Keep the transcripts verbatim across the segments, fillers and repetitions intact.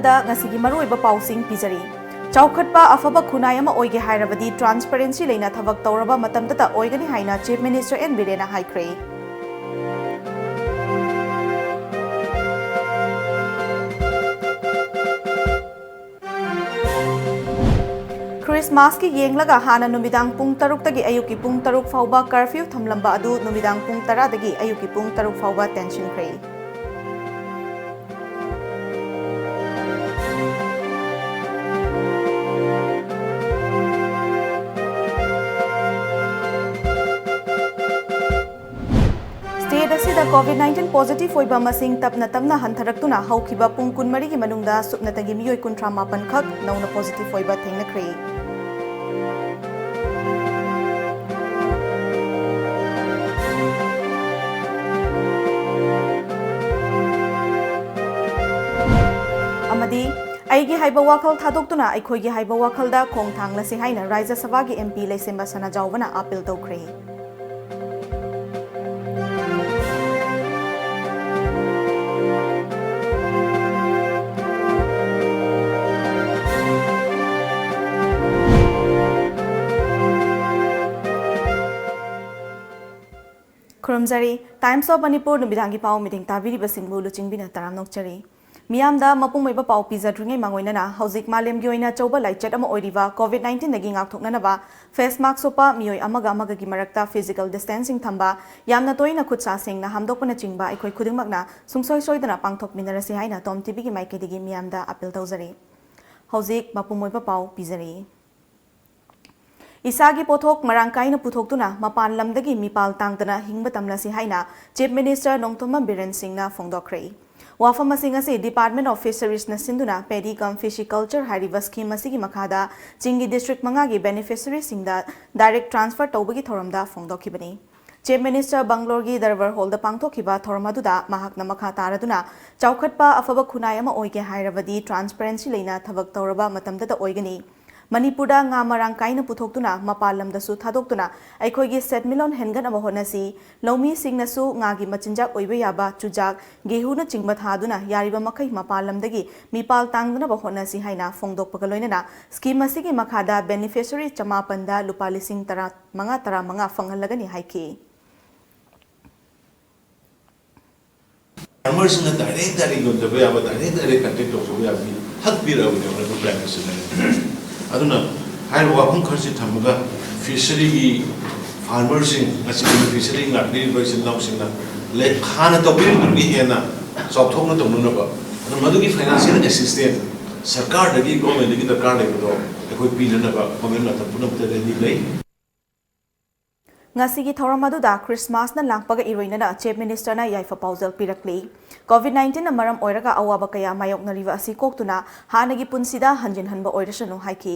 ꯗ ꯉꯁꯤꯒꯤ ꯃꯔꯨꯑꯣꯏꯕ ꯄꯥꯎꯁꯤꯡ ꯄꯤꯖꯔꯤ꯫ ꯆꯥꯎꯈꯠꯄ ꯑꯐꯕ ꯈꯨꯟꯅꯥꯏ ꯑꯃ ꯑꯣꯏꯒꯦ ꯍꯥꯏꯔꯕꯗꯤ transparency ꯂꯩꯅ ꯊꯕꯛ ꯇꯧꯔꯕ ꯃꯇꯝꯗꯇ ꯑꯣꯏꯒꯅꯤ ꯍꯥꯏꯅ Chief Minister N ꯕꯤꯔꯦꯟꯅ ꯍꯥꯏꯈ꯭ꯔꯦ꯫ ꯈ꯭ꯔꯤꯁꯃꯥꯁꯀꯤ ꯌꯦꯡꯂꯒ ꯍꯥꯟꯅ ꯅꯨꯃꯤꯗꯥꯡ ꯄꯨꯡ ꯇꯔꯨꯛꯇꯒꯤ ꯑꯌꯨꯛꯀꯤ ꯄꯨꯡ ꯇꯔꯨꯛ ꯐꯥꯎꯕ curfew ꯊꯝꯂꯝꯕ ꯑꯗꯨ ꯅꯨꯃꯤꯗꯥꯡ ꯄꯨꯡ ꯇꯔꯥꯗꯒꯤ ꯑꯌꯨꯛꯀꯤ ꯄꯨꯡ ꯇꯔꯨꯛ ꯐꯥꯎꯕ ꯇꯦꯟꯁꯤꯟꯈ꯭ꯔꯦ꯫ State ꯑꯁꯤꯗ COVID nineteen positive ꯑꯣꯏꯕ ꯃꯁꯤꯡ ꯇꯞꯅ ꯇꯞꯅ ꯍꯟꯊꯔꯛꯇꯨꯅ ꯍꯧꯈꯤꯕ ꯄꯨꯡ ꯀꯨꯟꯃꯔꯤꯒꯤ ꯃꯅꯨꯡꯗ ꯁꯨꯞꯅꯇꯒꯤ ꯃꯤꯑꯣꯏ ꯀꯨꯟꯊ꯭ꯔꯥ ꯃꯥꯄꯟ ꯈꯛ ꯅꯧꯅ positive ꯑꯣꯏꯕ ꯊꯦꯡꯅꯈ꯭ꯔꯦ꯫ ꯑꯃꯗꯤ ꯑꯩꯒꯤ ꯍꯥꯏꯕ ꯋꯥꯈꯜ ꯊꯥꯗꯣꯛꯇꯨꯅ ꯑꯩꯈꯣꯏꯒꯤ ꯍꯥꯏꯕ ꯋꯥꯈꯜꯗ ꯈꯣꯡ ꯊꯥꯡꯂꯁꯤ ꯍꯥꯏꯅ ꯔꯥꯖ꯭ꯌ ꯁꯚꯥꯒꯤ M P ꯂꯩꯁꯦꯝꯕ ꯁꯅꯥꯖꯥꯎꯕꯅ appeal ꯇꯧꯈ꯭ꯔꯦ꯫ ꯈꯨꯔꯨꯝꯖꯔꯤ꯫ Times of Manipur ꯅꯨꯃꯤꯗꯥꯡꯒꯤ ꯄꯥꯎ meeting ꯇꯥꯕꯤꯔꯤꯕꯁꯤꯡꯕꯨ ꯂꯨꯆꯤꯡꯕꯤꯅ ꯇꯔꯥꯝꯅ ꯑꯣꯛꯆꯔꯤ꯫ ꯃꯤꯌꯥꯝꯗ ꯃꯄꯨꯡ ꯑꯣꯏꯕ ꯄꯥꯎ ꯄꯤꯖꯗ꯭ꯔꯤꯉꯩ ꯃꯥꯡꯑꯣꯏꯅꯅ ꯍꯧꯖꯤꯛ ꯃꯥꯂꯦꯝꯒꯤ ꯑꯣꯏꯅ ꯑꯆꯧꯕ ꯂꯥꯏꯆꯠ ꯑꯃ ꯑꯣꯏꯔꯤꯕ COVID nineteen ꯗꯒꯤ ꯉꯥꯛꯊꯣꯛꯅꯅꯕ face mask ꯎꯞꯄ, ꯃꯤꯑꯣꯏ ꯑꯃꯒ ꯑꯃꯒꯒꯤ ꯃꯔꯛꯇ physical distancing ꯊꯝꯕ, ꯌꯥꯝꯅ ꯇꯣꯏꯅ ꯈꯨꯠ ꯁꯥ ꯁꯦꯡꯅ ꯍꯥꯝꯗꯣꯛꯄꯅꯆꯤꯡꯕ ꯑꯩꯈꯣꯏ ꯈꯨꯗꯤꯡꯃꯛꯅ ꯁꯨꯡꯁꯣꯏ ꯁꯣꯏꯗꯅ ꯄꯥꯡꯊꯣꯛꯃꯤꯟꯅꯔꯁꯤ ꯍꯥꯏꯅ Tom T V ꯒꯤ ꯃꯥꯏꯀꯩꯗꯒꯤ ꯃꯤꯌꯥꯝꯗ appeal ꯇꯧꯖꯔꯤ꯫ ꯍꯧꯖꯤꯛ ꯃꯄꯨꯡ ꯑꯣꯏꯕ ꯄꯥꯎ ꯄꯤꯖꯔꯤ꯫ ꯏꯁꯥꯒꯤ ꯄꯣꯠꯊꯣꯛ ꯃꯔꯥꯡ ꯀꯥꯏꯅ ꯄꯨꯊꯣꯛꯇꯨꯅ ꯃꯄꯥꯟ ꯂꯝꯗꯒꯤ ꯃꯤꯄꯥꯜ ꯇꯥꯡꯗꯅ ꯍꯤꯡꯕ ꯇꯝꯂꯁꯤ ꯍꯥꯏꯅ Chief Minister ꯅꯣꯡꯊꯣꯝꯕꯝ ꯕꯤꯔꯦꯟ ꯁꯤꯡꯅ ꯐꯣꯡꯗꯣꯛꯈ꯭ꯔꯦ꯫ ꯋꯥꯐꯝ ꯑꯁꯤꯡ ꯑꯁꯤ Department of Fisheries ꯅ ꯁꯤꯟꯗꯨꯅ Paddy cum Fishiculture ꯍꯥꯏꯔꯤꯕ scheme ꯑꯁꯤꯒꯤ ꯃꯈꯥꯗ ꯆꯤꯡꯒꯤ district ꯃꯉꯥꯒꯤ beneficiaryꯁꯤꯡꯗ direct transfer ꯇꯧꯕꯒꯤ ꯊꯧꯔꯝꯗ ꯐꯣꯡꯗꯣꯛꯈꯤꯕꯅꯤ꯫ Chief Minister ꯕꯪꯒ꯭ꯂꯣꯔꯒꯤ ꯗꯔꯕꯥꯔ ꯍꯣꯜꯗ ꯄꯥꯡꯊꯣꯛꯈꯤꯕ ꯊꯧꯔꯝ ꯑꯗꯨꯗ ꯃꯍꯥꯛꯅ ꯃꯈꯥ ꯇꯥꯔꯗꯨꯅ, ꯆꯥꯎꯈꯠꯄ ꯑꯐꯕ ꯈꯨꯟꯅꯥꯏ ꯑꯃ ꯑꯣꯏꯒꯦ ꯍꯥꯏꯔꯕꯗꯤ transparency ꯂꯩꯅ ꯊꯕꯛ ꯇꯧꯔꯕ ꯃꯇꯝꯗꯇ ꯑꯣꯏꯒꯅꯤ꯫ ꯃꯅꯤꯄꯨꯔꯗ ꯉꯥ ꯃꯔꯥꯡ ꯀꯥꯏꯅ ꯄꯨꯊꯣꯛꯇꯨꯅ ꯃꯄꯥꯟ ꯂꯝꯗꯁꯨ ꯊꯥꯗꯣꯛꯇꯨꯅ ꯑꯩꯈꯣꯏꯒꯤ ꯁꯦꯟꯃꯤꯠꯂꯣꯟ ꯍꯦꯟꯒꯠꯅꯕ ꯍꯣꯠꯅꯁꯤ꯫ ꯂꯧꯃꯤꯁꯤꯡꯅꯁꯨ ꯉꯥꯒꯤ ꯃꯆꯤꯟꯖꯥꯛ ꯑꯣꯏꯕ ꯌꯥꯕ ꯆꯨꯖꯥꯛ, ꯒꯦꯍꯨꯅꯆꯤꯡꯕ ꯊꯥꯗꯨꯅ ꯌꯥꯔꯤꯕ ꯃꯈꯩ ꯃꯄꯥꯟ ꯂꯝꯗꯒꯤ ꯃꯤꯄꯥꯜ ꯇꯥꯡꯗꯅꯕ ꯍꯣꯠꯅꯁꯤ ꯍꯥꯏꯅ ꯐꯣꯡꯗꯣꯛꯄꯒ ꯂꯣꯏꯅꯅ ꯁ꯭ꯀꯤꯝ ꯑꯁꯤꯒꯤ ꯃꯈꯥꯗ ꯕꯦꯅꯤꯐꯤꯁꯔꯤ ꯆꯃꯥꯄꯟꯗ ꯂꯨꯄꯥ ꯂꯤꯁꯤꯡ ꯇꯔꯥ ꯃꯉꯥ ꯇꯔꯥ ꯃꯉꯥ ꯐꯪꯍꯜꯂꯒꯅꯤ ꯍꯥꯏꯈꯤ꯫ ꯐꯥꯔꯃꯔꯁꯤꯡꯅ ꯗꯥꯏꯔꯦꯛ ꯗꯥꯏꯔꯦꯛ ꯌꯣꯟꯖꯕ ꯌꯥꯕ, ꯗꯥꯏꯔꯦꯛ ꯗꯥꯏꯔꯦꯛ ꯀꯟꯇꯦꯛ ꯇꯧꯖꯕ ꯌꯥꯕꯒꯤ ꯍꯛ ꯄꯤꯔꯛꯑꯕꯅꯦꯕ ꯃꯅꯤꯄꯨꯔ ꯄ꯭ꯔꯥꯏꯝ ꯃꯤꯅꯤꯁꯇꯔꯅ꯫ ꯑꯗꯨꯅ ꯍꯥꯏꯔꯤꯕ ꯋꯥꯐꯝ ꯈꯔꯁꯤ ꯊꯝꯃꯒ ꯐꯤꯁꯔꯤꯒꯤ ꯐꯥꯔꯃꯔꯁꯤꯡ, ꯉꯁꯤꯒꯤ ꯐꯤꯁꯔꯤ ꯉꯥꯛꯄꯤꯔꯤꯕ ꯏꯆꯤꯜ ꯏꯅꯥꯎꯁꯤꯡꯅ ꯂꯩ-, ꯍꯥꯟꯅ ꯇꯧꯕꯤꯔꯤꯕꯗꯨꯒꯤ ꯍꯦꯟꯅ ꯆꯥꯎꯊꯣꯛꯅ ꯇꯧꯅꯅꯕ, ꯑꯗꯨ ꯃꯗꯨꯒꯤ ꯐꯥꯏꯅꯥꯟꯁꯤꯌꯦꯜ ꯑꯦꯁꯤꯁꯇꯦꯟꯁ ꯁꯔꯀꯥꯔꯗꯒꯤ, ꯒꯣꯔꯃꯦꯟꯗꯒꯤ ꯗꯔꯀꯥꯔ ꯂꯩꯕꯗꯣ ꯑꯩꯈꯣꯏ ꯄꯤꯅꯅꯕ ꯒꯣꯔꯃꯦꯟ ꯃꯇꯝ ꯄꯨꯝꯅꯃꯛꯇ ꯔꯦꯗꯤ ꯂꯩ꯫ ꯉꯁꯤꯒꯤ ꯊꯧꯔꯝ ꯑꯗꯨꯗ ꯈ꯭ꯔꯤꯁꯃꯥꯁꯅ ꯂꯥꯛꯄꯒ ꯏꯔꯣꯏꯅꯅ ꯆꯤꯐ ꯃꯤꯅꯤꯁꯇꯔꯅ ꯌꯥꯏꯐ ꯄꯥꯎꯖꯦꯜ ꯄꯤꯔꯛꯂꯤ꯫ ꯀꯣꯚꯤꯗ ꯅꯥꯏꯟꯇꯤꯟꯅ ꯃꯔꯝ ꯑꯣꯏꯔꯒ ꯑꯋꯥꯕ ꯀꯌꯥ ꯃꯥꯌꯣꯛꯅꯔꯤꯕ ꯑꯁꯤ ꯀꯣꯛꯇꯨꯅ ꯍꯥꯟꯅꯒꯤ ꯄꯨꯟꯁꯤꯗ ꯍꯟꯖꯤꯟꯍꯟꯕ ꯑꯣꯏꯔꯁꯅꯨ ꯍꯥꯏꯈꯤ꯫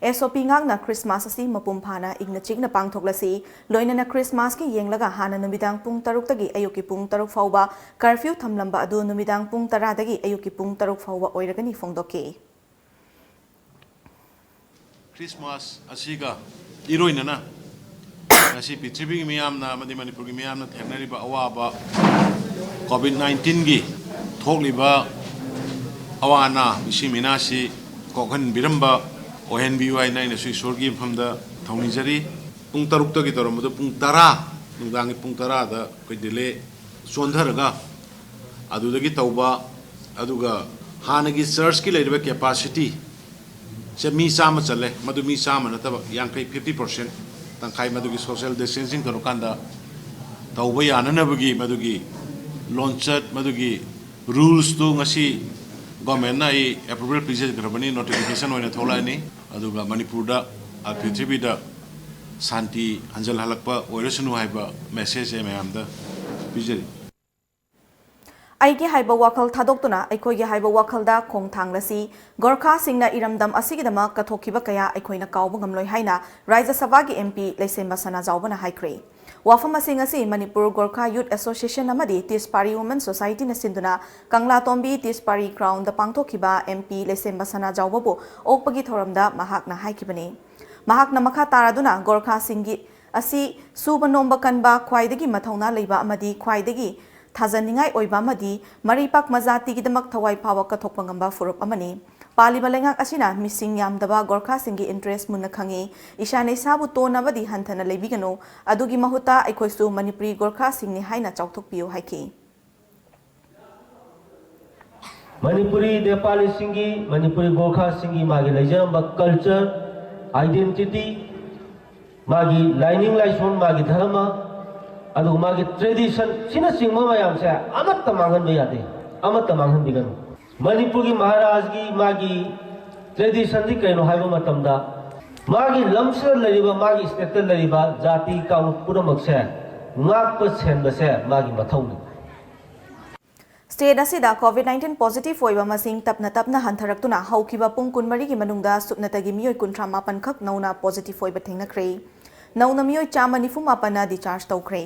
ꯑꯦꯁ ꯑꯣ ꯄꯤ ꯉꯥꯛꯅ ꯈ꯭ꯔꯤꯁꯃꯥꯁ ꯑꯁꯤ ꯃꯄꯨꯡ ꯐꯥꯅ ꯏꯪꯅ ꯆꯤꯛꯅ ꯄꯥꯡꯊꯣꯛꯂꯁꯤ꯫ ꯂꯣꯏꯅꯅ ꯈ꯭ꯔꯤꯁꯃꯥꯁꯀꯤ ꯌꯦꯡꯂꯒ ꯍꯥꯟꯅ ꯅꯨꯃꯤꯗꯥꯡ ꯄꯨꯡ ꯇꯔꯨꯛꯇꯒꯤ ꯑꯌꯨꯛꯀꯤ ꯄꯨꯡ ꯇꯔꯨꯛ ꯐꯥꯎꯕ ꯀꯔꯐ꯭ꯌꯨ ꯊꯝꯂꯝꯕ ꯑꯗꯨ ꯅꯨꯃꯤꯗꯥꯡ ꯄꯨꯡ ꯇꯔꯥꯗꯒꯤ ꯑꯌꯨꯛꯀꯤ ꯄꯨꯡ ꯇꯔꯨꯛ ꯐꯥꯎꯕ ꯑꯣꯏꯔꯒꯅꯤ ꯐꯣꯡꯗꯣꯛꯈꯤ꯫ ꯈ꯭ꯔꯤꯁꯃꯥꯁ ꯑꯁꯤꯒ ꯏꯔꯣꯏꯅꯅ ꯉꯁꯤ ꯄ꯭ꯔꯤꯊꯤꯕꯤꯒꯤ ꯃꯤꯌꯥꯝꯅ ꯑꯃꯗꯤ ꯃꯅꯤꯄꯨꯔꯒꯤ ꯃꯤꯌꯥꯝꯅ ꯊꯦꯡꯅꯔꯤꯕ ꯑꯋꯥꯕ ꯀꯣꯚꯤꯗ ꯅꯥꯏꯟꯇꯤꯟꯒꯤ ꯊꯣꯛꯂꯤꯕ ꯑꯋꯥ ꯑꯅꯥ ꯃꯤꯁꯤ ꯃꯤꯅꯥꯁꯤ ꯀꯣꯛꯍꯟꯕꯤꯔꯝꯕ, ꯑꯣꯏꯍꯟꯕꯤꯌꯨ ꯍꯥꯏꯅ ꯑꯩꯅꯁꯨ ꯏꯁꯣꯔꯒꯤ ꯃꯐꯝꯗ ꯊꯧꯅꯤꯖꯔꯤ꯫ ꯄꯨꯡ ꯇꯔꯨꯛꯇꯒꯤ ꯇꯧꯔꯝꯕꯗꯨ ꯄꯨꯡ ꯇꯔꯥ, ꯅꯨꯡꯗꯥꯡꯒꯤ ꯄꯨꯡ ꯇꯔꯥꯗ ꯑꯩꯈꯣꯏ ꯗꯤꯂꯦ ꯆꯣꯟꯊꯔꯒ ꯑꯗꯨꯗꯒꯤ ꯇꯧꯕ, ꯑꯗꯨꯒ ꯍꯥꯟꯅꯒꯤ ꯆꯔꯆꯀꯤ ꯂꯩꯔꯤꯕ ꯀꯦꯄꯥꯁꯤꯇꯤ ꯁꯦ ꯃꯤ ꯆꯥꯝꯃ ꯆꯜꯂꯦ, ꯃꯗꯨ ꯃꯤ ꯆꯥꯝꯃ ꯅꯠꯇꯕ ꯌꯥꯡꯈꯩ, ꯐꯤꯐꯇꯤ ꯄꯥꯔꯁꯦꯟ, ꯇꯪꯈꯥꯏ, ꯃꯗꯨꯒꯤ ꯁꯣꯁꯤꯌꯦꯜ ꯗꯤꯁꯇꯦꯟꯁꯤꯡ ꯇꯧꯔꯀꯥꯟꯗ ꯇꯧꯕ ꯌꯥꯅꯅꯕꯒꯤ ꯃꯗꯨꯒꯤ ꯂꯣꯟꯆꯠ, ꯃꯗꯨꯒꯤ ꯔꯨꯜꯁꯇꯨ ꯉꯁꯤ ꯒꯣꯔꯃꯦꯟꯅ ꯑꯩ ꯑꯦꯄ꯭ꯔꯨꯚꯦꯜ ꯄꯤꯖꯈ꯭ꯔꯕꯅꯤ, ꯅꯣꯇꯤꯐꯤꯀꯦꯁꯟ ꯑꯣꯏꯅ ꯊꯣꯛꯂꯛꯑꯅꯤ꯫ ꯑꯗꯨꯒ ꯃꯅꯤꯄꯨꯔꯗ, ꯑ, ꯄ꯭ꯔꯤꯊꯤꯕꯤꯗ ꯁꯥꯟꯇꯤ ꯍꯟꯖꯜꯍꯜꯂꯛꯄ ꯑꯣꯏꯔꯁꯅꯨ ꯍꯥꯏꯕ ꯃꯦꯁꯦꯖ ꯑꯩ ꯃꯌꯥꯝꯗ ꯄꯤꯖꯔꯤ꯫ ꯑꯩꯒꯤ ꯍꯥꯏꯕ ꯋꯥꯈꯜ ꯊꯥꯗꯣꯛꯇꯨꯅ ꯑꯩꯈꯣꯏꯒꯤ ꯍꯥꯏꯕ ꯋꯥꯈꯜꯗ ꯈꯣꯡ ꯊꯥꯡꯂꯁꯤ꯫ ꯒꯣꯔꯈꯥꯁꯤꯡꯅ ꯏꯔꯝꯗꯝ ꯑꯁꯤꯒꯤꯗꯃꯛ ꯀꯠꯊꯣꯛꯈꯤꯕ ꯀꯌꯥ ꯑꯩꯈꯣꯏꯅ ꯀꯥꯎꯕ ꯉꯝꯂꯣꯏ ꯍꯥꯏꯅ ꯔꯥꯖ꯭ꯌ ꯁꯚꯥꯒꯤ ꯑꯦꯝ ꯄꯤ ꯂꯩꯁꯦꯝꯕ ꯁꯅꯥꯖꯥꯎꯕꯅ ꯍꯥꯏꯈ꯭ꯔꯦ꯫ ꯋꯥꯐꯝ ꯑꯁꯤ ꯉꯁꯤ ꯃꯅꯤꯄꯨꯔ ꯒꯣꯔꯈꯥ ꯌꯨꯠ ꯑꯦꯁꯣꯁꯤꯌꯦꯁꯟ ꯑꯃꯗꯤ ꯇꯤꯁꯄꯥꯔꯤ ꯋꯨꯃꯦꯟ ꯁꯣꯁꯥꯏꯇꯤꯅ ꯁꯤꯟꯗꯨꯅ ꯀꯪꯂꯥꯇꯣꯝꯕꯤ ꯇꯤꯁꯄꯥꯔꯤ ꯒ꯭ꯔꯥꯎꯟꯗ ꯄꯥꯡꯊꯣꯛꯈꯤꯕ ꯑꯦꯝ ꯄꯤ ꯂꯩꯁꯦꯝꯕ ꯁꯅꯥꯖꯥꯎꯕꯕꯨ ꯑꯣꯛꯄꯒꯤ ꯊꯧꯔꯝꯗ ꯃꯍꯥꯛꯅ ꯍꯥꯏꯈꯤꯕꯅꯤ꯫ ꯃꯍꯥꯛꯅ ꯃꯈꯥ ꯇꯥꯔꯗꯨꯅ ꯒꯣꯔꯈꯥꯁꯤꯡꯒꯤ ꯑꯁꯤ ꯁꯨꯕ ꯅꯣꯝꯕ ꯀꯟꯕ, ꯈ꯭ꯋꯥꯏꯗꯒꯤ ꯃꯊꯧꯅꯥ ꯂꯩꯕ ꯑꯃꯗꯤ ꯈ꯭ꯋꯥꯏꯗꯒꯤ ꯊꯥꯖꯅꯤꯡꯉꯥꯏ ꯑꯣꯏꯕ ꯑꯃꯗꯤ ꯃꯔꯤꯄꯥꯛ ꯃꯖꯥꯇꯤꯒꯤꯗꯃꯛ ꯊꯋꯥꯏ ꯐꯥꯎꯕ ꯀꯠꯊꯣꯛꯄ ꯉꯝꯕ ꯐꯨꯔꯨꯞ ꯑꯃꯅꯤ꯫ ꯄꯥꯜꯂꯤꯕ ꯂꯩꯉꯥꯛ ꯑꯁꯤꯅ ꯃꯤꯁꯤꯡ ꯌꯥꯝꯗꯕ ꯒꯣꯔꯈꯥꯁꯤꯡꯒꯤ ꯏꯟꯇꯔꯦꯁ ꯃꯨꯟꯅ ꯈꯪꯏ꯫ ꯏꯁꯥꯅ ꯏꯁꯥꯕꯨ ꯇꯣꯟꯅꯕꯗꯤ ꯍꯟꯊꯅ ꯂꯩꯕꯤꯒꯅꯨ꯫ ꯑꯗꯨꯒꯤ ꯃꯍꯨꯠꯇ ꯑꯩꯈꯣꯏꯁꯨ ꯃꯅꯤꯄꯨꯔꯤ ꯒꯣꯔꯈꯥꯁꯤꯡꯅꯤ ꯍꯥꯏꯅ ꯆꯥꯎꯊꯣꯛꯄꯤꯌꯨ ꯍꯥꯏꯈꯤ꯫ ꯃꯅꯤꯄꯨꯔꯤ ꯅꯦꯄꯥꯂꯤꯁꯤꯡꯒꯤ, ꯃꯅꯤꯄꯨꯔꯤ ꯒꯣꯔꯈꯥꯁꯤꯡꯒꯤ ꯃꯥꯒꯤ ꯂꯩꯖꯔꯝꯕ ꯀꯜꯆꯔ, ꯑꯥꯏꯗꯦꯟꯇꯤꯇꯤ, ꯃꯥꯒꯤ ꯂꯥꯏꯅꯤꯡ ꯂꯥꯏꯁꯣꯟ, ꯃꯥꯒꯤ ꯙꯔꯃ, ꯑꯗꯨꯒ ꯃꯥꯒꯤ ꯇ꯭ꯔꯦꯗꯤꯁꯟ, ꯁꯤꯅꯆꯤꯡꯕ ꯃꯌꯥꯝꯁꯦ ꯑꯃꯠꯇ ꯃꯥꯡꯍꯟꯕ ꯌꯥꯗꯦ, ꯑꯃꯠꯇ ꯃꯥꯡꯍꯟꯕꯤꯒꯅꯨ꯫ ꯃꯅꯤꯄꯨꯔꯒꯤ ꯃꯍꯥꯔꯥꯖꯒꯤ ꯃꯥꯒꯤ ꯇ꯭ꯔꯦꯗꯤꯁꯟꯗꯤ ꯀꯩꯅꯣ ꯍꯥꯏꯕ ꯃꯇꯝꯗ, ꯃꯥꯒꯤ ꯂꯝꯁꯤꯗ ꯂꯩꯔꯤꯕ, ꯃꯥꯒꯤ ꯁ꯭ꯇꯦꯠꯇ ꯂꯩꯔꯤꯕ ꯖꯥꯇꯤ ꯀꯥꯡꯂꯨꯞ ꯄꯨꯝꯅꯃꯛꯁꯦ ꯉꯥꯛꯄ ꯁꯦꯟꯕꯁꯦ ꯃꯥꯒꯤ ꯃꯊꯧꯅꯤ꯫ ꯁ꯭ꯇꯦꯠ ꯑꯁꯤꯗ ꯀꯣꯚꯤꯗ ꯅꯥꯏꯟꯇꯤꯟ ꯄꯣꯖꯤꯇꯤꯚ ꯑꯣꯏꯕ ꯃꯁꯤꯡ ꯇꯞꯅ ꯇꯞꯅ ꯍꯟꯊꯔꯛꯇꯨꯅ ꯍꯧꯈꯤꯕ ꯄꯨꯡ ꯀꯨꯟꯃꯔꯤꯒꯤ ꯃꯅꯨꯡꯗ ꯁꯨꯞꯅꯇꯒꯤ ꯃꯤꯑꯣꯏ ꯀꯨꯟꯊ꯭ꯔꯥ ꯃꯥꯄꯟ ꯈꯛ ꯅꯧꯅ ꯄꯣꯖꯤꯇꯤꯚ ꯑꯣꯏꯕ ꯊꯦꯡꯅꯈ꯭ꯔꯦ꯫ ꯅꯧꯅ ꯃꯤꯑꯣꯏ ꯆꯥꯝꯃ ꯅꯤꯐꯨ ꯃꯥꯄꯟꯅ ꯗꯤꯆꯥꯔꯖ ꯇꯧꯈ꯭ꯔꯦ꯫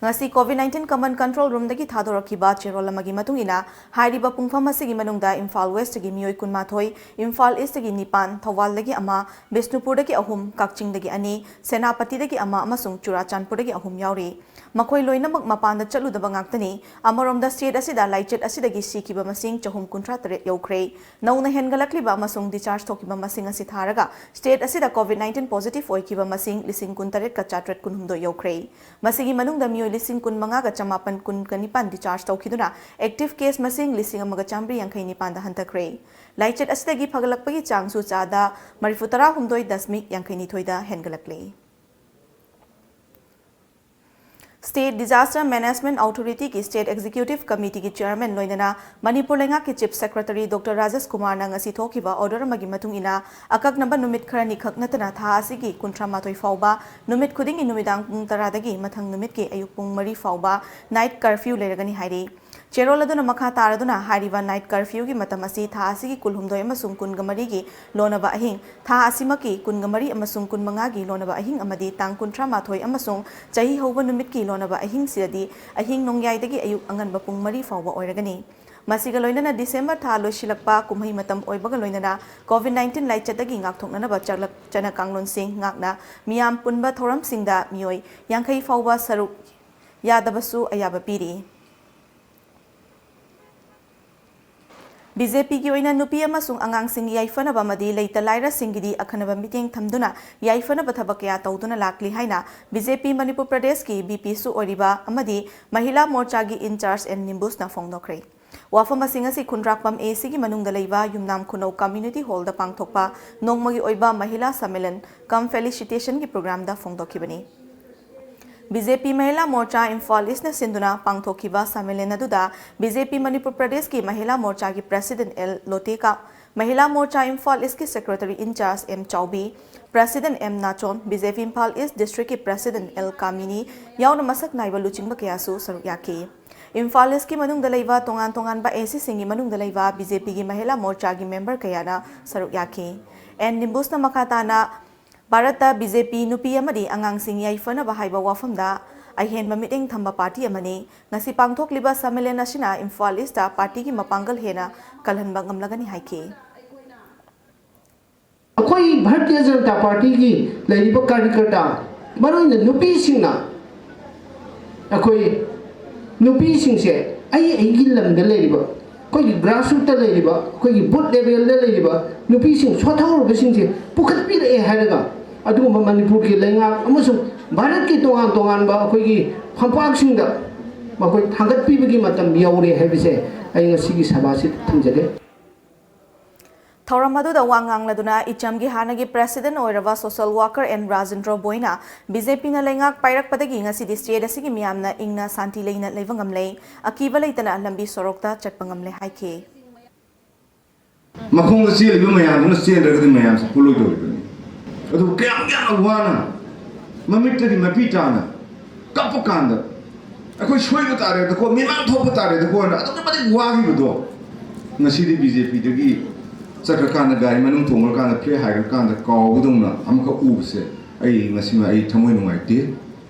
ꯉꯁꯤ ꯀꯣꯚꯤꯗ ꯅꯥꯏꯟꯇꯤꯟ ꯀꯃꯟ ꯀꯟꯇ꯭ꯔꯣꯜ ꯔꯨꯝꯗꯒꯤ ꯊꯥꯗꯣꯔꯛꯈꯤꯕ ꯆꯦꯔꯣꯜ ꯑꯃꯒꯤ ꯃꯇꯨꯡ ꯏꯟꯅ, ꯍꯥꯏꯔꯤꯕ ꯄꯨꯡꯐꯝ ꯑꯁꯤꯒꯤ ꯃꯅꯨꯡꯗ ꯏꯝꯐꯥꯜ ꯋꯦꯁꯇꯒꯤ ꯃꯤꯑꯣꯏ ꯀꯨꯟꯃꯥꯊꯣꯏ, ꯏꯝꯐꯥꯜ ꯏꯁꯇꯒꯤ ꯅꯤꯄꯥꯟ, ꯊꯧꯕꯥꯜꯗꯒꯤ ꯑꯃ, ꯕꯤꯁꯅꯨꯄꯨꯔꯗꯒꯤ ꯑꯍꯨꯝ, ꯀꯛꯆꯤꯡꯗꯒꯤ ꯑꯅꯤ, ꯁꯦꯅꯥꯄꯇꯤꯗꯒꯤ ꯑꯃ ꯑꯃꯁꯨꯡ ꯆꯨꯔꯥꯆꯥꯟꯄꯨꯔꯗꯒꯤ ꯑꯍꯨꯝ ꯌꯥꯎꯔꯤ꯫ ꯃꯈꯣꯏ ꯂꯣꯏꯅꯃꯛ ꯃꯄꯥꯟꯗ ꯆꯠꯂꯨꯗꯕ ꯉꯥꯛꯇꯅꯤ꯫ ꯑꯃꯔꯣꯝꯗ, ꯁ꯭ꯇꯦꯠ ꯑꯁꯤꯗ ꯂꯥꯏꯆꯠ ꯑꯁꯤꯗꯒꯤ ꯁꯤꯈꯤꯕ ꯃꯁꯤꯡ ꯆꯍꯨꯝ ꯀꯨꯟꯊ꯭ꯔꯥ ꯇꯔꯦꯠ ꯌꯧꯈ꯭ꯔꯦ꯫ ꯅꯧꯅ ꯍꯦꯟꯒꯠꯂꯛꯂꯤꯕ ꯑꯃꯁꯨꯡ ꯗꯤꯆꯥꯔꯖ ꯊꯣꯛꯈꯤꯕ ꯃꯁꯤꯡ ꯑꯁꯤ ꯊꯥꯔꯒ, ꯁ꯭ꯇꯦꯠ ꯑꯁꯤꯗ ꯀꯣꯚꯤꯗ ꯅꯥꯏꯟꯇꯤꯟ ꯄꯣꯖꯤꯇꯤꯚ ꯑꯣꯏꯈꯤꯕ ꯃꯁꯤꯡ ꯂꯤꯁꯤꯡ ꯀꯨꯟꯇꯔꯦꯠꯀ ꯆꯥꯇ꯭ꯔꯦꯠ ꯀꯨꯟꯍꯨꯝꯗꯣꯏ ꯌꯧꯈ꯭ꯔꯦ꯫ ꯃꯁꯤꯒꯤ ꯃꯅꯨꯡꯗ ꯃꯤꯑꯣꯏ ꯂꯤꯁꯤꯡ ꯀꯨꯟꯃꯉꯥꯒ ꯆꯃꯥꯄꯟ ꯀꯨꯟꯒ ꯅꯤꯄꯥꯟ ꯗꯤꯆꯥꯔꯖ ꯇꯧꯈꯤꯗꯨꯅ, ꯑꯦꯛꯇꯤꯚ ꯀꯦꯁ ꯃꯁꯤꯡ ꯂꯤꯁꯤꯡ ꯑꯃꯒ ꯆꯥꯃꯔꯤ ꯌꯥꯡꯈꯩ ꯅꯤꯄꯥꯟꯗ ꯍꯟꯊꯈ꯭ꯔꯦ꯫ ꯂꯥꯏꯆꯠ ꯑꯁꯤꯗꯒꯤ ꯐꯒꯠꯂꯛꯄꯒꯤ ꯆꯥꯡꯁꯨ ꯆꯥꯗ ꯃꯔꯤꯐꯨ ꯇꯔꯥꯍꯨꯝꯗꯣꯏ ꯗꯁꯃꯤꯛ ꯌꯥꯡꯈꯩ ꯅꯤꯊꯣꯏꯗ ꯍꯦꯟꯒꯠꯂꯛꯂꯦ꯫ ꯁ꯭ꯇꯦꯠ ꯗꯤꯖꯥꯁꯇꯔ ꯃꯦꯅꯦꯖꯃꯦꯟꯠ ꯑꯣꯊꯣꯔꯤꯇꯤꯒꯤ ꯁ꯭ꯇꯦꯠ ꯑꯦꯛꯖꯤꯀ꯭ꯌꯨꯇꯤꯚ ꯀꯃꯤꯇꯤꯒꯤ ꯆꯦꯌꯔꯃꯦꯟ ꯂꯣꯏꯅꯅ ꯃꯅꯤꯄꯨꯔ ꯂꯩꯉꯥꯛꯀꯤ ꯆꯤꯐ ꯁꯦꯀ꯭ꯔꯦꯇꯔꯤ ꯗꯣꯛꯇꯔ ꯔꯥꯖꯦꯁ ꯀꯨꯃꯥꯔꯅ ꯉꯁꯤ ꯊꯣꯛꯈꯤꯕ ꯑꯣꯔꯗꯔ ꯑꯃꯒꯤ ꯃꯇꯨꯡ ꯏꯟꯅ, ꯑꯀꯛꯅꯕ ꯅꯨꯃꯤꯠ ꯈꯔꯅꯤ ꯈꯛ ꯅꯠꯇꯅ ꯊꯥ ꯑꯁꯤꯒꯤ ꯀꯨꯟꯊ꯭ꯔꯥ ꯃꯥꯊꯣꯏ ꯐꯥꯎꯕ ꯅꯨꯃꯤꯠ ꯈꯨꯗꯤꯡꯒꯤ ꯅꯨꯃꯤꯗꯥꯡ ꯄꯨꯡ ꯇꯔꯥꯗꯒꯤ ꯃꯊꯪ ꯅꯨꯃꯤꯠꯀꯤ ꯑꯌꯨꯛ ꯄꯨꯡ ꯃꯔꯤ ꯐꯥꯎꯕ ꯅꯥꯏꯠ ꯀꯔꯐ꯭ꯌꯨ ꯂꯩꯔꯒꯅꯤ ꯍꯥꯏꯔꯤ꯫ ꯆꯦꯔꯣꯜ ꯑꯗꯨꯅ ꯃꯈꯥ ꯇꯥꯔꯗꯨꯅ ꯍꯥꯏꯔꯤꯕ night curfewꯒꯤ ꯃꯇꯝ ꯑꯁꯤ ꯊꯥ ꯑꯁꯤꯒꯤ ꯀꯨꯟꯍꯨꯝꯗꯣꯏ ꯑꯃꯁꯨꯡ ꯀꯨꯟꯃꯔꯤꯒꯤ ꯂꯣꯟꯅꯕ ꯑꯍꯤꯡ, ꯊꯥ ꯑꯁꯤꯃꯛꯀꯤ ꯀꯨꯟꯃꯔꯤ ꯑꯃꯁꯨꯡ ꯀꯨꯟꯃꯉꯥꯒꯤ ꯂꯣꯟꯅꯕ ꯑꯍꯤꯡ ꯑꯃꯗꯤ ꯇꯥꯡ ꯀꯨꯟꯊ꯭ꯔꯥ ꯃꯥꯊꯣꯏ ꯑꯃꯁꯨꯡ ꯆꯍꯤ ꯍꯧꯕ ꯅꯨꯃꯤꯠꯀꯤ ꯂꯣꯟꯅꯕ ꯑꯍꯤꯡꯁꯤꯗꯗꯤ ꯑꯍꯤꯡ ꯅꯣꯡꯌꯥꯏꯗꯒꯤ ꯑꯌꯨꯛ ꯑꯉꯟꯕ ꯄꯨꯡ ꯃꯔꯤ ꯐꯥꯎꯕ ꯑꯣꯏꯔꯒꯅꯤ꯫ ꯃꯁꯤꯒ ꯂꯣꯏꯅꯅ December ꯊꯥ ꯂꯣꯏꯁꯤꯜꯂꯛꯄ ꯀꯨꯝꯍꯩ ꯃꯇꯝ ꯑꯣꯏꯕꯒ ꯂꯣꯏꯅꯅ COVID nineteen ꯂꯥꯏꯆꯠꯇꯒꯤ ꯉꯥꯛꯊꯣꯛꯅꯅꯕ ꯆꯠꯅ ꯀꯥꯡꯂꯣꯟꯁꯤꯡ ꯉꯥꯛꯅ ꯃꯤꯌꯥꯝ ꯄꯨꯟꯕ ꯊꯧꯔꯝꯁꯤꯡꯗ ꯃꯤꯑꯣꯏ ꯌꯥꯡꯈꯩ ꯐꯥꯎꯕ ꯁꯔꯨꯛ ꯌꯥꯗꯕꯁꯨ ꯑꯌꯥꯕ ꯄꯤꯔꯤ꯫ BJPꯒꯤ ꯑꯣꯏꯅ ꯅꯨꯄꯤ ꯑꯃꯁꯨꯡ ꯑꯉꯥꯡꯁꯤꯡꯒꯤ ꯌꯥꯏꯐꯅꯕ ꯑꯃꯗꯤ ꯂꯩꯇ ꯂꯥꯏꯔꯁꯤꯡꯒꯤꯗꯤ ꯑꯈꯟꯅꯕ ꯃꯤꯠꯌꯦꯡ ꯊꯝꯗꯨꯅ ꯌꯥꯏꯐꯅꯕ ꯊꯕꯛ ꯀꯌꯥ ꯇꯧꯗꯨꯅ ꯂꯥꯛꯂꯤ ꯍꯥꯏꯅ BJP ꯃꯅꯤꯄꯨꯔ ꯄ꯭ꯔꯗꯦꯁꯀꯤ VPꯁꯨ ꯑꯣꯏꯔꯤꯕ ꯑꯃꯗꯤ ꯃꯍꯤꯂꯥ ꯃꯣꯔꯆꯥꯒꯤ in charge N ꯅꯤꯝꯕꯨꯁꯅ ꯐꯣꯡꯗꯣꯛꯈ꯭ꯔꯦ꯫ ꯋꯥꯐꯝ ꯑꯁꯤꯡ ꯑꯁꯤ ꯈꯨꯟꯗ꯭ꯔꯥꯛꯄꯝ ACꯒꯤ ꯃꯅꯨꯡꯗ ꯂꯩꯕ ꯌꯨꯝꯅꯥꯝ ꯈꯨꯅꯧ community hallꯗ ꯄꯥꯡꯊꯣꯛꯄ ꯅꯣꯡꯃꯒꯤ ꯑꯣꯏꯕ ꯃꯍꯤꯂꯥ ꯁꯝꯃꯦꯂꯟ cum felicitationꯒꯤ programꯗ ꯐꯣꯡꯗꯣꯛꯈꯤꯕꯅꯤ꯫ BJP ꯃꯍꯤꯂꯥ ꯃꯣꯔꯆꯥ ꯏꯝꯐꯥꯜ ꯏꯁꯅ ꯁꯤꯟꯗꯨꯅ ꯄꯥꯡꯊꯣꯛꯈꯤꯕ ꯁꯝꯃꯦꯂꯟ ꯑꯗꯨꯗ BJP ꯃꯅꯤꯄꯨꯔ ꯄ꯭ꯔꯗꯦꯁꯀꯤ ꯃꯍꯤꯂꯥ ꯃꯣꯔꯆꯥꯒꯤ president L ꯂꯣꯇꯦꯀꯥ, ꯃꯍꯤꯂꯥ ꯃꯣꯔꯆꯥ ꯏꯝꯐꯥꯜ ꯏꯁꯀꯤ secretary in charge M Chaobi, president M Nachom, BJP Imphal is districtꯀꯤ president L ꯀꯥꯃꯤꯅꯤ ꯌꯥꯎꯅ ꯃꯁꯛ ꯅꯥꯏꯕ ꯂꯨꯆꯤꯡꯕ ꯀꯌꯥꯁꯨ ꯁꯔꯨꯛ ꯌꯥꯈꯤ꯫ ꯏꯝꯐꯥꯜ ꯏꯁꯀꯤ ꯃꯅꯨꯡꯗ ꯂꯩꯕ ꯇꯣꯉꯥꯟ ꯇꯣꯉꯥꯟꯕ ACꯁꯤꯡꯒꯤ ꯃꯅꯨꯡꯗ ꯂꯩꯕ BJPꯒꯤ ꯃꯍꯤꯂꯥ ꯃꯣꯔꯆꯥꯒꯤ member ꯀꯌꯥꯅ ꯁꯔꯨꯛ ꯌꯥꯈꯤ꯫ N ꯅꯤꯝꯕꯨꯁꯅ ꯃꯈꯥ ꯇꯥꯅ ꯚꯥꯔꯠꯇ BJP ꯅꯨꯄꯤ ꯑꯃꯗꯤ ꯑꯉꯥꯡꯁꯤꯡ ꯌꯥꯏꯐꯅꯕ ꯍꯥꯏꯕ ꯋꯥꯐꯝꯗ ꯑꯍꯦꯟꯕ ꯃꯤꯠꯌꯦꯡ ꯊꯝꯕ party ꯑꯃꯅꯤ꯫ ꯉꯁꯤ ꯄꯥꯡꯊꯣꯛꯂꯤꯕ ꯁꯝꯃꯦꯂꯟ ꯑꯁꯤꯅ ꯏꯝꯐꯥꯜ ꯏꯁꯇ partyꯒꯤ ꯃꯄꯥꯡꯒꯜ ꯍꯦꯟꯅ ꯀꯜꯍꯟꯕ ꯉꯝꯂꯒꯅꯤ ꯍꯥꯏꯈꯤ꯫ ꯑꯩꯈꯣꯏ ꯚꯥꯔꯇꯤꯌ ꯖꯅꯇꯥ ꯄꯥꯔꯇꯤꯒꯤ ꯂꯩꯔꯤꯕ ꯀꯥꯔꯌꯀꯔꯇꯥ, ꯃꯔꯨꯑꯣꯏꯅ ꯅꯨꯄꯤꯁꯤꯡꯅ, ꯑꯩꯈꯣꯏ ꯅꯨꯄꯤꯁꯤꯡꯁꯦ ꯑꯩ ꯑꯩꯒꯤ ꯂꯝꯗ ꯂꯩꯔꯤꯕ, ꯑꯩꯈꯣꯏꯒꯤ grassrootꯇ ꯂꯩꯔꯤꯕ, ꯑꯩꯈꯣꯏꯒꯤ booth levelꯗ ꯂꯩꯔꯤꯕ ꯅꯨꯄꯤꯁꯤꯡ ꯁꯣꯠꯊꯍꯧꯔꯕꯁꯤꯡꯁꯦ ꯄꯨꯈꯠꯄꯤꯔꯛꯑꯦ ꯍꯥꯏꯔꯒ, ꯑꯗꯨꯒꯨꯝꯕ ꯃꯅꯤꯄꯨꯔꯒꯤ ꯂꯩꯉꯥꯛ ꯑꯃꯁꯨꯡ ꯚꯥꯔꯠꯀꯤ ꯇꯣꯉꯥꯟ ꯇꯣꯉꯥꯟꯕ ꯑꯩꯈꯣꯏꯒꯤ ꯐꯝꯄꯥꯛꯁꯤꯡꯗ ꯃꯈꯣꯏ ꯊꯥꯡꯒꯠꯄꯤꯕꯒꯤ ꯃꯇꯝ ꯌꯧꯔꯦ ꯍꯥꯏꯕꯁꯦ ꯑꯩ ꯉꯁꯤꯒꯤ ꯁꯚꯥꯁꯤꯗ ꯊꯝꯖꯒꯦ꯫ ꯊꯧꯔꯝ ꯑꯗꯨꯗ ꯋꯥ ꯉꯥꯡꯂꯗꯨꯅ ꯏꯆꯝꯒꯤ ꯍꯥꯟꯅꯒꯤ president ꯑꯣꯏꯔꯕ social worker N ꯔꯥꯖꯦꯟꯗ꯭ꯔ ꯕꯣꯏꯅ BJPꯅ ꯂꯩꯉꯥꯛ ꯄꯥꯏꯔꯛꯄꯗꯒꯤ ꯉꯁꯤꯗꯤ state ꯑꯁꯤꯒꯤ ꯃꯤꯌꯥꯝꯅ ꯏꯪꯅ ꯁꯥꯟꯇꯤ ꯂꯩꯅ ꯂꯩꯕ ꯉꯝꯂꯦ, ꯑꯀꯤꯕ ꯂꯩꯇꯅ ꯂꯝꯕꯤ ꯁꯣꯔꯣꯛꯇ ꯆꯠꯄ ꯉꯝꯂꯦ ꯍꯥꯏꯈꯤ꯫ ꯃꯈꯣꯡꯗ ꯆꯦꯜꯂꯤꯕ ꯃꯌꯥꯝꯗꯨꯅ ꯆꯦꯟꯗ꯭ꯔꯒꯗꯤ ꯃꯌꯥꯝꯁꯦ ꯄꯨꯜꯂꯣꯏꯗꯧꯔꯤꯕꯅꯤ꯫ ꯑꯗꯨꯕꯨ ꯀꯌꯥꯝ ꯌꯥꯝꯅ ꯋꯥꯅ ꯃꯃꯤꯠꯇꯒꯤ ꯃꯄꯤ ꯇꯥꯅ ꯀꯞꯄ ꯀꯥꯟꯗ ꯑꯩꯈꯣꯏ ꯁꯣꯏꯕ ꯇꯥꯔꯦꯗꯀꯣ, ꯃꯤꯃꯥꯡ ꯊꯣꯛꯄ ꯇꯥꯔꯦꯗꯀꯣꯅ ꯑꯗꯨꯛꯀꯤ ꯃꯇꯤꯛ ꯋꯥꯈꯤꯕꯗꯣ, ꯉꯁꯤꯗꯤ ꯕꯤ ꯖꯦ ꯄꯤꯗꯒꯤ ꯆꯠꯈ꯭ꯔꯀꯥꯟꯗ, ꯒꯥꯔꯤ ꯃꯅꯨꯡ ꯊꯣꯡꯈ꯭ꯔꯀꯥꯟꯗ, ꯐ꯭ꯂꯦꯛ ꯍꯥꯏꯈ꯭ꯔꯀꯥꯟꯗ ꯀꯥꯎꯕꯗꯧꯅ ꯑꯃꯈꯛ ꯎꯕꯁꯦ, ꯑꯩ ꯉꯁꯤꯃ ꯑꯩ ꯊꯃꯣꯏ ꯅꯨꯡꯉꯥꯏꯇꯦ꯫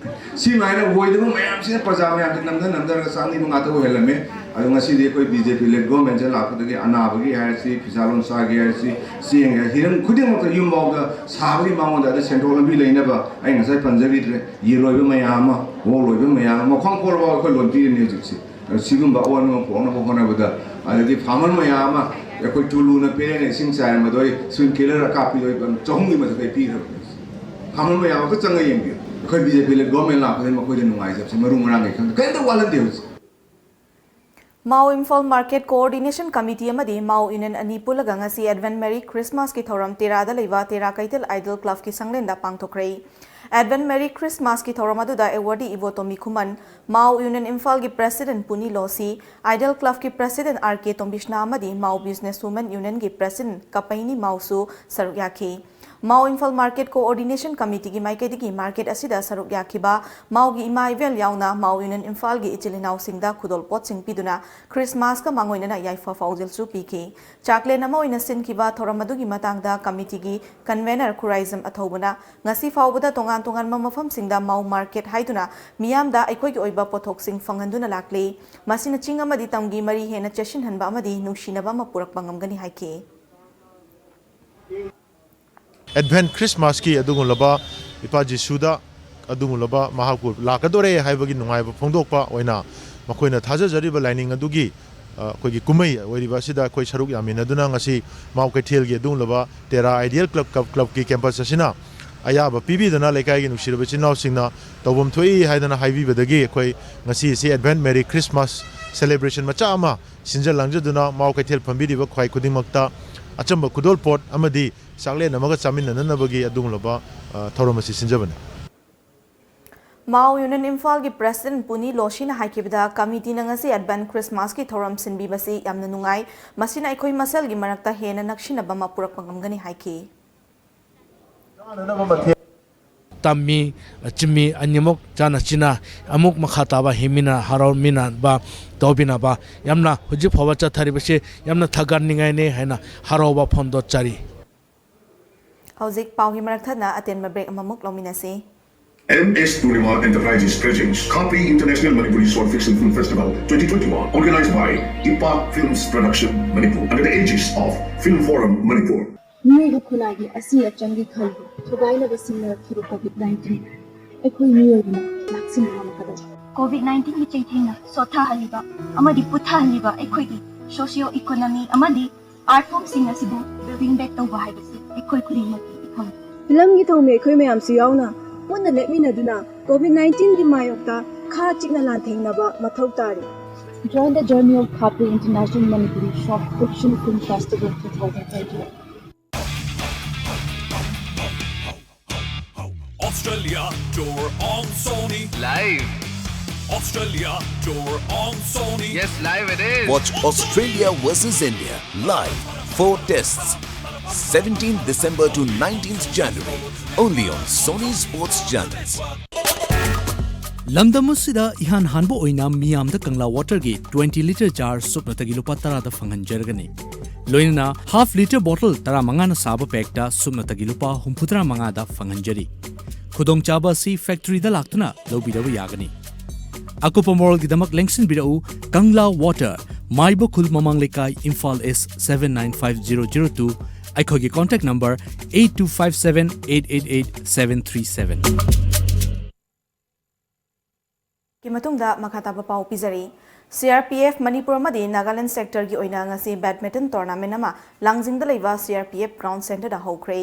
ꯁꯤꯃꯥꯏꯅ ꯑꯣꯏꯗꯕ ꯃꯌꯥꯝꯁꯤꯅ ꯄ꯭ꯔꯖꯥ ꯃꯌꯥꯝꯁꯦ ꯅꯝꯊ ꯅꯝꯊꯔꯒ ꯆꯥꯛꯅꯤꯕ ꯉꯥꯛꯇ ꯑꯣꯏꯍꯜꯂꯝꯃꯦ꯫ ꯑꯗꯣ ꯉꯁꯤꯗꯤ ꯑꯩꯈꯣꯏ ꯕꯤ ꯖꯦ ꯄꯤ ꯂꯦꯠ ꯒꯣꯔꯃꯦꯟꯁꯦ ꯂꯥꯛꯄꯗꯒꯤ ꯑꯅꯥꯕꯒꯤ ꯍꯥꯏꯔꯁꯤ, ꯐꯤꯁꯥ ꯂꯣꯟꯁꯥꯒꯤ ꯍꯥꯏꯔꯁꯤ, ꯆꯦꯡꯒꯤ ꯍꯥꯏꯔꯁꯤ, ꯍꯤꯔꯝ ꯈꯨꯗꯤꯡꯃꯛꯇ ꯌꯨꯝꯐꯥꯎꯗ ꯁꯥꯕꯒꯤ ꯃꯉꯣꯟꯗ ꯑꯗ ꯁꯦꯟꯊꯣꯛ ꯂꯝꯕꯤ ꯂꯩꯅꯕ ꯑꯩ ꯉꯁꯥꯏ ꯄꯟꯖꯈꯤꯗ꯭ꯔꯦ, ꯌꯦꯟ ꯂꯣꯏꯕ ꯃꯌꯥꯝ ꯑꯃ, ꯑꯣꯛ ꯂꯣꯏꯕ ꯃꯌꯥꯝ ꯑꯃ, ꯃꯈꯣꯡ ꯀꯣꯜꯐꯥꯎ ꯑꯩꯈꯣꯏ ꯂꯣꯟ ꯄꯤꯔꯤꯅꯦ ꯍꯧꯖꯤꯛꯁꯦ꯫ ꯑꯗꯣ ꯁꯤꯒꯨꯝꯕ ꯑꯑꯣꯟꯕ ꯑꯃ ꯄꯨꯔꯛꯅꯕ ꯍꯣꯠꯅꯕꯗ, ꯑꯗꯒꯤ ꯐꯥꯔꯃꯔ ꯃꯌꯥꯝ ꯑꯃ ꯑꯩꯈꯣꯏ ꯇꯨꯂꯨꯅ ꯄꯦꯔꯦꯅ ꯏꯁꯤꯡ ꯆꯥꯏꯔꯝꯕꯗꯣ ꯑꯩ ꯁ꯭ꯋꯤꯝ ꯀꯤꯂꯔ ꯑꯀꯥꯞꯄꯤꯗꯣ ꯑꯩ ꯆꯍꯨꯝꯒꯤ ꯃꯊꯛꯇ ꯑꯩ ꯄꯤꯈ꯭ꯔꯕꯅꯦ꯫ ꯐꯥꯔꯃꯔ ꯃꯌꯥꯝ ꯑꯝꯇ ꯆꯪꯉ ꯌꯦꯡꯕꯤꯌꯨ꯫ ꯑꯩꯈꯣꯏ ꯕꯤ ꯖꯦ ꯄꯤ ꯂꯦꯠ ꯒꯣꯔꯃꯦꯟ ꯂꯥꯛꯄꯗꯒꯤ ꯃꯈꯣꯏꯗ ꯅꯨꯡꯉꯥꯏꯖꯕꯁꯦ ꯃꯔꯨ ꯃꯔꯥꯡ ꯀꯩ ꯈꯪꯗꯦ, ꯀꯔꯤꯝꯇ ꯋꯥꯠꯍꯟꯗꯦ ꯍꯧꯖꯤꯛ꯫ ꯃꯥꯎ ꯏꯝꯐꯥꯜ ꯃꯥꯔꯀꯦꯠ ꯀꯣꯑꯣꯔꯗꯤꯅꯦꯁꯟ ꯀꯃꯤꯇꯤ ꯑꯃꯗꯤ ꯃꯥꯎ ꯌꯨꯅꯤꯌꯟ ꯑꯅꯤ ꯄꯨꯜꯂꯒ ꯉꯁꯤ ꯑꯦꯗꯚꯦꯟ ꯃꯦꯔꯤ ꯈ꯭ꯔꯤꯁꯃꯥꯁꯀꯤ ꯊꯧꯔꯝ ꯇꯦꯔꯥꯗ ꯂꯩꯕ ꯇꯦꯔꯥ ꯀꯩꯊꯦꯜ ꯑꯥꯏꯗꯜ ꯀ꯭ꯂꯕꯀꯤ ꯁꯪꯂꯦꯟꯗ ꯄꯥꯡꯊꯣꯛꯈ꯭ꯔꯦ꯫ ꯑꯦꯗꯚꯦꯟ ꯃꯦꯔꯤ ꯈ꯭ꯔꯤꯁꯃꯥꯁꯀꯤ ꯊꯧꯔꯝ ꯑꯗꯨꯗ ꯑꯦꯋꯥꯔꯗꯤ ꯏꯕꯣꯇꯣꯝꯕꯤ ꯈꯨꯃꯟ, ꯃꯥꯎ ꯌꯨꯅꯤꯌꯟ ꯏꯝꯐꯥꯜꯒꯤ ꯄ꯭ꯔꯦꯁꯤꯗꯦꯟꯠ ꯄꯨꯅꯤ ꯂꯣꯁꯤ, ꯑꯥꯏꯗꯜ ꯀ꯭ꯂꯕꯀꯤ ꯄ꯭ꯔꯦꯁꯤꯗꯦꯟꯠ ꯑꯥꯔ ꯀꯦ ꯇꯣꯝꯕꯤꯁꯅꯥ ꯑꯃꯗꯤ ꯃꯥꯎ ꯕꯤꯖꯤꯅꯦꯁ ꯋꯨꯃꯦꯟ ꯌꯨꯅꯤꯌꯟꯒꯤ ꯄ꯭ꯔꯦꯁꯤꯗꯦꯟꯠ ꯀꯄꯩꯅꯤ ꯃꯥꯎꯁꯨ ꯁꯔꯨꯛ ꯌꯥꯈꯤ꯫ ꯃꯥꯎ ꯏꯝꯐꯥꯜ ꯃꯥꯔꯀꯦꯠ ꯀꯣꯑꯣꯔꯗꯤꯅꯦꯁꯟ ꯀꯃꯤꯇꯤꯒꯤ ꯃꯥꯏꯀꯩꯗꯒꯤ ꯃꯥꯔꯀꯦꯠ ꯑꯁꯤꯗ ꯁꯔꯨꯛ ꯌꯥꯈꯤꯕ ꯃꯥꯎꯒꯤ ꯏꯃꯥ ꯏꯕꯦꯜ ꯌꯥꯎꯅ ꯃꯥꯎ ꯌꯨꯅꯤꯌꯟ ꯏꯝꯐꯥꯜꯒꯤ ꯏꯆꯤꯜ ꯏꯅꯥꯎꯁꯤꯡꯗ ꯈꯨꯗꯣꯜꯄꯣꯠꯁꯤꯡ ꯄꯤꯗꯨꯅ ꯈ꯭ꯔꯤꯁꯃꯥꯁꯀ ꯃꯥꯡꯑꯣꯏꯅꯅ ꯌꯥꯏꯐ ꯄꯥꯎꯖꯦꯜꯁꯨ ꯄꯤꯈꯤ꯫ ꯆꯥꯛꯂꯦꯟ ꯑꯃ ꯑꯣꯏꯅ ꯁꯤꯟꯈꯤꯕ ꯊꯧꯔꯝ ꯑꯗꯨꯒꯤ ꯃꯇꯥꯡꯗ ꯀꯃꯤꯇꯤꯒꯤ ꯀꯟꯚꯦꯅꯔ ꯈꯨꯔꯥꯏꯖꯝ ꯑꯊꯧꯕꯅ ꯉꯁꯤ ꯐꯥꯎꯕꯗ ꯇꯣꯉꯥꯟ ꯇꯣꯉꯥꯟꯕ ꯃꯐꯝꯁꯤꯡꯗ ꯃꯥꯎ ꯃꯥꯔꯀꯦꯠ ꯍꯥꯏꯗꯨꯅ ꯃꯤꯌꯥꯝꯗ ꯑꯩꯈꯣꯏꯒꯤ ꯑꯣꯏꯕ ꯄꯣꯠꯊꯣꯛꯁꯤꯡ ꯐꯪꯍꯟꯗꯨꯅ ꯂꯥꯛꯂꯤ꯫ ꯃꯁꯤꯅ ꯆꯤꯡ ꯑꯃꯗꯤ ꯇꯝꯒꯤ ꯃꯔꯤ ꯍꯦꯟꯅ ꯆꯦꯠꯁꯤꯟꯍꯟꯕ ꯑꯃꯗꯤ ꯅꯨꯡꯁꯤꯅꯕ ꯑꯃ ꯄꯨꯔꯛꯄ ꯉꯝꯒꯅꯤ ꯍꯥꯏꯈꯤ꯫ ꯑꯦꯗꯚꯦꯟꯠ ꯈ꯭ꯔꯤꯁꯃꯥꯁꯀꯤ ꯑꯗꯨꯒꯨꯝꯂꯕ ꯏꯄꯥ ꯖꯤꯁꯨꯗ ꯑꯗꯨꯒꯨꯝꯂꯕ ꯃꯍꯥꯛꯄꯨ ꯂꯥꯛꯀꯗꯣꯔꯦ ꯍꯥꯏꯕꯒꯤ ꯅꯨꯡꯉꯥꯏꯕ ꯐꯣꯡꯗꯣꯛꯄ ꯑꯣꯏꯅ ꯃꯈꯣꯏꯅ ꯊꯥꯖꯖꯔꯤꯕ ꯂꯥꯏꯅꯤꯡ ꯑꯗꯨꯒꯤ, ꯑ, ꯑꯩꯈꯣꯏꯒꯤ ꯀꯨꯝꯍꯩ ꯑꯣꯏꯔꯤꯕ ꯑꯁꯤꯗ ꯑꯩꯈꯣꯏ ꯁꯔꯨꯛ ꯌꯥꯃꯤꯟꯅꯗꯨꯅ ꯉꯁꯤ ꯃꯥꯎ ꯀꯩꯊꯦꯜꯒꯤ ꯑꯗꯨꯒꯨꯝꯂꯕ ꯇꯦꯔꯥ ꯑꯥꯏꯗꯤꯌꯦꯜ ꯀ꯭ꯂꯕ, ꯀ꯭ꯂꯕ, ꯀ꯭ꯂꯕꯀꯤ ꯀꯦꯝꯄꯁ ꯑꯁꯤꯅ ꯑꯌꯥꯕ ꯄꯤꯕꯤꯗꯨꯅ ꯂꯩꯀꯥꯏꯒꯤ ꯅꯨꯡꯁꯤꯔꯕ ꯏꯆꯤꯟ ꯏꯅꯥꯎꯁꯤꯡꯅ ꯇꯧꯐꯝ ꯊꯣꯛꯏ ꯍꯥꯏꯗꯅ ꯍꯥꯏꯕꯤꯕꯗꯒꯤ ꯑꯩꯈꯣꯏ ꯉꯁꯤ ꯑꯁꯤ ꯑꯦꯗꯚꯦꯟꯠ ꯃꯦꯔꯤ ꯈ꯭ꯔꯤꯁꯃꯥꯁ ꯁꯦꯂꯦꯕ꯭ꯔꯦꯁꯟ ꯃꯆꯥ ꯑꯃ ꯁꯤꯟꯖ ꯂꯥꯡꯖꯗꯨꯅ ꯃꯥꯎ ꯀꯩꯊꯦꯜ ꯐꯝꯕꯤꯔꯤꯕ ꯈ꯭ꯋꯥꯏ ꯈꯨꯗꯤꯡꯃꯛꯇ ꯑꯆꯝꯕ ꯈꯨꯗꯣꯜꯄꯣꯠ ꯑꯃꯗꯤ ꯆꯥꯛꯂꯦꯟ ꯑꯃꯒ ꯆꯥꯃꯤꯟꯅꯅꯅꯕꯒꯤ ꯑꯗꯨꯒꯨꯝꯂꯕ, ꯑ, ꯊꯧꯔꯝ ꯑꯁꯤ ꯁꯤꯟꯖꯕꯅꯤ꯫ ꯃꯥꯎ ꯌꯨꯅꯤꯌꯟ ꯏꯝꯐꯥꯜꯒꯤ ꯄ꯭ꯔꯦꯁꯤꯗꯦꯟꯠ ꯄꯨꯅꯤ ꯂꯣꯁꯤꯅ ꯍꯥꯏꯈꯤꯕꯗ, ꯀꯃꯤꯇꯤꯅ ꯉꯁꯤ ꯑꯦꯗꯚꯦꯟꯠ ꯈ꯭ꯔꯤꯁꯃꯥꯁꯀꯤ ꯊꯧꯔꯝ ꯁꯤꯟꯕꯤꯕꯁꯤ ꯌꯥꯝꯅ ꯅꯨꯡꯉꯥꯏ, ꯃꯁꯤꯅ ꯑꯩꯈꯣꯏ ꯃꯁꯦꯜꯒꯤ ꯃꯔꯛꯇ ꯍꯦꯟꯅ ꯅꯛꯁꯤꯟꯅꯕ ꯑꯃ ꯄꯨꯔꯛꯄ ꯉꯝꯒꯅꯤ ꯍꯥꯏꯈꯤ꯫ ꯇꯝꯃꯤ, ꯆꯨꯝꯃꯤ, ꯑꯅꯤꯃꯛ ꯆꯥꯅ ꯆꯤꯟꯅ ꯑꯃꯨꯛ ꯃꯈꯥ ꯇꯥꯕ ꯍꯤꯡꯃꯤꯟꯅ ꯍꯔꯥꯎꯃꯤꯟꯅꯕ ꯇꯧꯕꯤꯅꯕ ꯌꯥꯝꯅ ꯍꯧꯖꯤꯛ ꯐꯥꯎꯕ ꯆꯠꯊꯔꯤꯕꯁꯤ ꯌꯥꯝꯅ ꯊꯥꯒꯠꯅꯤꯡꯉꯥꯏꯅꯤ ꯍꯥꯏꯅ ꯍꯔꯥꯎꯕ ꯐꯣꯡꯗꯣꯛꯆꯔꯤ꯫ ꯍꯧꯖꯤꯛ ꯄꯥꯎꯒꯤ ꯃꯔꯛ ꯊꯠꯅ ꯑꯇꯦꯟꯕ ꯕ꯭ꯔꯦꯛ ꯑꯃꯃꯨꯛ ꯂꯧꯃꯤꯟꯅꯁꯤ꯫ M S Purnima Enterprises presents Khapi International Manipuri Short Fiction Film Festival twenty twenty-one, organized by Ipa Films Production Manipur under the aegis of Film Forum Manipur. ꯃꯤꯑꯣꯏꯕ ꯈꯨꯟꯅꯥꯏꯒꯤ ꯑꯁꯤ ꯑꯆꯪꯒꯤ ꯈꯜꯕꯨ ꯊꯨꯒꯥꯏꯅꯕ ꯁꯤꯡꯅꯔꯛꯈꯤꯕ ꯀꯣꯚꯤꯗ ꯅꯥꯏꯟꯇꯤꯟ ꯑꯩꯈꯣꯏ ꯃꯤꯑꯣꯏꯕꯅ ꯂꯥꯛꯁꯤꯟꯕ ꯉꯝꯒꯗꯕ꯫ ꯀꯣꯚꯤꯗ ꯅꯥꯏꯟꯇꯤꯟꯒꯤ ꯆꯩꯊꯦꯡꯅ ꯁꯣꯠꯊꯍꯜꯂꯤꯕ ꯑꯃꯗꯤ ꯄꯨꯊꯍꯜꯂꯤꯕ ꯑꯩꯈꯣꯏꯒꯤ ꯁꯣꯁꯤꯑꯣ ꯏꯀꯣꯅꯣꯃꯤ ꯑꯃꯗꯤ ꯑꯥꯔꯠ ꯐꯣꯝꯁꯤꯡ ꯑꯁꯤꯕꯨ ꯕꯤꯜꯗꯤꯡ ꯕꯦꯛ ꯇꯧꯕ ꯍꯥꯏꯕꯁꯤ ꯑꯩꯈꯣꯏ ꯈꯨꯗꯤꯡꯃꯛꯀꯤ ꯏꯊꯧꯅꯤ꯫ ꯐꯤꯂꯝꯒꯤ ꯊꯧꯃꯤ ꯑꯩꯈꯣꯏ ꯃꯌꯥꯝꯁꯨ ꯌꯥꯎꯅ ꯄꯨꯟꯅ ꯂꯦꯞꯃꯤꯟꯅꯗꯨꯅ ꯀꯣꯚꯤꯗ ꯅꯥꯏꯟꯇꯤꯟꯒꯤ ꯃꯥꯌꯣꯛꯇ ꯈꯥ ꯆꯤꯛꯅ ꯂꯥꯟꯊꯦꯡꯅꯕ ꯃꯊꯧ ꯇꯥꯔꯤ꯫ Join the journey of Khapi International Manipuri Short Fiction Film Festival two thousand twenty-one. Australia tour on Sony. Live. Australia tour on Sony. Yes, live it is. Watch Australia versus India live. Four tests. seventeenth December to nineteenth January. Only on Sony Sports Channels. ꯂꯝꯗꯝ ꯑꯁꯤꯗ ꯏꯍꯥꯟ ꯍꯥꯟꯕ ꯑꯣꯏꯅ ꯃꯤꯌꯥꯝꯗ ꯀꯪꯂꯥ ꯋꯥꯇꯔꯒꯤ twenty litre jar ꯁꯨꯞꯅꯇꯒꯤ ꯂꯨꯄꯥ ꯇꯔꯥꯗ ꯐꯪꯍꯟꯖꯔꯒꯅꯤ꯫ ꯂꯣꯏꯅꯅ ꯍꯥꯐ ꯂꯤꯇꯔ ꯕꯣꯇꯜ ꯇꯔꯥꯃꯉꯥꯅ ꯁꯥꯕ ꯄꯦꯛꯇ ꯁꯨꯞꯅꯇꯒꯤ ꯂꯨꯄꯥ ꯍꯨꯝꯐꯨꯇꯔꯥ ꯃꯉꯥꯗ ꯐꯪꯍꯟꯖꯔꯤ꯫ ꯈꯨꯗꯣꯡꯆꯥꯕ ꯑꯁꯤ ꯐꯦꯛꯇꯔꯤꯗ ꯂꯥꯛꯇꯨꯅ ꯂꯧꯕꯤꯔꯕ ꯌꯥꯒꯅꯤ꯫ ꯑꯀꯨꯞꯄ ꯃꯔꯣꯜꯒꯤꯗꯃꯛ ꯂꯦꯡꯁꯤꯟꯕꯤꯔꯛꯎ, ꯀꯪꯂꯥ ꯋꯥꯇꯔ, ꯃꯥꯏꯕ ꯈꯨꯜ ꯃꯃꯥꯡ ꯂꯩꯀꯥꯏ, ꯏꯝꯐꯥꯜ ꯏꯁ, seven nine five zero zero two꯫ ꯑꯩꯈꯣꯏꯒꯤ contact number eight two five seven eight eight eight seven three seven꯫ ꯒꯤ ꯃꯇꯨꯡꯗ ꯃꯈꯥ ꯇꯥꯕ ꯄꯥꯎ ꯄꯤꯖꯔꯤ꯫ C R P F Manipur ꯑꯃꯗꯤ ꯅꯥꯒꯥꯂꯦꯟ ꯁꯦꯛꯇꯔꯒꯤ ꯑꯣꯏꯅ ꯉꯁꯤ ꯕꯦꯗꯃꯤꯟꯇꯟ ꯇꯣꯔꯅꯥꯃꯦꯟ ꯑꯃ ꯂꯥꯡꯖꯤꯡꯗ ꯂꯩꯕ C R P F ground ꯁꯦꯟꯇꯔꯗ ꯍꯧꯈ꯭ꯔꯦ꯫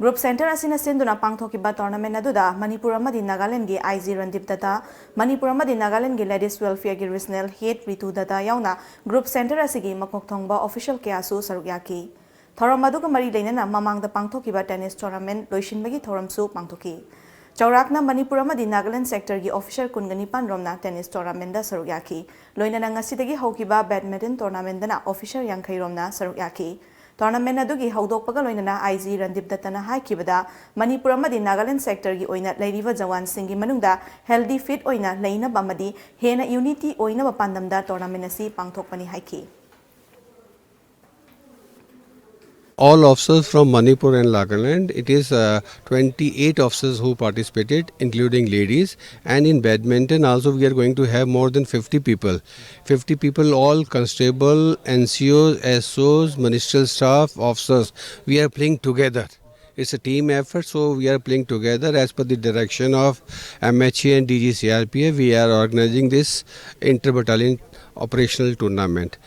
ꯒ꯭ꯔꯨꯞ ꯁꯦꯟꯇꯔ ꯑꯁꯤꯅ ꯁꯤꯟꯗꯨꯅ ꯄꯥꯡꯊꯣꯛꯈꯤꯕ ꯇꯣꯔꯅꯥꯃꯦꯟ ꯑꯗꯨꯗ ꯃꯅꯤꯄꯨꯔ ꯑꯃꯗꯤ ꯅꯥꯒꯥꯂꯦꯟꯒꯤ ꯑꯥꯏ ꯖꯤ ꯔꯟꯗꯤꯞ ꯗꯠꯇ, ꯃꯅꯤꯄꯨꯔ ꯑꯃꯗꯤ ꯅꯥꯒꯥꯂꯦꯟꯒꯤ ꯂꯦꯗꯤꯁ ꯋꯦꯜꯐꯤꯌꯔꯒꯤ ꯔꯤꯖꯅꯦꯜ ꯍꯦꯗ ꯔꯤꯇꯨ ꯗꯠꯇ ꯌꯥꯎꯅ ꯒ꯭ꯔꯨꯞ ꯁꯦꯟꯇꯔ ꯑꯁꯤꯒꯤ ꯃꯀꯣꯛ ꯊꯣꯡꯕ ꯑꯣꯐꯤꯁꯤꯌꯦꯜ ꯀꯌꯥꯁꯨ ꯁꯔꯨꯛ ꯌꯥꯈꯤ꯫ ꯊꯧꯔꯝ ꯑꯗꯨꯒ ꯃꯔꯤ ꯂꯩꯅꯅ ꯃꯃꯥꯡꯗ ꯄꯥꯡꯊꯣꯛꯈꯤꯕ ꯇꯦꯅꯤꯁ ꯇꯣꯔꯅꯥꯃꯦꯟ ꯂꯣꯏꯁꯤꯟꯕꯒꯤ ꯊꯧꯔꯝꯁꯨ ꯄꯥꯡꯊꯣꯛꯈꯤ꯫ ꯆꯥꯎꯔꯥꯛꯅ ꯃꯅꯤꯄꯨꯔ ꯑꯃꯗꯤ ꯅꯥꯒꯥꯂꯦꯟ ꯁꯦꯛꯇꯔꯒꯤ ꯑꯣꯐꯤꯁꯔ ꯀꯨꯟꯒ ꯅꯤꯄꯥꯟ ꯔꯣꯝꯅ ꯇꯦꯅꯤꯁ ꯇꯣꯔꯅꯥꯃꯦꯟꯗ ꯁꯔꯨꯛ ꯌꯥꯈꯤ꯫ ꯂꯣꯏꯅꯅ ꯉꯁꯤꯗꯒꯤ ꯍꯧꯈꯤꯕ ꯕꯦꯗꯃꯤꯟꯇꯟ ꯇꯣꯔꯅꯥꯃꯦꯟꯗꯅ ꯑꯣꯐꯤꯁꯔ ꯌꯥꯡꯈꯩ ꯔꯣꯝꯅ ꯁꯔꯨꯛ ꯌꯥꯈꯤ꯫ Tournament ꯑꯗꯨꯒꯤ ꯍꯧꯗꯣꯛꯄꯒ ꯂꯣꯏꯅꯅ ꯑꯥꯏ ꯖꯤ ꯔꯟꯗꯤꯞ ꯗꯠꯇꯅ ꯍꯥꯏꯈꯤꯕꯗ, ꯃꯅꯤꯄꯨꯔ ꯑꯃꯗꯤ ꯅꯥꯒꯥꯂꯦꯟ ꯁꯦꯛꯇꯔꯒꯤ ꯑꯣꯏꯅ ꯂꯩꯔꯤꯕ ꯖꯋꯥꯟꯁꯤꯡꯒꯤ ꯃꯅꯨꯡꯗ healthy fit ꯑꯣꯏꯅ ꯂꯩꯅꯕ ꯑꯃꯗꯤ ꯍꯦꯟꯅ unity ꯑꯣꯏꯅꯕ ꯄꯥꯟꯗꯝꯗ tournament ꯑꯁꯤ ꯄꯥꯡꯊꯣꯛꯄꯅꯤ ꯍꯥꯏꯈꯤ꯫ All officers from Manipur and Nagaland. It is uh, twenty-eight officers who participated, including ladies. And in badminton also, we are going to have more than fifty people. fifty people, all constable, N C Os, S Os, ministerial staff, officers. We are playing together. It's a team effort, so we are playing together as per the direction of M H A and D G C R P F. We are organizing this inter-battalion operational tournament.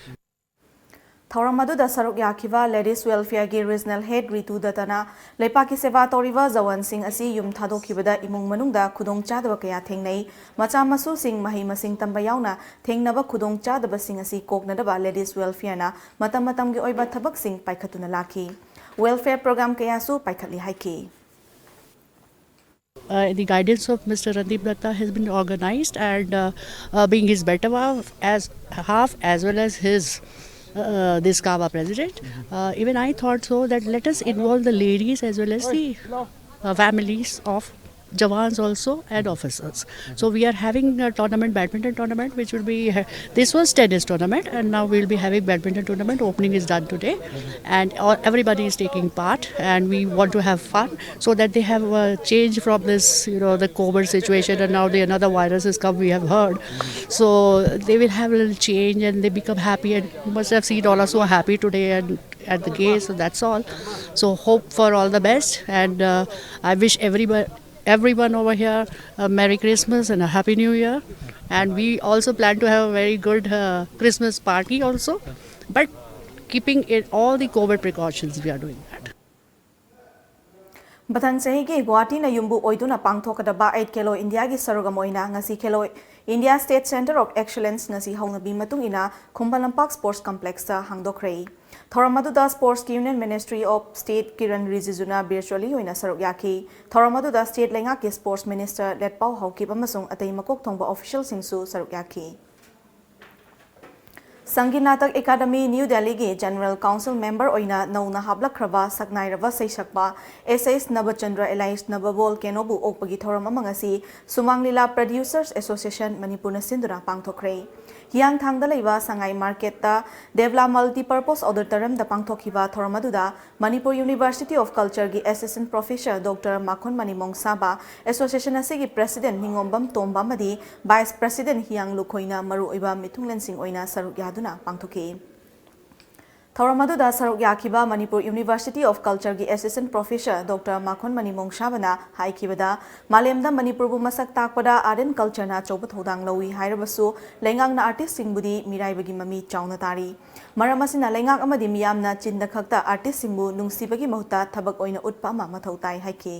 ꯊꯧꯔꯝ ꯑꯗꯨꯗ ꯁꯔꯨꯛ ꯌꯥꯈꯤꯕ Ladies Welfareꯒꯤ Regional Head ꯔꯤꯇꯨ ꯗꯠꯇꯅ ꯂꯩꯄꯥꯛꯀꯤ ꯁꯦꯕꯥ ꯇꯧꯔꯤꯕ ꯖꯋꯥꯟꯁꯤꯡ ꯑꯁꯤ ꯌꯨꯝ ꯊꯥꯗꯣꯛꯈꯤꯕꯗ ꯏꯃꯨꯡ ꯃꯅꯨꯡꯗ ꯈꯨꯗꯣꯡꯆꯥꯗꯕ ꯀꯌꯥ ꯊꯦꯡꯅꯩ꯫ ꯃꯆꯥ ꯃꯁꯨꯁꯤꯡ ꯃꯍꯩ ꯃꯁꯤꯡ ꯇꯝꯕ ꯌꯥꯎꯅ ꯊꯦꯡꯅꯕ ꯈꯨꯗꯣꯡꯆꯥꯗꯕꯁꯤꯡ ꯑꯁꯤ ꯀꯣꯛꯅꯗꯕ Ladies Welfareꯅ ꯃꯇꯝ ꯃꯇꯝꯒꯤ ꯑꯣꯏꯕ ꯊꯕꯛꯁꯤꯡ ꯄꯥꯏꯈꯠꯇꯨꯅ ꯂꯥꯛꯈꯤ꯫ Welfare program ꯀꯌꯥꯁꯨ ꯄꯥꯏꯈꯠꯂꯤ ꯍꯥꯏꯈꯤ꯫ Uh, the guidance of Mister Randeep Datta has been organized, and uh, uh, being his better half as, half as well as his uh, this CAWA president, uh, even I thought so that let us involve the ladies as well as the uh, families of jawans also and officers. So we are having a tournament, badminton tournament, which will be, this was tennis tournament, and now we'll be having badminton tournament. Opening is done today, and all, everybody is taking part, and we want to have fun so that they have a change from this, you know, the COVID situation, and now the another virus has come, we have heard. So they will have a little change and they become happy, and you must have seen all are so happy today and at the gate, so that's all. So hope for all the best, and uh, I wish everybody, everyone over here a Merry Christmas and a Happy New Year. And we also plan to have a very good uh, Christmas party also, but keeping it all the COVID precautions, we are doing that. ꯃꯊꯪ ꯆꯍꯤꯒꯤ ꯒꯨꯋꯥꯍꯥꯇꯤꯅ ꯌꯨꯝꯕꯨ ꯑꯣꯏꯗꯨꯅ ꯄꯥꯡꯊꯣꯛꯀꯗꯕ eight Khelo Indiaꯒꯤ ꯁꯔꯨꯛ ꯑꯃ ꯑꯣꯏꯅ ꯉꯁꯤ Khelo India State Centre of Excellence ꯉꯁꯤ ꯍꯧꯅꯕꯤ ꯃꯇꯨꯡ ꯏꯟꯅ ꯈꯨꯝꯕ ꯂꯝꯄꯥꯛ Sports Complexꯇ ꯍꯥꯡꯗꯣꯛꯈ꯭ꯔꯦ꯫ ꯊꯧꯔꯝ ꯑꯗꯨꯗ Sportsꯀꯤ Union Ministry of State Kiren Rijijuna virtually ꯑꯣꯏꯅ ꯁꯔꯨꯛ ꯌꯥꯈꯤ꯫ ꯊꯧꯔꯝ ꯑꯗꯨꯗ state ꯂꯩꯉꯥꯛꯀꯤ Sports Minister ꯂꯦꯠꯄꯥꯎ ꯍꯥꯎꯀꯤꯞ ꯑꯃꯁꯨꯡ ꯑꯇꯩ ꯃꯀꯣꯛ ꯊꯣꯡꯕ officialꯁꯤꯡꯁꯨ ꯁꯔꯨꯛ ꯌꯥꯈꯤ꯫ ꯁꯪꯒꯤꯠ ꯅꯥꯇꯛ ꯑꯦꯀꯥꯗꯃꯤ ꯅ꯭ꯌꯨ ꯗꯦꯜꯂꯤꯒꯤ ꯖꯦꯅꯔꯦꯜ ꯀꯥꯎꯟꯁꯤꯜ ꯃꯦꯝꯕꯔ ꯑꯣꯏꯅ ꯅꯧꯅ ꯍꯥꯞꯂꯛꯈ꯭ꯔꯕ ꯁꯛꯅꯥꯏꯔꯕ ꯁꯩꯁꯛꯄ ꯑꯦꯁ ꯑꯦꯁ ꯅꯕꯆꯟꯗ꯭ꯔ alias ꯅꯕꯕꯣꯜ ꯀꯦꯅꯣꯕꯨ ꯑꯣꯛꯄꯒꯤ ꯊꯧꯔꯝ ꯑꯃ ꯉꯁꯤ ꯁꯨꯃꯥꯡ ꯂꯤꯂꯥ ꯄ꯭ꯔꯗ꯭ꯌꯨꯁꯔꯁ ꯑꯦꯁꯣꯁꯤꯌꯦꯁꯟ ꯃꯅꯤꯄꯨꯔꯅ ꯁꯤꯟꯗꯨꯅ ꯄꯥꯡꯊꯣꯛꯈ꯭ꯔꯦ꯫ ꯍꯤꯌꯥꯡꯊꯥꯡꯗ ꯂꯩꯕ ꯁꯉꯥꯏ ꯃꯥꯔꯀꯦꯠꯇ ꯗꯦꯕꯂꯥ ꯃꯜꯇꯤꯄꯔꯄꯣꯁ ꯑꯣꯗꯤꯇꯣꯔꯤꯌꯝꯗ ꯄꯥꯡꯊꯣꯛꯈꯤꯕ ꯊꯧꯔꯝ ꯑꯗꯨꯗ ꯃꯅꯤꯄꯨꯔ ꯌꯨꯅꯤꯚꯔꯁꯤꯇꯤ ꯑꯣꯐ ꯀꯜꯆꯔꯒꯤ ꯑꯦꯁꯤꯁꯇꯦꯟꯠ ꯄ꯭ꯔꯣꯐꯦꯁꯔ ꯗꯣꯛꯇꯔ ꯃꯥꯈꯣꯟꯃꯅꯤ ꯃꯣꯡꯁꯥꯕ, ꯑꯦꯁꯣꯁꯤꯌꯦꯁꯟ ꯑꯁꯤꯒꯤ ꯄ꯭ꯔꯦꯁꯤꯗꯦꯟꯠ ꯅꯤꯉꯣꯝꯕꯝ ꯇꯣꯝꯕ ꯑꯃꯗꯤ ꯚꯥꯏꯁ ꯄ꯭ꯔꯦꯁꯤꯗꯦꯟꯠ ꯍꯤꯌꯥꯡ ꯂꯨꯈꯣꯏꯅ ꯃꯔꯨꯑꯣꯏꯕ ꯃꯤꯊꯨꯡꯂꯦꯟꯁꯤꯡ ꯑꯣꯏꯅ ꯁꯔꯨꯛ ꯌꯥꯗꯨꯅ ꯄꯥꯡꯊꯣꯛꯈꯤ꯫ ꯊꯧꯔꯝ ꯑꯗꯨꯗ ꯁꯔꯨꯛ ꯌꯥꯈꯤꯕ ꯃꯅꯤꯄꯨꯔ ꯌꯨꯅꯤꯚꯔꯁꯤꯇꯤ ꯑꯣꯐ ꯀꯜꯆꯔꯒꯤ ꯑꯦꯁꯤꯁꯇꯦꯟꯠ ꯄ꯭ꯔꯣꯐꯦꯁꯔ ꯗꯣꯛꯇꯔ ꯃꯥꯈꯣꯟꯃꯅꯤ ꯃꯣꯡꯁꯥꯕꯅ ꯍꯥꯏꯈꯤꯕꯗ, ꯃꯥꯂꯦꯝꯗ ꯃꯅꯤꯄꯨꯔꯕꯨ ꯃꯁꯛ ꯇꯥꯛꯄꯗ ꯑꯥꯔꯠ ꯑꯦꯟ ꯀꯜꯆꯔꯅ ꯑꯆꯧꯕ ꯊꯧꯗꯥꯡ ꯂꯧꯏ ꯍꯥꯏꯔꯕꯁꯨ, ꯂꯩꯉꯥꯛꯅ ꯑꯥꯔꯇꯤꯁꯁꯤꯡꯕꯨꯗꯤ ꯃꯤꯔꯥꯏꯕꯒꯤ ꯃꯃꯤ ꯆꯥꯎꯅ ꯇꯥꯔꯤ꯫ ꯃꯔꯝ ꯑꯁꯤꯅ, ꯂꯩꯉꯥꯛ ꯑꯃꯗꯤ ꯃꯤꯌꯥꯝꯅ ꯆꯤꯟꯗ ꯈꯛꯇ ꯑꯥꯔꯇꯤꯁꯁꯤꯡꯕꯨ ꯅꯨꯡꯁꯤꯕꯒꯤ ꯃꯍꯨꯠꯇ ꯊꯕꯛ ꯑꯣꯏꯅ ꯎꯠꯄ ꯑꯃ ꯃꯊꯧ ꯇꯥꯏ ꯍꯥꯏꯈꯤ꯫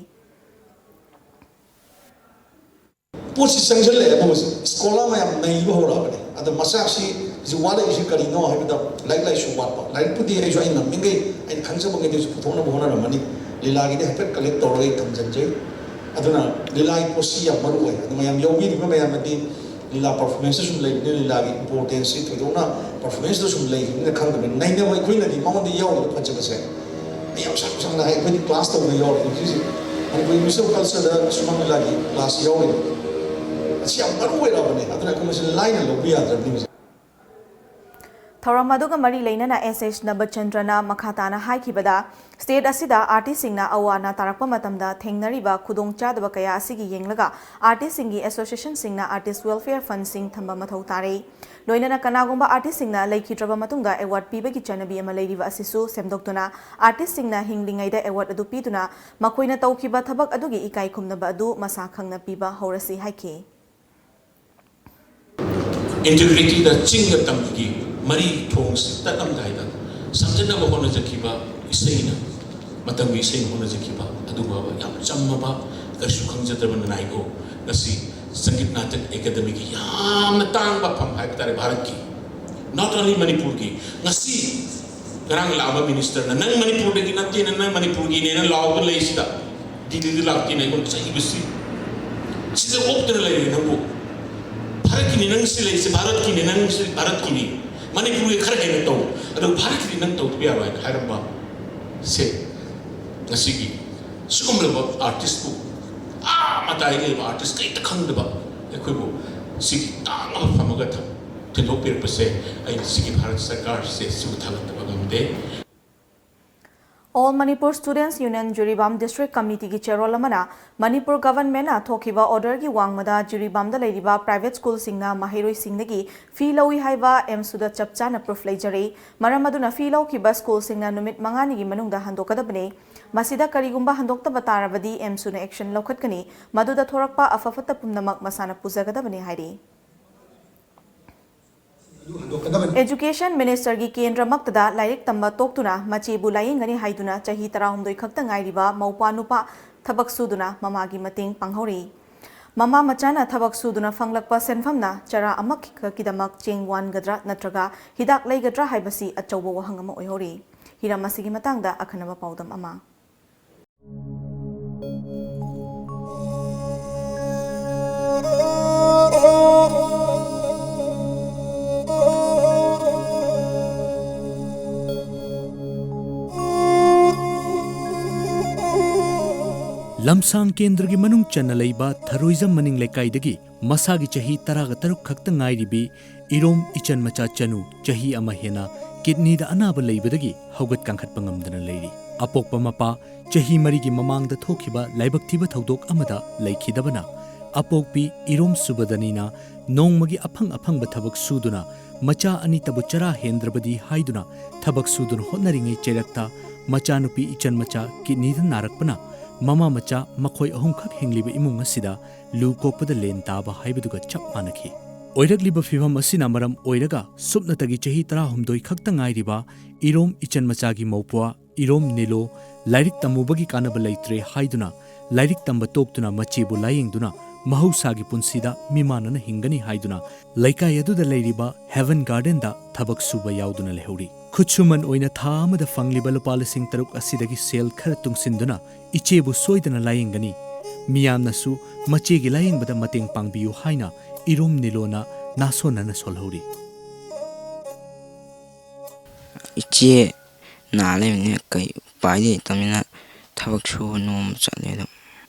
ꯄꯣꯠꯁꯤ ꯆꯪꯁꯤꯜꯂꯛꯑꯦ, ꯑꯗꯨꯒ ꯁ꯭ꯀꯣꯂꯔ ꯃꯌꯥꯝ ꯅꯩꯕ ꯍꯧꯔꯛꯑꯕꯅꯦ꯫ ꯑꯗꯣ ꯃꯆꯥꯛꯁꯤ ꯍꯧꯖꯤꯛ ꯋꯥꯠꯂꯛꯏꯁꯤ ꯀꯔꯤꯅꯣ ꯍꯥꯏꯕꯗ, ꯂꯥꯏꯔꯤꯛ ꯂꯥꯏꯁꯨ ꯋꯥꯠꯄ꯫ ꯂꯥꯏꯔꯤꯛꯄꯨꯗꯤ ꯑꯩꯁꯨ ꯑꯩ ꯉꯝꯃꯤꯈꯩ ꯑꯩꯅ ꯈꯪꯖꯕꯈꯩꯗꯨꯁꯨ ꯄꯨꯊꯣꯛꯅꯕ ꯍꯣꯠꯅꯔꯝꯃꯅꯤ꯫ ꯂꯤꯂꯥꯒꯤꯗꯤ ꯍꯥꯏꯐꯦꯠ ꯀꯂꯦꯛ ꯇꯧꯔꯒ ꯑꯩ ꯊꯝꯖꯤꯟꯖꯩ꯫ ꯑꯗꯨꯅ ꯂꯤꯂꯥꯒꯤ ꯄꯣꯠꯁꯤ ꯌꯥꯝ ꯃꯔꯨ ꯑꯣꯏ꯫ ꯑꯗꯨ ꯃꯌꯥꯝ ꯌꯥꯎꯕꯤꯔꯤꯕ ꯃꯌꯥꯝꯅꯗꯤ ꯂꯤꯂꯥ ꯄꯔꯐꯣꯔꯃꯦꯟꯁꯁꯨ ꯁꯨꯝ ꯂꯩꯕꯅꯤꯅ, ꯂꯤꯂꯥꯒꯤ ꯏꯝꯄꯣꯔꯇꯦꯟꯁꯁꯤ ꯊꯣꯏꯗꯣꯛꯅ ꯄꯔꯐꯣꯔꯃꯦꯟꯁꯇ ꯁꯨꯝ ꯂꯩꯈꯤꯕꯅꯤꯅ ꯈꯪꯗꯕꯅꯤ꯫ ꯅꯩꯅꯕ ꯑꯩꯈꯣꯏꯅꯗꯤ ꯃꯉꯣꯟꯗ ꯌꯥꯎꯔꯤꯕ ꯐꯖꯕꯁꯦ, ꯑꯩ ꯌꯥꯝ ꯁꯥꯡ ꯁꯥꯡꯅ ꯍꯥꯏ, ꯑꯩꯈꯣꯏꯗꯤ ꯀ꯭ꯂꯥꯁ ꯇꯧꯕ ꯌꯥꯎꯔꯤ꯫ ꯍꯧꯖꯤꯛ ꯍꯧꯖꯤꯛ ꯃꯅꯤꯄꯨꯔ ꯏꯟꯁꯇꯤꯇ꯭ꯌꯨꯠ ꯑꯣꯐ ꯀꯜꯆꯔꯗ ꯁꯨꯃꯥꯡ ꯂꯤꯂꯥꯒꯤ ꯀ꯭ꯂꯥꯁ ꯌꯥꯎꯔꯤ꯫ ꯑꯁꯤ ꯌꯥꯝ ꯃꯔꯨ ꯑꯣꯏꯔꯛꯑꯕꯅꯦ꯫ ꯑꯗꯨꯅ ꯑꯩꯈꯣꯏ ꯃꯁꯤ ꯂꯥꯏꯅ ꯂꯧꯕ ꯌꯥꯗ꯭ꯔꯕꯅꯤ ꯍꯧꯖꯤꯛ꯫ ꯊꯧꯔꯝ ꯑꯗꯨꯒ ꯃꯔꯤ ꯂꯩꯅꯅ ꯑꯦꯁ ꯑꯦꯁ ꯅꯕꯆꯟꯗ꯭ꯔꯅ ꯃꯈꯥ ꯇꯥꯅ ꯍꯥꯏꯈꯤꯕꯗ, ꯁ꯭ꯇꯦꯠ ꯑꯁꯤꯗ ꯑꯥꯔꯇꯤꯁꯁꯤꯡꯅ ꯑꯋꯥ ꯑꯅꯥ ꯇꯥꯔꯛꯄ ꯃꯇꯝꯗ ꯊꯦꯡꯅꯔꯤꯕ ꯈꯨꯗꯣꯡꯆꯥꯗꯕ ꯀꯌꯥ ꯑꯁꯤꯒꯤ ꯌꯦꯡꯂꯒ ꯑꯥꯔꯇꯤꯁꯁꯤꯡꯒꯤ ꯑꯦꯁꯣꯁꯤꯌꯦꯁꯟꯁꯤꯡꯅ ꯑꯥꯔꯇꯤꯁ ꯋꯦꯜꯐꯤꯌꯔ ꯐꯟꯁꯤꯡ ꯊꯝꯕ ꯃꯊꯧ ꯇꯥꯔꯦ꯫ ꯂꯣꯏꯅꯅ ꯀꯅꯥꯒꯨꯝꯕ ꯑꯥꯔꯇꯤꯁꯁꯤꯡꯅ ꯂꯩꯈꯤꯗ꯭ꯔꯕ ꯃꯇꯨꯡꯗ ꯑꯦꯋꯥꯔꯗ ꯄꯤꯕꯒꯤ ꯆꯠꯅꯕꯤ ꯑꯃ ꯂꯩꯔꯤꯕ ꯑꯁꯤꯁꯨ ꯁꯦꯝꯗꯣꯛꯇꯨꯅ ꯑꯥꯔꯇꯤꯁꯁꯤꯡꯅ ꯍꯤꯡꯂꯤꯉꯩꯗ ꯑꯦꯋꯥꯔꯗ ꯑꯗꯨ ꯄꯤꯗꯨꯅ ꯃꯈꯣꯏꯅ ꯇꯧꯈꯤꯕ ꯊꯕꯛ ꯑꯗꯨꯒꯤ ꯏꯀꯥꯏ ꯈꯨꯝꯅꯕ ꯑꯗꯨ ꯃꯁꯥ ꯈꯪꯅ ꯄꯤꯕ ꯍꯧꯔꯁꯤ ꯍꯥꯏꯈꯤ꯫ ꯏꯟꯇꯤꯒ꯭ꯔꯤꯇꯤꯗ ꯆꯤꯡꯒ ꯇꯝꯒꯤ ꯃꯔꯤ ꯊꯣꯡꯁꯤ ꯇꯠꯂꯝꯗꯥꯏꯗ ꯁꯝꯖꯤꯟꯅꯕ ꯍꯣꯠꯅꯖꯈꯤꯕ ꯏꯁꯩꯅ, ꯃꯇꯝꯒꯤ ꯏꯁꯩꯅ ꯍꯣꯠꯅꯖꯈꯤꯕ ꯑꯗꯨꯒꯨꯝꯂꯕ ꯌꯥꯝ ꯆꯝꯃꯕ, ꯀꯔꯤꯁꯨ ꯈꯪꯖꯗ꯭ꯔꯕ ꯅꯅꯥꯏꯕꯨ ꯉꯁꯤ ꯁꯪꯒꯤꯠ ꯅꯥꯇꯛ ꯑꯦꯀꯥꯗꯃꯤꯒꯤ ꯌꯥꯝꯅ ꯇꯥꯡꯕ ꯐꯝ ꯍꯥꯏꯕ ꯇꯥꯔꯦ ꯚꯥꯔꯠꯀꯤ, not only ꯃꯅꯤꯄꯨꯔꯒꯤ, ꯉꯁꯤ ꯉꯔꯥꯡ ꯂꯥꯛꯑꯕ ꯃꯤꯅꯤꯁꯇꯔꯅ ꯅꯪ ꯃꯅꯤꯄꯨꯔꯗꯒꯤ ꯅꯠꯇꯦꯅ, ꯅꯪ ꯃꯅꯤꯄꯨꯔꯒꯤꯅꯦꯅ ꯂꯥꯎꯗꯨꯅ ꯂꯩꯁꯤꯗ, ꯗꯤꯜꯂꯤꯗ ꯂꯥꯛꯇꯦꯅ ꯑꯩꯉꯣꯟꯗ ꯆꯩꯕꯁꯤ꯫ ꯁꯤꯗ ꯑꯣꯛꯇꯅ ꯂꯩꯔꯦ ꯅꯪꯕꯨ꯫ ꯚꯥꯔꯠꯀꯤꯅꯤ ꯅꯪ ꯁꯤ ꯂꯩꯁꯦ, ꯚꯥꯔꯠꯀꯤꯅꯤ ꯅꯪ ꯁꯤ ꯚꯥꯔꯠꯀꯤꯅꯤ꯫ ꯃꯅꯤꯄꯨꯔꯒꯤ ꯈꯔ ꯍꯦꯟꯅ ꯇꯧ, ꯑꯗꯨ ꯚꯥꯔꯠꯀꯤꯗꯤ ꯅꯪ ꯇꯧꯗꯕ ꯌꯥꯔꯣꯏ ꯍꯥꯏꯅ ꯍꯥꯏꯔꯝꯕ ꯁꯦ ꯉꯁꯤꯒꯤ ꯁꯤꯒꯨꯝꯂꯕ ꯑꯥꯔꯇꯤꯁꯄꯨ, ꯑꯥ ꯃꯇꯥꯏꯗ ꯂꯩꯕ ꯑꯥꯔꯇꯤꯁ ꯀꯩꯇ ꯈꯪꯗꯕ ꯑꯩꯈꯣꯏꯕꯨ ꯁꯤꯒꯤ ꯇꯥꯡꯂꯕ ꯐꯝ ꯑꯃꯗ ꯊ-, ꯊꯤꯟꯗꯣꯛꯄꯤꯔꯛꯄꯁꯦ ꯑꯩꯅ ꯁꯤꯒꯤ ꯚꯥꯔꯠ ꯁꯔꯀꯥꯔꯁꯦ ꯁꯤꯕꯨ ꯊꯥꯒꯠꯇꯕ ꯉꯝꯗꯦ꯫ All Manipur Students Union Jiribam District Committeeꯒꯤ ꯆꯦꯔꯣꯜ ꯑꯃꯅ ꯃꯅꯤꯄꯨꯔ Governmentꯅ ꯊꯣꯛꯈꯤꯕ orderꯒꯤ ꯋꯥꯡꯃꯗ ꯖꯤꯔꯤꯕꯥꯝꯗ ꯂꯩꯔꯤꯕ private schoolꯁꯤꯡꯅ ꯃꯍꯩꯔꯣꯏꯁꯤꯡꯗꯒꯤ fee ꯂꯧꯏ ꯍꯥꯏꯕ ꯑꯦꯝꯁꯨꯗ ꯆꯞ ꯆꯥꯅ proof ꯂꯩꯖꯔꯦ꯫ ꯃꯔꯝ ꯑꯗꯨꯅ fee ꯂꯧꯈꯤꯕ schoolꯁꯤꯡꯅ ꯅꯨꯃꯤꯠ ꯃꯉꯥꯅꯤꯒꯤ ꯃꯅꯨꯡꯗ ꯍꯟꯗꯣꯛꯀꯗꯕꯅꯤ꯫ ꯃꯁꯤꯗ ꯀꯔꯤꯒꯨꯝꯕ ꯍꯟꯗꯣꯛꯇꯕ ꯇꯥꯔꯕꯗꯤ ꯑꯦꯝꯁꯨꯅ action ꯂꯧꯈꯠꯀꯅꯤ꯫ ꯃꯗꯨꯗ ꯊꯣꯔꯛꯄ ꯑꯐ ꯐꯠꯇ ꯄꯨꯝꯅꯃꯛ ꯃꯁꯥꯅ ꯄꯨꯖꯒꯗꯕꯅꯤ ꯍꯥꯏꯔꯤ꯫ ꯑꯗꯨ ꯍꯟꯗꯣꯛꯀꯗꯕꯅꯤ꯫ Education Ministerꯒꯤ ꯀꯦꯟꯗ꯭ꯔꯃꯛꯇꯗ ꯂꯥꯏꯔꯤꯛ ꯇꯝꯕ ꯇꯣꯛꯇꯨꯅ ꯃꯆꯦꯕꯨ ꯂꯥꯌꯦꯡꯒꯅꯤ ꯍꯥꯏꯗꯨꯅ ꯆꯍꯤ ꯇꯔꯥꯍꯨꯝꯗꯣꯏ ꯈꯛꯇ ꯉꯥꯏꯔꯤꯕ ꯃꯧꯄ꯭ꯋꯥ ꯅꯨꯄꯥ ꯊꯕꯛ ꯁꯨꯗꯨꯅ ꯃꯃꯥꯒꯤ ꯃꯇꯦꯡ ꯄꯥꯡꯍꯧꯔꯤ꯫ ꯃꯃꯥ ꯃꯆꯥꯅ ꯊꯕꯛ ꯁꯨꯗꯨꯅ ꯐꯪꯂꯛꯄ ꯁꯦꯟꯐꯝꯅ ꯆꯔꯥ ꯑꯃꯈꯛꯀꯤꯗꯃꯛ ꯆꯦꯡ ꯋꯥꯟꯒꯗ꯭ꯔꯥ ꯅꯠꯇ꯭ꯔꯒ ꯍꯤꯗꯥꯛ ꯂꯩꯒꯗ꯭ꯔꯥ ꯍꯥꯏꯕꯁꯤ ꯑꯆꯧꯕ ꯋꯥꯍꯪ ꯑꯃ ꯑꯣꯏꯍꯧꯔꯤ꯫ ꯍꯤꯔꯝ ꯑꯁꯤꯒꯤ ꯃꯇꯥꯡꯗ ꯑꯈꯟꯅꯕ ꯄꯥꯎꯗꯝ ꯑꯃ꯫ ꯂꯝꯁꯥꯡ ꯀꯦꯟꯗ꯭ꯔꯒꯤ ꯃꯅꯨꯡ ꯆꯟꯅ ꯂꯩꯕ ꯊꯔꯣꯏꯖꯝ ꯃꯅꯤꯡ ꯂꯩꯀꯥꯏꯗꯒꯤ ꯃꯁꯥꯒꯤ ꯆꯍꯤ ꯇꯔꯥꯒ ꯇꯔꯨꯛ ꯈꯛꯇ ꯉꯥꯏꯔꯤꯕꯤ ꯏꯔꯣꯝ ꯏꯆꯟ ꯃꯆꯥ ꯆꯅꯨ ꯆꯍꯤ ꯑꯃ ꯍꯦꯟꯅ kidneyꯗ ꯑꯅꯥꯕ ꯂꯩꯕꯗꯒꯤ ꯍꯧꯒꯠ ꯀꯥꯡꯈꯠꯄ ꯉꯝꯗꯅ ꯂꯩꯔꯤ꯫ ꯑꯄꯣꯛꯄ ꯃꯄꯥ ꯆꯍꯤ ꯃꯔꯤꯒꯤ ꯃꯃꯥꯡꯗ ꯊꯣꯛꯈꯤꯕ ꯂꯥꯏꯕꯛ ꯊꯤꯕ ꯊꯧꯗꯣꯛ ꯑꯃꯗ ꯂꯩꯈꯤꯗꯕꯅ ꯑꯄꯣꯛꯄꯤ ꯏꯔꯣꯝ ꯁꯨꯕꯗꯅꯤꯅ ꯅꯣꯡꯃꯒꯤ ꯑꯐꯪ ꯑꯐꯪꯕ ꯊꯕꯛ ꯁꯨꯗꯨꯅ ꯃꯆꯥ ꯑꯅꯤꯇꯕꯨ ꯆꯔꯥ ꯍꯦꯟꯗ꯭ꯔꯕꯗꯤ ꯍꯥꯏꯗꯨꯅ ꯊꯕꯛ ꯁꯨꯗꯨꯅ ꯍꯣꯠꯅꯔꯤꯉꯩ ꯆꯩꯔꯛꯇ ꯃꯆꯥꯅꯨꯄꯤ ꯏꯆꯟ ꯃꯆꯥ kidneyꯗ ꯅꯥꯔꯛꯄꯅ ꯃꯃꯥ ꯃꯆꯥ ꯃꯈꯣꯏ ꯑꯍꯨꯝꯈꯛ ꯍꯤꯡꯂꯤꯕ ꯏꯃꯨꯡ ꯑꯁꯤꯗ ꯂꯨ ꯀꯣꯛꯄꯗ ꯂꯦꯟ ꯇꯥꯕ ꯍꯥꯏꯕꯗꯨꯒ ꯆꯞ ꯃꯥꯟꯅꯈꯤ꯫ ꯑꯣꯏꯔꯛꯂꯤꯕ ꯐꯤꯚꯝ ꯑꯁꯤꯅ ꯃꯔꯝ ꯑꯣꯏꯔꯒ ꯁꯨꯞꯅꯇꯒꯤ ꯆꯍꯤ ꯇꯔꯥꯍꯨꯝꯗꯣꯏ ꯈꯛꯇ ꯉꯥꯏꯔꯤꯕ ꯏꯔꯣꯝ ꯏꯆꯟ ꯃꯆꯥꯒꯤ ꯃꯧꯄ꯭ꯋꯥ ꯏꯔꯣꯝ ꯅꯤꯂꯣ ꯂꯥꯏꯔꯤꯛ ꯇꯝꯃꯨꯕꯒꯤ ꯀꯥꯟꯅꯕ ꯂꯩꯇ꯭ꯔꯦ ꯍꯥꯏꯗꯨꯅ ꯂꯥꯏꯔꯤꯛ ꯇꯝꯕ ꯇꯣꯛꯇꯨꯅ ꯃꯆꯦꯕꯨ ꯂꯥꯌꯦꯡꯗꯨꯅ ꯃꯍꯧꯁꯥꯒꯤ ꯄꯨꯟꯁꯤꯗ ꯃꯤꯃꯥꯟꯅꯅ ꯍꯤꯡꯒꯅꯤ ꯍꯥꯏꯗꯨꯅ ꯂꯩꯀꯥꯏ ꯑꯗꯨꯗ ꯂꯩꯔꯤꯕ Heaven Gardenꯗ ꯊꯕꯛ ꯁꯨꯕ ꯌꯥꯎꯗꯨꯅ ꯂꯩꯍꯧꯔꯤ꯫ ꯈꯨꯠꯁꯨꯃꯟ ꯑꯣꯏꯅ ꯊꯥ ꯑꯃꯗ ꯐꯪꯂꯤꯕ ꯂꯨꯄꯥ ꯂꯤꯁꯤꯡ ꯇꯔꯨꯛ ꯑꯁꯤꯗꯒꯤ ꯁꯦꯜ ꯈꯔ ꯇꯨꯡꯁꯤꯟꯗꯨꯅ ꯏꯆꯦꯕꯨ ꯁꯣꯏꯗꯅ ꯂꯥꯌꯦꯡꯒꯅꯤ꯫ ꯃꯤꯌꯥꯝꯅꯁꯨ ꯃꯆꯦꯒꯤ ꯂꯥꯌꯦꯡꯕꯗ ꯃꯇꯦꯡ ꯄꯥꯡꯕꯤꯌꯨ ꯍꯥꯏꯅ ꯏꯔꯣꯝ ꯅꯤꯂꯣꯅ ꯅꯥꯁꯣꯟꯅꯅ ꯁꯣꯜꯍꯧꯔꯤ꯫ ꯏꯆꯦ ꯅꯥ ꯂꯩꯕꯅꯤꯅ ꯀꯩ ꯎꯄꯥꯏ ꯂꯩꯇꯕꯅꯤꯅ ꯊꯕꯛ ꯁꯨꯕ ꯅꯣꯝꯕ ꯆꯠꯂꯦ꯫ ꯑꯗꯨꯝ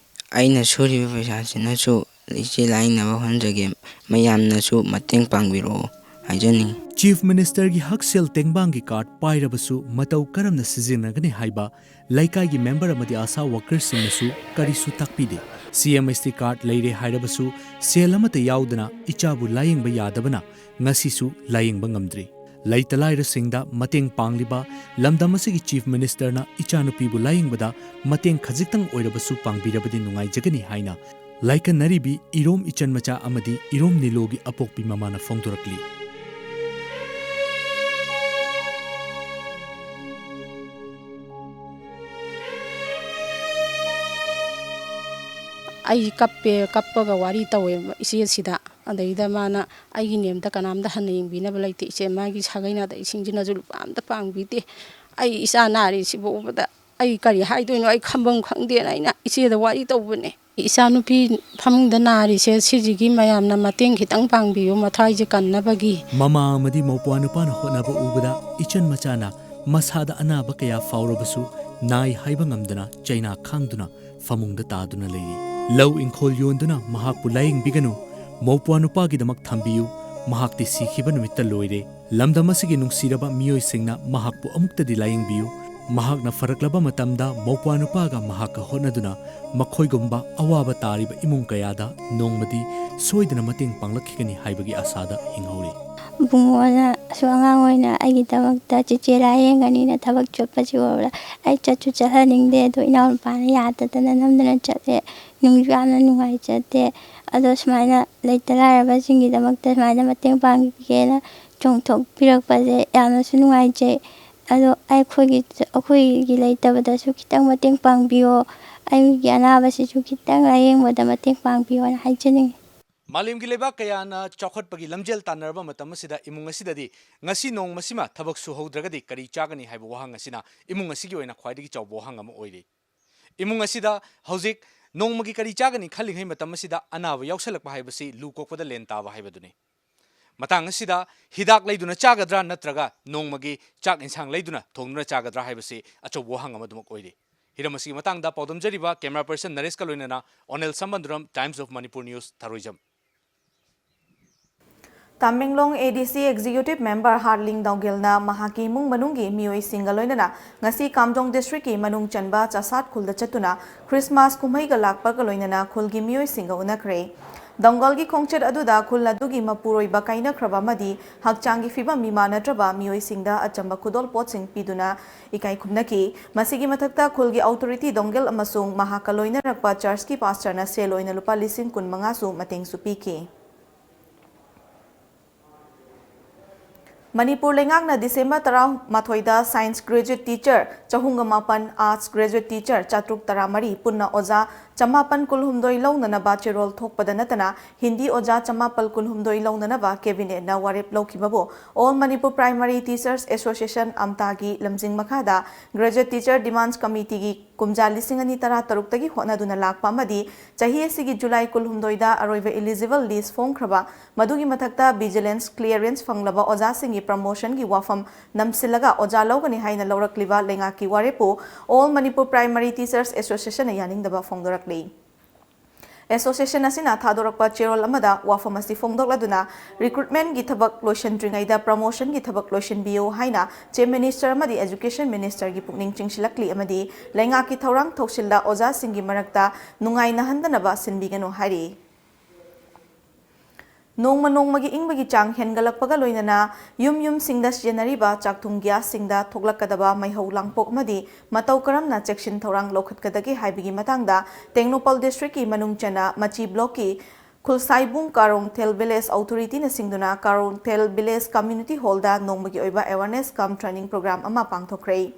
ꯑꯩꯅ ꯁꯨꯔꯤꯕ ꯄꯩꯁꯥꯁꯤꯅꯁꯨ ꯏꯆꯦ ꯂꯥꯏꯌꯦꯡꯅꯕ ꯍꯣꯠꯅꯖꯒꯦ, ꯃꯌꯥꯝꯅꯁꯨ ꯃꯇꯦꯡ ꯄꯥꯡꯕꯤꯔꯛꯑꯣ ꯍꯥꯏꯖꯅꯤꯡꯉꯤ꯫ ꯆꯤꯐ ꯃꯤꯅꯤꯁꯇꯔꯒꯤ ꯍꯛꯁꯦꯜ ꯇꯦꯡꯕꯥꯡꯒꯤ ꯀꯥꯔꯗ ꯄꯥꯏꯔꯕꯁꯨ ꯃꯇꯧ ꯀꯔꯝꯅ ꯁꯤꯖꯤꯟꯅꯒꯅꯤ ꯍꯥꯏꯕ ꯂꯩꯀꯥꯏꯒꯤ ꯃꯦꯝꯕꯔ ꯑꯃꯗꯤ ꯑꯥꯁꯥ ꯋꯥꯀꯔꯁꯤꯡꯅꯁꯨ ꯀꯔꯤꯁꯨ ꯇꯥꯛꯄꯤꯗꯦ꯫ ꯁꯤ ꯑꯦꯝ ꯑꯦꯁ ꯇꯤ ꯀꯥꯔꯗ ꯂꯩꯔꯦ ꯍꯥꯏꯔꯕꯁꯨ ꯁꯦꯜ ꯑꯃꯠꯇ ꯌꯥꯎꯗꯅ ꯏꯆꯥꯕꯨ ꯂꯥꯌꯦꯡꯕ ꯌꯥꯗꯕꯅ ꯉꯁꯤꯁꯨ ꯂꯥꯌꯦꯡꯕ ꯉꯝꯗ꯭ꯔꯤ꯫ ꯂꯩꯇ ꯂꯥꯏꯔꯁꯤꯡꯗ ꯃꯇꯦꯡ ꯄꯥꯡꯂꯤꯕ ꯂꯝꯗꯝ ꯑꯁꯤꯒꯤ ꯆꯤꯐ ꯃꯤꯅꯤꯁꯇꯔꯅ ꯏꯆꯥꯅꯨꯄꯤꯕꯨ ꯂꯥꯌꯦꯡꯕꯗ ꯃꯇꯦꯡ ꯈꯖꯤꯛꯇꯪ ꯑꯣꯏꯔꯕꯁꯨ ꯄꯥꯡꯕꯤꯔꯕꯗꯤ ꯅꯨꯡꯉꯥꯏꯖꯒꯅꯤ ꯍꯥꯏꯅ ꯂꯥꯏꯀꯠꯅꯔꯤꯕꯤ ꯏꯔꯣꯝ ꯏꯆꯟ ꯃꯆꯥ ꯑꯃꯗꯤ ꯏꯔꯣꯝ ꯅꯤꯂꯣꯒꯤ ꯑꯄꯣꯛꯄꯤ ꯃꯃꯥꯅ ꯐꯣꯡꯗꯣꯔꯛꯂꯤ꯫ ꯑꯩ ꯀꯞꯄꯦ, ꯀꯞꯄꯒ ꯋꯥꯔꯤ ꯇꯧꯋꯦ ꯏꯆꯦꯁꯤꯗ꯫ ꯑꯗꯩꯗ ꯃꯥꯅ, "ꯑꯩꯒꯤ ꯅꯦꯝꯇ ꯀꯅꯥꯝꯇ ꯍꯟꯅ ꯌꯦꯡꯕꯤꯅꯕ ꯂꯩꯇꯦ ꯏꯆꯦ, ꯃꯥꯒꯤ ꯁꯥꯒꯩ ꯅꯥꯇꯩꯁꯤꯡꯁꯤꯅꯁꯨ ꯂꯨꯄꯥ ꯑꯝꯇ ꯄꯥꯡꯕꯤꯗꯦ꯫ ꯑꯩ ꯏꯆꯥ ꯅꯥꯔꯤꯁꯤꯕꯨ ꯎꯕꯗ ꯑꯩ ꯀꯔꯤ ꯍꯥꯏꯗꯣꯏꯅꯣ, ꯑꯩ ꯈꯟꯐꯝ ꯈꯪꯗꯦꯅ ꯑꯩꯅ ꯏꯆꯦꯗ ꯋꯥꯔꯤ ꯇꯧꯕꯅꯦ꯫ ꯏꯆꯥꯅꯨꯄꯤ ꯐꯃꯨꯡꯗ ꯅꯥꯔꯤꯁꯦ ꯁꯤꯁꯤꯒꯤ ꯃꯌꯥꯝꯅ ꯃꯇꯦꯡ ꯈꯤꯇꯪ ꯄꯥꯡꯕꯤꯌꯨ, ꯃꯊ꯭ꯋꯥꯏꯁꯦ ꯀꯟꯅꯕꯒꯤ"꯫ ꯃꯃꯥ ꯑꯃꯗꯤ ꯃꯧꯄ꯭ꯋꯥ ꯅꯨꯄꯥꯅ ꯍꯣꯠꯅꯕ ꯎꯕꯗ ꯏꯆꯟ ꯃꯆꯥꯅ ꯃꯁꯥꯗ ꯑꯅꯥꯕ ꯀꯌꯥ ꯐꯥꯎꯔꯕꯁꯨ ꯅꯥꯏ ꯍꯥꯏꯕ ꯉꯝꯗꯅ ꯆꯩꯅꯥ ꯈꯥꯡꯗꯨꯅ ꯐꯃꯨꯡꯗ ꯇꯥꯗꯨꯅ ꯂꯩꯔꯤ꯫ ꯂꯧ ꯏꯪꯈꯣꯜ ꯌꯣꯟꯗꯨꯅ ꯃꯍꯥꯛꯄꯨ ꯂꯥꯌꯦꯡꯕꯤꯒꯅꯨ, ꯃꯧꯄ꯭ꯋꯥ ꯅꯨꯄꯥꯒꯤꯗꯃꯛ ꯊꯝꯕꯤꯌꯨ, ꯃꯍꯥꯛꯇꯤ ꯁꯤꯈꯤꯕ ꯅꯨꯃꯤꯠꯇ ꯂꯣꯏꯔꯦ꯫ ꯂꯝꯗꯝ ꯑꯁꯤꯒꯤ ꯅꯨꯡꯁꯤꯔꯕ ꯃꯤꯑꯣꯏꯁꯤꯡꯅ ꯃꯍꯥꯛꯄꯨ ꯑꯃꯨꯛꯇꯗꯤ ꯂꯥꯌꯦꯡꯕꯤꯌꯨ꯫ ꯃꯍꯥꯛꯅ ꯐꯔꯛꯂꯕ ꯃꯇꯝꯗ ꯃꯧꯄ꯭ꯋꯥ ꯅꯨꯄꯥꯒ ꯃꯍꯥꯛꯀ ꯍꯣꯠꯅꯗꯨꯅ ꯃꯈꯣꯏꯒꯨꯝꯕ ꯑꯋꯥꯕ ꯇꯥꯔꯤꯕ ꯏꯃꯨꯡ ꯀꯌꯥꯗ ꯅꯣꯡꯃꯗꯤ ꯁꯣꯏꯗꯅ ꯃꯇꯦꯡ ꯄꯥꯡꯂꯛꯈꯤꯒꯅꯤ ꯍꯥꯏꯕꯒꯤ ꯑꯥꯁꯥꯗ ꯍꯤꯡꯍꯧꯔꯤ꯫ ꯏꯕꯨꯡꯉꯣꯅꯁꯨ ꯑꯉꯥꯡ ꯑꯣꯏꯅ ꯑꯩꯒꯤꯗꯃꯛꯇ ꯆꯦꯆꯦ ꯂꯥꯏꯌꯦꯡꯒꯅꯤꯅ ꯊꯕꯛ ꯆꯠꯄꯁꯤ ꯎꯕꯗ ꯑꯩ ꯆꯠꯁꯨ ꯆꯠꯍꯟꯅꯤꯡꯗꯦ꯫ ꯑꯗꯣ ꯏꯅꯥꯎꯅꯨꯄꯥꯅ ꯌꯥꯗꯗꯅ ꯅꯝꯗꯅ ꯆꯠꯂꯦ꯫ ꯅꯨꯡꯁꯨ ꯌꯥꯝꯅ ꯅꯨꯡꯉꯥꯏꯖꯗꯦ꯫ ꯑꯗꯣ ꯁꯨꯃꯥꯏꯅ ꯂꯩꯇ ꯂꯥꯏꯔꯕꯁꯤꯡꯒꯤꯗꯃꯛꯇ ꯁꯨꯃꯥꯏꯅ ꯃꯇꯦꯡ ꯄꯥꯡꯕꯤꯒꯦꯅ ꯆꯣꯡꯊꯣꯛꯄꯤꯔꯛꯄꯁꯦ ꯌꯥꯝꯅꯁꯨ ꯅꯨꯡꯉꯥꯏꯖꯩ꯫ ꯑꯗꯣ ꯑꯩꯈꯣꯏꯒꯤ, ꯑꯩꯈꯣꯏꯒꯤ ꯂꯩꯇꯕꯗꯁꯨ ꯈꯤꯇꯪ ꯃꯇꯦꯡ ꯄꯥꯡꯕꯤꯌꯣ꯫ ꯑꯩꯒꯤ ꯑꯅꯥꯕꯁꯤꯁꯨ ꯈꯤꯇꯪ ꯂꯥꯌꯦꯡꯕꯗ ꯃꯇꯦꯡ ꯄꯥꯡꯕꯤꯌꯣꯅ ꯍꯥꯏꯖꯅꯤꯡꯉꯤ꯫ ꯃꯥꯂꯦꯝꯒꯤ ꯂꯩꯕꯥꯛ ꯀꯌꯥꯅ ꯆꯥꯎꯈꯠꯄꯒꯤ ꯂꯝꯖꯦꯜ ꯇꯥꯟꯅꯔꯕ ꯃꯇꯝ ꯑꯁꯤꯗ ꯏꯃꯨꯡ ꯑꯁꯤꯗꯗꯤ ꯉꯁꯤ ꯅꯣꯡꯃꯁꯤꯃ ꯊꯕꯛ ꯁꯨꯍꯧꯗ꯭ꯔꯒꯗꯤ ꯀꯔꯤ ꯆꯥꯒꯅꯤ ꯍꯥꯏꯕ ꯋꯥꯍꯪ ꯑꯁꯤꯅ ꯏꯃꯨꯡ ꯑꯁꯤꯒꯤ ꯑꯣꯏꯅ ꯈ꯭ꯋꯥꯏꯗꯒꯤ ꯆꯥꯎꯕ ꯋꯥꯍꯪ ꯑꯃ ꯑꯣꯏꯔꯤ꯫ ꯏꯃꯨꯡ ꯑꯁꯤꯗ ꯍꯧꯖꯤꯛ ꯅꯣꯡꯃꯒꯤ ꯀꯔꯤ ꯆꯥꯒꯅꯤ ꯈꯜꯂꯤꯉꯩ ꯃꯇꯝ ꯑꯁꯤꯗ ꯑꯅꯥꯕ ꯌꯥꯎꯁꯜꯂꯛꯄ ꯍꯥꯏꯕꯁꯤ ꯂꯨ ꯀꯣꯛꯄꯗ ꯂꯦꯟ ꯇꯥꯕ ꯍꯥꯏꯕꯗꯨꯅꯤ꯫ ꯃꯇꯥꯡ ꯑꯁꯤꯗ ꯍꯤꯗꯥꯛ ꯂꯩꯗꯨꯅ ꯆꯥꯒꯗ꯭ꯔꯥ ꯅꯠꯇ꯭ꯔꯒ ꯅꯣꯡꯃꯒꯤ ꯆꯥꯛ ꯏꯟꯁꯥꯡ ꯂꯩꯗꯨꯅ ꯊꯣꯡꯗꯨꯅ ꯆꯥꯒꯗ꯭ꯔꯥ ꯍꯥꯏꯕꯁꯤ ꯑꯆꯧꯕ ꯋꯥꯍꯪ ꯑꯃꯗꯨꯃꯛ ꯑꯣꯏꯔꯤ꯫ ꯍꯤꯔꯝ ꯑꯁꯤꯒꯤ ꯃꯇꯥꯡꯗ ꯄꯥꯎꯗꯝꯖꯔꯤꯕ camera person ꯅꯔꯦꯁꯀ ꯂꯣꯏꯅꯅ ꯑꯣꯅꯦꯜ ꯁꯝꯕꯟꯗꯨꯔꯝ, Times of Manipur News, ꯊꯔꯣꯏꯖꯝ꯫ Tamenglong A D C Executive Member ꯍꯥꯔꯠꯂꯤꯡ ꯗꯧꯒꯦꯜꯅ ꯃꯍꯥꯛꯀꯤ ꯏꯃꯨꯡ ꯃꯅꯨꯡꯒꯤ ꯃꯤꯑꯣꯏꯁꯤꯡꯒ ꯂꯣꯏꯅꯅ ꯉꯁꯤ ꯀꯥꯝꯖꯣꯡ district ꯀꯤ ꯃꯅꯨꯡ ꯆꯟꯕ ꯆꯥꯁꯥꯠ ꯈꯨꯜꯗ ꯆꯠꯇꯨꯅ ꯈ꯭ꯔꯤꯁꯃꯥꯁ ꯀꯨꯝꯍꯩꯒ ꯂꯥꯛꯄꯒ ꯂꯣꯏꯅꯅ ꯈꯨꯜꯒꯤ ꯃꯤꯑꯣꯏꯁꯤꯡꯒ ꯎꯅꯈ꯭ꯔꯦ꯫ ꯗꯧꯒꯦꯜꯒꯤ ꯈꯣꯡꯆꯠ ꯑꯗꯨꯗ ꯈꯨꯜ ꯑꯗꯨꯒꯤ ꯃꯄꯨꯔꯣꯏꯕ ꯀꯥꯏꯅꯈ꯭ꯔꯕ ꯑꯃꯗꯤ ꯍꯛꯆꯥꯡꯒꯤ ꯐꯤꯕꯝ ꯃꯤꯃꯥꯟꯅꯗ꯭ꯔꯕ ꯃꯤꯑꯣꯏꯁꯤꯡꯗ ꯑꯆꯝꯕ ꯈꯨꯗꯣꯜꯄꯣꯠꯁꯤꯡ ꯄꯤꯗꯨꯅ ꯏꯀꯥꯏ ꯈꯨꯝꯅꯈꯤ꯫ ꯃꯁꯤꯒꯤ ꯃꯊꯛꯇ ꯈꯨꯜꯒꯤ authority ꯗꯧꯒꯦꯜ ꯑꯃꯁꯨꯡ ꯃꯍꯥꯛꯀ ꯂꯣꯏꯅꯔꯛꯄ church ꯀꯤ pastor ꯅ ꯁꯦꯜ ꯑꯣꯏꯅ ꯂꯨꯄꯥ ꯂꯤꯁꯤꯡ ꯀꯨꯟ ꯃꯉꯥꯁꯨ ꯃꯇꯦꯡꯁꯨ ꯄꯤꯈꯤ꯫ ꯃꯅꯤꯄꯨꯔ ꯂꯩꯉꯥꯛꯅ December ꯇꯔꯥꯃꯥꯊꯣꯏꯗ Science Graduate Teacher ꯆꯍꯨꯝꯒ ꯃꯥꯄꯟ, Arts Graduate Teacher ꯆꯥꯇ꯭ꯔꯨꯛ ꯇꯔꯥꯃꯔꯤ, ꯄꯨꯟꯅ ꯑꯣꯖꯥ ꯆꯃꯥꯄꯟ ꯀꯨꯟꯍꯨꯝꯗꯣꯏ ꯂꯧꯅꯅꯕ ꯆꯦꯔꯣꯜ ꯊꯣꯛꯄꯗ ꯅꯠꯇꯅ ꯍꯤꯟꯗꯤ ꯑꯣꯖꯥ ꯆꯃꯥꯄꯜ ꯀꯨꯟꯍꯨꯝꯗꯣꯏ ꯂꯧꯅꯅꯕ cabinet ꯅ ꯋꯥꯔꯦꯞ ꯂꯧꯈꯤꯕꯕꯨ All Manipur Primary Teachers Association, ꯑꯝꯇꯥꯒꯤ ꯂꯝꯖꯤꯡ ꯃꯈꯥꯗ Graduate Teacher Demands Committee ꯒꯤ ꯀꯨꯝꯖꯥ ꯂꯤꯁꯤꯡ ꯑꯅꯤ ꯇꯔꯥꯇꯔꯨꯛꯇꯒꯤ ꯍꯣꯠꯅꯗꯨꯅ ꯂꯥꯛꯄ ꯑꯃꯗꯤ ꯆꯍꯤ ꯑꯁꯤꯒꯤ ꯖꯨꯂꯥꯏ ꯀꯨꯟꯍꯨꯝꯗꯣꯏꯗ ꯑꯔꯣꯏꯕ eligible list ꯐꯣꯡꯈ꯭ꯔꯕ, ꯃꯗꯨꯒꯤ ꯃꯊꯛꯇ vigilance clearance ꯐꯪꯂꯕ ꯑꯣꯖꯥꯁꯤꯡꯒꯤ promotion ꯒꯤ ꯋꯥꯐꯝ ꯅꯝꯁꯤꯜꯂꯒ ꯑꯣꯖꯥ ꯂꯧꯒꯅꯤ ꯍꯥꯏꯅ ꯂꯧꯔꯛꯂꯤꯕ ꯂꯩꯉꯥꯛꯀꯤ ꯋꯥꯔꯦꯞꯄꯨ All Manipur Primary Teachers Association ꯅ ꯌꯥꯅꯤꯡꯗꯕ ꯐꯣꯡꯗꯣꯔꯛꯂꯤ꯫ Association ꯑꯁꯤꯅ ꯊꯥꯗꯣꯔꯛꯄ ꯆꯦꯔꯣꯜ ꯑꯃꯗ ꯋꯥꯐꯝ ꯑꯁꯤ ꯐꯣꯡꯗꯣꯛꯂꯗꯨꯅ, recruitment ꯒꯤ ꯊꯕꯛ ꯂꯣꯏꯁꯤꯟꯗ꯭ꯔꯤꯉꯩꯗ promotion ꯒꯤ ꯊꯕꯛ ꯂꯣꯏꯁꯤꯟꯕꯤꯌꯨ ꯍꯥꯏꯅ Chief Minister ꯑꯃꯗꯤ Education Minister ꯒꯤ ꯄꯨꯛꯅꯤꯡ ꯆꯤꯡꯁꯤꯜꯂꯛꯂꯤ ꯑꯃꯗꯤ ꯂꯩꯉꯥꯛꯀꯤ ꯊꯧꯔꯥꯡ ꯊꯧꯁꯤꯜꯗ ꯑꯣꯖꯥꯁꯤꯡꯒꯤ ꯃꯔꯛꯇ ꯅꯨꯡꯉꯥꯏꯅꯍꯟꯗꯅꯕ ꯁꯤꯟꯕꯤꯒꯅꯨ ꯍꯥꯏꯔꯤ꯫ ꯅꯣꯡꯃ ꯅꯣꯡꯃꯒꯤ ꯏꯪꯕꯒꯤ ꯆꯥꯡ ꯍꯦꯟꯒꯠꯂꯛꯄꯒ ꯂꯣꯏꯅꯅ ꯌꯨꯝ ꯌꯨꯝꯁꯤꯡꯗ ꯁꯤꯖꯤꯟꯅꯔꯤꯕ ꯆꯥꯛꯊꯨꯝ gasꯁꯤꯡꯗ ꯊꯣꯛꯂꯛꯀꯗꯕ ꯃꯩꯍꯧ ꯂꯥꯡꯄꯣꯛ ꯑꯃꯗꯤ ꯃꯇꯧ ꯀꯔꯝꯅ ꯆꯦꯛꯁꯤꯟ ꯊꯧꯔꯥꯡ ꯂꯧꯈꯠꯀꯗꯒꯦ ꯍꯥꯏꯕꯒꯤ ꯃꯇꯥꯡꯗ ꯇꯦꯡꯅꯧꯄꯜ district ꯀꯤ ꯃꯅꯨꯡ ꯆꯟꯅ ꯃꯆꯤ block ꯀꯤ ꯈꯨꯜꯁꯥꯏꯕꯨꯡ ꯀꯥꯔꯣꯡꯊꯦꯜ village authority ꯅ ꯁꯤꯡꯗꯨꯅ ꯀꯥꯔꯣꯡꯊꯦꯜ village community hall ꯗ ꯅꯣꯡꯃꯒꯤ ꯑꯣꯏꯕ awareness cum training program ꯑꯃ ꯄꯥꯡꯊꯣꯛꯈ꯭ꯔꯦ꯫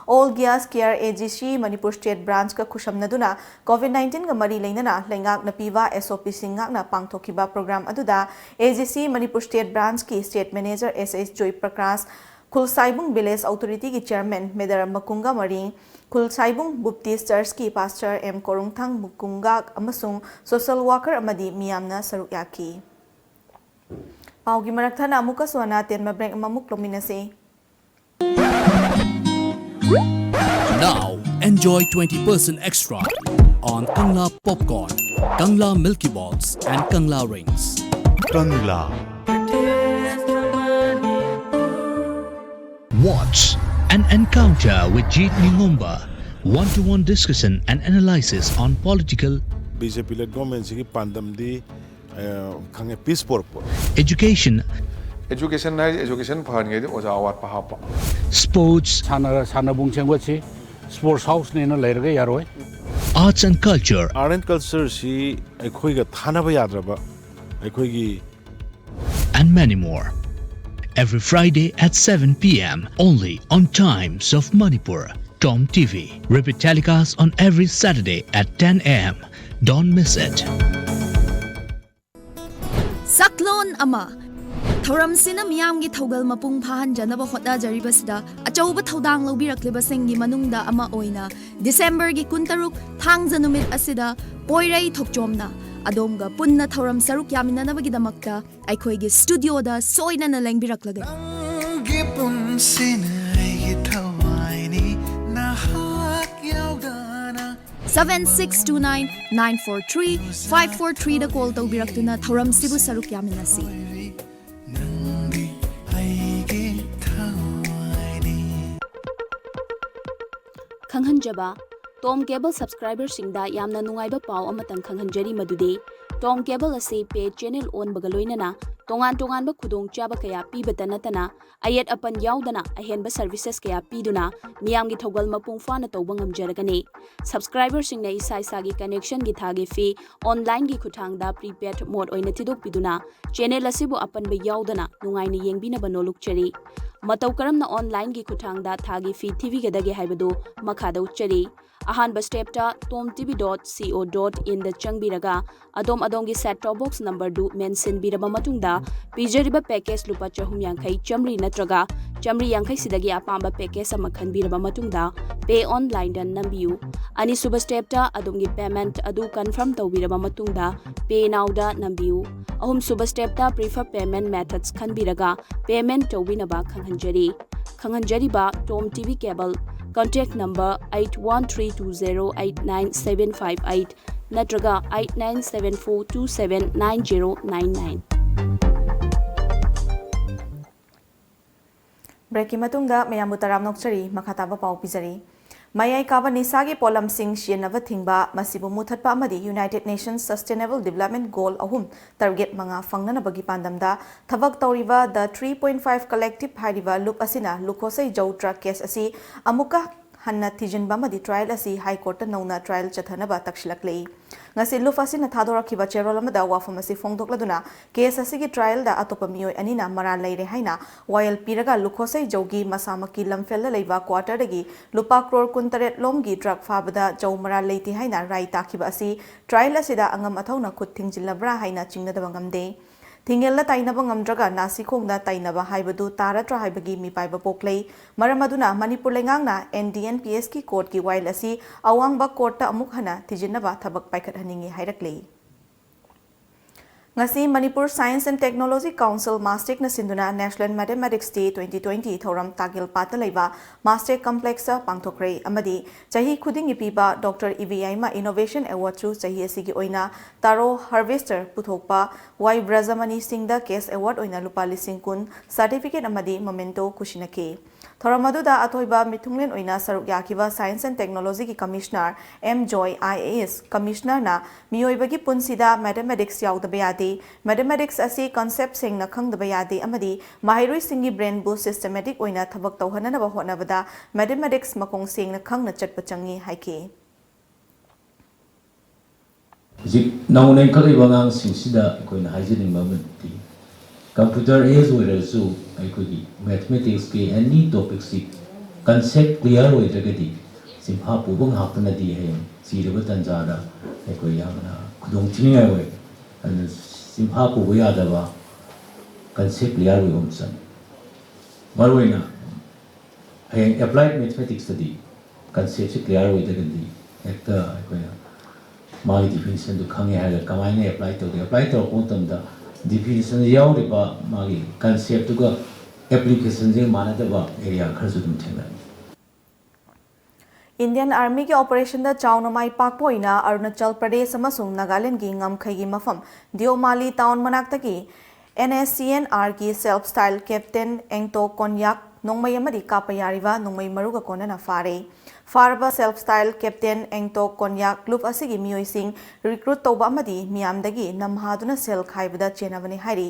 All Gas Care A G C Manipur State Branch ꯀ ꯈꯨꯠꯁꯝꯅꯗꯨꯅ COVID nineteen ꯒ ꯃꯔꯤ ꯂꯩꯅꯅ ꯂꯩꯉꯥꯛꯅ ꯄꯤꯕ S O P ꯁꯤꯡ ꯉꯥꯛꯅ ꯄꯥꯡꯊꯣꯛꯈꯤꯕ program ꯑꯗꯨꯗ A G C Manipur State Branch ꯀꯤ State Manager S S Joy Prakash, ꯈꯨꯜꯁꯥꯏꯕꯨꯡ village authority ꯒꯤ chairman Madar ꯃꯀꯨꯡꯒ ꯃꯔꯤ, ꯈꯨꯜꯁꯥꯏꯕꯨꯡ Baptist Church ꯀꯤ pastor M ꯀꯣꯔꯨꯡꯊꯥꯡ ꯃꯀꯨꯡꯒ ꯑꯃꯁꯨꯡ social worker ꯑꯃꯗꯤ ꯃꯤꯌꯥꯝꯅ ꯁꯔꯨꯛ ꯌꯥꯈꯤ꯫ ꯄꯥꯎꯒꯤ ꯃꯔꯛ ꯊꯠꯅ ꯑꯃꯨꯛꯀꯁꯨ ꯑꯅꯥ ꯇꯦꯟꯕ break ꯑꯃꯃꯨꯛ ꯂꯧꯃꯤꯟꯅꯁꯤ꯫ Now enjoy twenty percent extra on Kangla popcorn, Kangla Milky Balls and Kangla rings. Kangla. Watch an encounter with Jeet Ningomba. One-to-one discussion and analysis on political, BJP led government ꯁꯤꯒꯤ ꯄꯥꯟꯗꯝꯗꯤ ꯈꯪꯉꯦ, peace ꯄꯣꯔꯛꯄ꯫ Education, Education ꯍꯥꯏꯁꯦ education ꯐꯍꯟꯒꯦꯗꯤ ꯑꯣꯖꯥ ꯑꯋꯥꯠꯄ ꯍꯥꯞꯄ꯫ Sports, ꯁꯥꯟꯅ ꯁꯥꯟꯅꯕꯨꯡ ꯁꯦꯝꯒꯠꯁꯤ꯫ Sports House ꯅꯦꯅ ꯂꯩꯔꯒ ꯌꯥꯔꯣꯏ꯫ Arts and Culture, Art and Culture ꯁꯤ ꯑꯩꯈꯣꯏꯒ ꯊꯥꯅꯕ ꯌꯥꯗ꯭ꯔꯕ ꯑꯩꯈꯣꯏꯒꯤ and many more. Every Friday at seven p.m. only on Times of Manipur, Tom TV. Repeat telecast on every Saturday at ten a.m. Don't miss it. ꯁꯛꯂꯣꯟ ꯑꯃ꯫ ꯊꯧꯔꯝꯁꯤꯅ ꯃꯤꯌꯥꯝꯒꯤ ꯊꯧꯒꯜ ꯃꯄꯨꯡ ꯐꯥꯍꯟꯖꯅꯕ ꯍꯣꯠꯅꯖꯔꯤꯕꯁꯤꯗ ꯑꯆꯧꯕ ꯊꯧꯗꯥꯡ ꯂꯧꯕꯤꯔꯛꯂꯤꯕꯁꯤꯡꯒꯤ ꯃꯅꯨꯡꯗ ꯑꯃ ꯑꯣꯏꯅ December ꯒꯤ ꯀꯨꯟꯇꯔꯨꯛ ꯊꯥꯡꯖ ꯅꯨꯃꯤꯠ ꯑꯁꯤꯗ ꯄꯣꯏꯔꯩ ꯊꯣꯛꯆꯣꯝꯅ ꯑꯗꯣꯝꯒ ꯄꯨꯟꯅ ꯊꯧꯔꯝ ꯁꯔꯨꯛ ꯌꯥꯃꯤꯟꯅꯅꯕꯒꯤꯗꯃꯛꯇ ꯑꯩꯈꯣꯏꯒꯤ studio ꯗ ꯁꯣꯏꯗꯅ ꯂꯦꯡꯕꯤꯔꯛꯂꯒꯅꯤ꯫ ꯅꯪꯒꯤ ꯄꯨꯟꯁꯤꯅ ꯑꯩꯒꯤ ꯊꯋꯥꯏꯅꯤ, ꯅꯍꯥꯛ ꯌꯥꯎꯗꯅ꯫ Seven six two nine nine four three five four three ꯗ call ꯇꯧꯕꯤꯔꯛꯇꯨꯅ ꯊꯧꯔꯝꯁꯤꯕꯨ ꯁꯔꯨꯛ ꯌꯥꯃꯤꯟꯅꯁꯤ꯫ ꯅꯪꯗꯤ ꯑꯩꯒꯤ ꯊꯋꯥꯏꯅꯤ꯫ ꯈꯪꯍꯟꯖꯕ, ꯇꯣꯝ ꯀꯦꯕꯜ subscriber ꯁꯤꯡꯗ ꯌꯥꯝꯅ ꯅꯨꯡꯉꯥꯏꯕ ꯄꯥꯎ ꯑꯃꯇꯪ ꯈꯪꯍꯟꯖꯔꯤ, ꯃꯗꯨꯗꯤ ꯇꯣꯝ ꯀꯦꯕꯜ ꯑꯁꯤ pay channel ꯑꯣꯟꯕꯒ ꯂꯣꯏꯅꯅ ꯇꯣꯉꯥꯟ ꯇꯣꯉꯥꯟꯕ ꯈꯨꯗꯣꯡꯆꯥꯕ ꯀꯌꯥ ꯄꯤꯕꯇ ꯅꯠꯇꯅ ꯑꯌꯦꯠ ꯑꯄꯟ ꯌꯥꯎꯗꯅ ꯑꯍꯦꯟꯕ services ꯀꯌꯥ ꯄꯤꯗꯨꯅ ꯃꯤꯌꯥꯝꯒꯤ ꯊꯧꯒꯜ ꯃꯄꯨꯡ ꯐꯥꯅ ꯇꯧꯕ ꯉꯝꯖꯔꯒꯅꯤ꯫ Subscriber ꯁꯤꯡꯅ ꯏꯁꯥ ꯏꯁꯥꯒꯤ connection ꯒꯤ ꯊꯥꯒꯤ fee online ꯒꯤ ꯈꯨꯠꯊꯥꯡꯗ prepaid mode ꯑꯣꯏꯅ ꯊꯤꯗꯣꯛꯄꯤꯗꯨꯅ channel ꯑꯁꯤꯕꯨ ꯑꯄꯟꯕ ꯌꯥꯎꯗꯅ ꯅꯨꯡꯉꯥꯏꯅ ꯌꯦꯡꯕꯤꯅꯕ ꯅꯣꯜꯂꯨꯛꯆꯔꯤ꯫ ꯃꯇꯧ ꯀꯔꯝꯅ online ꯒꯤ ꯈꯨꯠꯊꯥꯡꯗ ꯊꯥꯒꯤ fee ꯊꯤꯕꯤꯒꯗꯒꯦ ꯍꯥꯏꯕꯗꯨ ꯃꯈꯥꯗ ꯎꯠꯆꯔꯤ꯫ ꯑꯍꯥꯟꯕ step ꯇ tom t v dot c o dot in ꯗ ꯆꯪꯕꯤꯔꯒ ꯑꯗꯣꯝ ꯑꯗꯣꯝꯒꯤ set top box number ꯗꯨ ꯃꯦꯟꯁꯤꯟꯕꯤꯔꯕ ꯃꯇꯨꯡꯗ ꯄꯤꯖꯔꯤꯕ package ꯂꯨꯄꯥ ꯆꯍꯨꯝ ꯌꯥꯡꯈꯩ, ꯆꯥꯃꯔꯤ ꯅꯠꯇ꯭ꯔꯒ ꯆꯥꯃꯔꯤ ꯌꯥꯡꯈꯩ ꯁꯤꯗꯒꯤ ꯑꯄꯥꯝꯕ package ꯑꯃ ꯈꯟꯕꯤꯔꯕ ꯃꯇꯨꯡꯗ pay online ꯗ ꯅꯝꯕꯤꯌꯨ꯫ ꯑꯅꯤꯁꯨꯕ step ꯇ ꯑꯗꯣꯝꯒꯤ payment ꯑꯗꯨ confirm ꯇꯧꯕꯤꯔꯕ ꯃꯇꯨꯡꯗ pay now ꯗ ꯅꯝꯕꯤꯌꯨ꯫ ꯑꯍꯨꯝꯁꯨꯕ stepꯇ preferred payment methods ꯈꯟꯕꯤꯔꯒ payment ꯇꯧꯕꯤꯅꯕ ꯈꯪꯍꯟꯖꯔꯤ꯫ ꯈꯪꯍꯟꯖꯔꯤꯕ Tom TV cable, contact number eight one three two zero eight nine seven five eight ꯅꯠꯇ꯭ꯔꯒ eight nine seven four two seven nine zero nine nine꯫ Breakꯀꯤ ꯃꯇꯨꯡꯗ ꯃꯌꯥꯝꯕꯨ ꯇꯔꯥꯝꯅ ꯑꯣꯛꯆꯔꯤ꯫ ꯃꯈꯥ ꯇꯥꯕ ꯄꯥꯎ ꯄꯤꯖꯔꯤ꯫ ꯃꯌꯥꯏ ꯀꯥꯕ ꯅꯤꯁꯥꯒꯤ ꯄꯣꯠꯂꯝꯁꯤꯡ ꯁꯤꯖꯤꯟꯅꯕ ꯊꯤꯡꯕ, ꯃꯁꯤꯕꯨ ꯃꯨꯊꯠꯄ ꯑꯃꯗꯤ United Nations Sustainable Development Goal ꯑꯍꯨꯝ ꯇꯔꯒꯦꯠ ꯃꯉꯥ ꯐꯪꯅꯅꯕꯒꯤ ꯄꯥꯟꯗꯝꯗ ꯊꯕꯛ ꯇꯧꯔꯤꯕ The three point five Collective ꯍꯥꯏꯔꯤꯕ ꯂꯨꯞ ꯑꯁꯤꯅ ꯂꯨꯈꯣꯁꯩ ꯖꯧ drug case ꯑꯁꯤ ꯑꯃꯨꯛꯀ ꯍꯟꯅ ꯊꯤꯖꯤꯟꯕ ꯑꯃꯗꯤ trial ꯑꯁꯤ High Courtꯇ ꯅꯧꯅ trial ꯆꯠꯊꯅꯕ ꯇꯛꯁꯤꯜꯂꯛꯂꯤ꯫ ꯉꯁꯤ ꯂꯨꯞ ꯑꯁꯤꯅ ꯊꯥꯗꯣꯔꯛꯈꯤꯕ ꯆꯦꯔꯣꯜ ꯑꯃꯗ ꯋꯥꯐꯝ ꯑꯁꯤ ꯐꯣꯡꯗꯣꯛꯂꯗꯨꯅ, case ꯑꯁꯤꯒꯤ trialꯗ ꯑꯇꯣꯞꯄ ꯃꯤꯑꯣꯏ ꯑꯅꯤꯅ ꯃꯔꯥꯜ ꯂꯩꯔꯦ ꯍꯥꯏꯅ ꯋꯥꯌꯦꯜ ꯄꯤꯔꯒ ꯂꯨꯈꯣꯁꯩ ꯖꯧꯒꯤ ꯃꯁꯥꯃꯛꯀꯤ ꯂꯝꯐꯦꯜꯗ ꯂꯩꯕ quarterꯗꯒꯤ ꯂꯨꯄꯥ ꯀ꯭ꯔꯣꯔ ꯀꯨꯟꯇꯔꯦꯠ ꯂꯣꯝꯒꯤ drug ꯐꯥꯕꯗ ꯖꯧ ꯃꯔꯥꯜ ꯂꯩꯇꯦ ꯍꯥꯏꯅ ꯔꯥꯏ ꯇꯥꯈꯤꯕ ꯑꯁꯤ trial ꯑꯁꯤꯗ ꯑꯉꯝ ꯑꯊꯧꯅ ꯈꯨꯠ ꯊꯤꯡꯖꯤꯜꯂꯕ꯭ꯔꯥ ꯍꯥꯏꯅ ꯆꯤꯡꯅꯗꯕ ꯉꯝꯗꯦ꯫ ꯊꯤꯡꯉꯦꯜꯗ ꯇꯥꯏꯅꯕ ꯉꯝꯗ꯭ꯔꯒ ꯅꯥꯁꯤꯈꯣꯡꯗ ꯇꯥꯏꯅꯕ ꯍꯥꯏꯕꯗꯨ ꯇꯥꯔꯗ꯭ꯔꯥ ꯍꯥꯏꯕꯒꯤ ꯃꯤꯄꯥꯏꯕ ꯄꯣꯛꯂꯩ꯫ ꯃꯔꯝ ꯑꯗꯨꯅ ꯃꯅꯤꯄꯨꯔ ꯂꯩꯉꯥꯛꯅ NDNPSꯀꯤ courtꯀꯤ ꯋꯥꯌꯦꯜ ꯑꯁꯤ ꯑꯋꯥꯡꯕ courtꯇ ꯑꯃꯨꯛ ꯍꯟꯅ ꯊꯤꯖꯤꯟꯅꯕ ꯊꯕꯛ ꯄꯥꯏꯈꯠꯍꯟꯅꯤꯡꯏ ꯍꯥꯏꯔꯛꯂꯤ꯫ ꯉꯁꯤ Manipur Science and Technology Council, MASTECꯅ ꯁꯤꯟꯗꯨꯅ National Mathematics Day twenty twenty ꯊꯧꯔꯝ ꯇꯥꯒꯦꯜꯄꯥꯠꯇ ꯂꯩꯕ MASTEC complexꯇ ꯄꯥꯡꯊꯣꯛꯈ꯭ꯔꯦ ꯑꯃꯗꯤ ꯆꯍꯤ ꯈꯨꯗꯤꯡꯒꯤ ꯄꯤꯕ Doctor ꯏꯕꯦꯌꯥꯏꯃ Innovation Awardꯁꯨ ꯆꯍꯤ ꯑꯁꯤꯒꯤ ꯑꯣꯏꯅ taro harvester ꯄꯨꯊꯣꯛꯄ ꯋꯥꯏ ꯕ꯭ꯔꯖꯃꯅꯤ ꯁꯤꯡꯗ cash award ꯑꯣꯏꯅ ꯂꯨꯄꯥ ꯂꯤꯁꯤꯡ ꯀꯨꯟ, certificate ꯑꯃꯗꯤ memento ꯈꯨꯠꯁꯤꯟꯅꯈꯤ꯫ ꯊꯧꯔꯝ ꯑꯗꯨꯗ ꯑꯊꯣꯏꯕ ꯃꯤꯊꯨꯡꯂꯦꯟ ꯑꯣꯏꯅ ꯁꯔꯨꯛ ꯌꯥꯈꯤꯕ Science and Technologyꯒꯤ Commissioner M Joy, IAS, Commissionerꯅ ꯃꯤꯑꯣꯏꯕꯒꯤ ꯄꯨꯟꯁꯤꯗ mathematics ꯌꯥꯎꯗꯕ ꯌꯥꯗꯦ, mathematics ꯑꯁꯤ concept ꯁꯦꯡꯅ ꯈꯪꯗꯕ ꯌꯥꯗꯦ ꯑꯃꯗꯤ ꯃꯍꯩꯔꯣꯏꯁꯤꯡꯒꯤ brainꯕꯨ systematic ꯑꯣꯏꯅ ꯊꯕꯛ ꯇꯧꯍꯟꯅꯅꯕ ꯍꯣꯠꯅꯕꯗ mathematics ꯃꯈꯣꯡ ꯁꯦꯡꯅ ꯈꯪꯅ ꯆꯠꯄ ꯆꯪꯏ ꯍꯥꯏꯈꯤ꯫ ꯍꯧꯖꯤꯛ ꯅꯧꯅ ꯏꯟꯈꯠꯂꯛꯏꯕ ꯑꯉꯥꯡꯁꯤꯡꯁꯤꯗ ꯑꯩꯈꯣꯏꯅ ꯍꯥꯏꯖꯅꯤꯡꯕ ꯑꯃꯗꯤ, computer age ꯑꯣꯏꯔꯁꯨ ꯑꯩꯈꯣꯏꯒꯤ mathematicsꯀꯤ any topicꯁꯤ concept clear ꯑꯣꯏꯗ꯭ꯔꯒꯗꯤ ꯆꯤꯟꯐꯥ ꯄꯨꯕ ꯉꯥꯛꯇꯅꯗꯤ ꯍꯌꯦꯡ ꯆꯤꯔꯕ ꯇꯥꯟꯖꯥꯗ ꯑꯩꯈꯣꯏ ꯌꯥꯝꯅ ꯈꯨꯗꯣꯡ ꯊꯤꯅꯤꯡꯉꯥꯏ ꯑꯣꯏ꯫ ꯑꯗꯨꯅ ꯆꯤꯟꯐꯥ ꯄꯨꯕ ꯌꯥꯗꯕ concept clear ꯑꯣꯏꯕ ꯑꯃ ꯆꯪꯉꯤ꯫ ꯃꯔꯨꯑꯣꯏꯅ ꯍꯌꯦꯡ applied mathematicsꯇꯗꯤ conceptꯁꯤ clear ꯑꯣꯏꯗ꯭ꯔꯒꯗꯤ ꯍꯦꯛꯇ ꯑꯩꯈꯣꯏꯅ ꯃꯥꯒꯤ ꯗꯤꯐꯤꯅꯤꯁꯟꯗꯨ ꯈꯪꯉꯦ ꯍꯥꯏꯔꯒ ꯀꯃꯥꯏꯅ ꯑꯦꯄ꯭ꯂꯥꯏ ꯇꯧꯒꯦ? ꯑꯦꯄ꯭ꯂꯥꯏ ꯇꯧꯔꯛꯄ ꯃꯇꯝꯗ ꯗꯤꯐꯤꯅꯤꯁꯟꯗ ꯌꯥꯎꯔꯤꯕ ꯃꯥꯒꯤ ꯀꯟꯁꯦꯞꯇꯨꯒ ꯑꯦꯄ꯭ꯂꯤꯀꯦꯁꯟꯁꯤꯒ ꯃꯥꯟꯅꯗꯕ ꯑꯦꯔꯤꯌꯥ ꯈꯔꯁꯨ ꯑꯗꯨꯝ ꯊꯦꯡꯅꯩ꯫ ꯏꯟꯗꯤꯌꯟ ꯑꯥꯔꯃꯤꯒꯤ ꯑꯣꯄꯔꯦꯁꯟꯗ ꯆꯥꯎꯅ ꯃꯥꯏ ꯄꯥꯛꯄ ꯑꯣꯏꯅ ꯑꯔꯨꯅꯥꯆꯜ ꯄ꯭ꯔꯗꯦꯁ ꯑꯃꯁꯨꯡ ꯅꯥꯒꯥꯂꯦꯟꯗꯒꯤ ꯉꯝꯈꯩꯒꯤ ꯃꯐꯝ ꯗꯤꯑꯣꯃꯥꯂꯤ town ꯃꯅꯥꯛꯇꯒꯤ N S C N ꯑꯥꯔꯒꯤ self style captain Ento Konyak ꯅꯣꯡꯃꯩ ꯑꯃꯗꯤ ꯀꯥꯞꯄ ꯌꯥꯔꯤꯕ ꯅꯣꯡꯃꯩ ꯃꯔꯨꯒ ꯀꯣꯟꯅꯅ ꯐꯥꯔꯦ꯫ ꯐꯥꯔꯕ self style captain Ento Konyak group ꯑꯁꯤꯒꯤ ꯃꯤꯑꯣꯏꯁꯤꯡ ꯔꯤꯀ꯭ꯔꯨꯠ ꯇꯧꯕ ꯑꯃꯗꯤ ꯃꯤꯌꯥꯝꯗꯒꯤ ꯅꯝꯍꯥꯗꯨꯅ ꯁꯦꯜ ꯈꯥꯏꯕꯗ ꯆꯦꯟꯅꯕꯅꯤ ꯍꯥꯏꯔꯤ꯫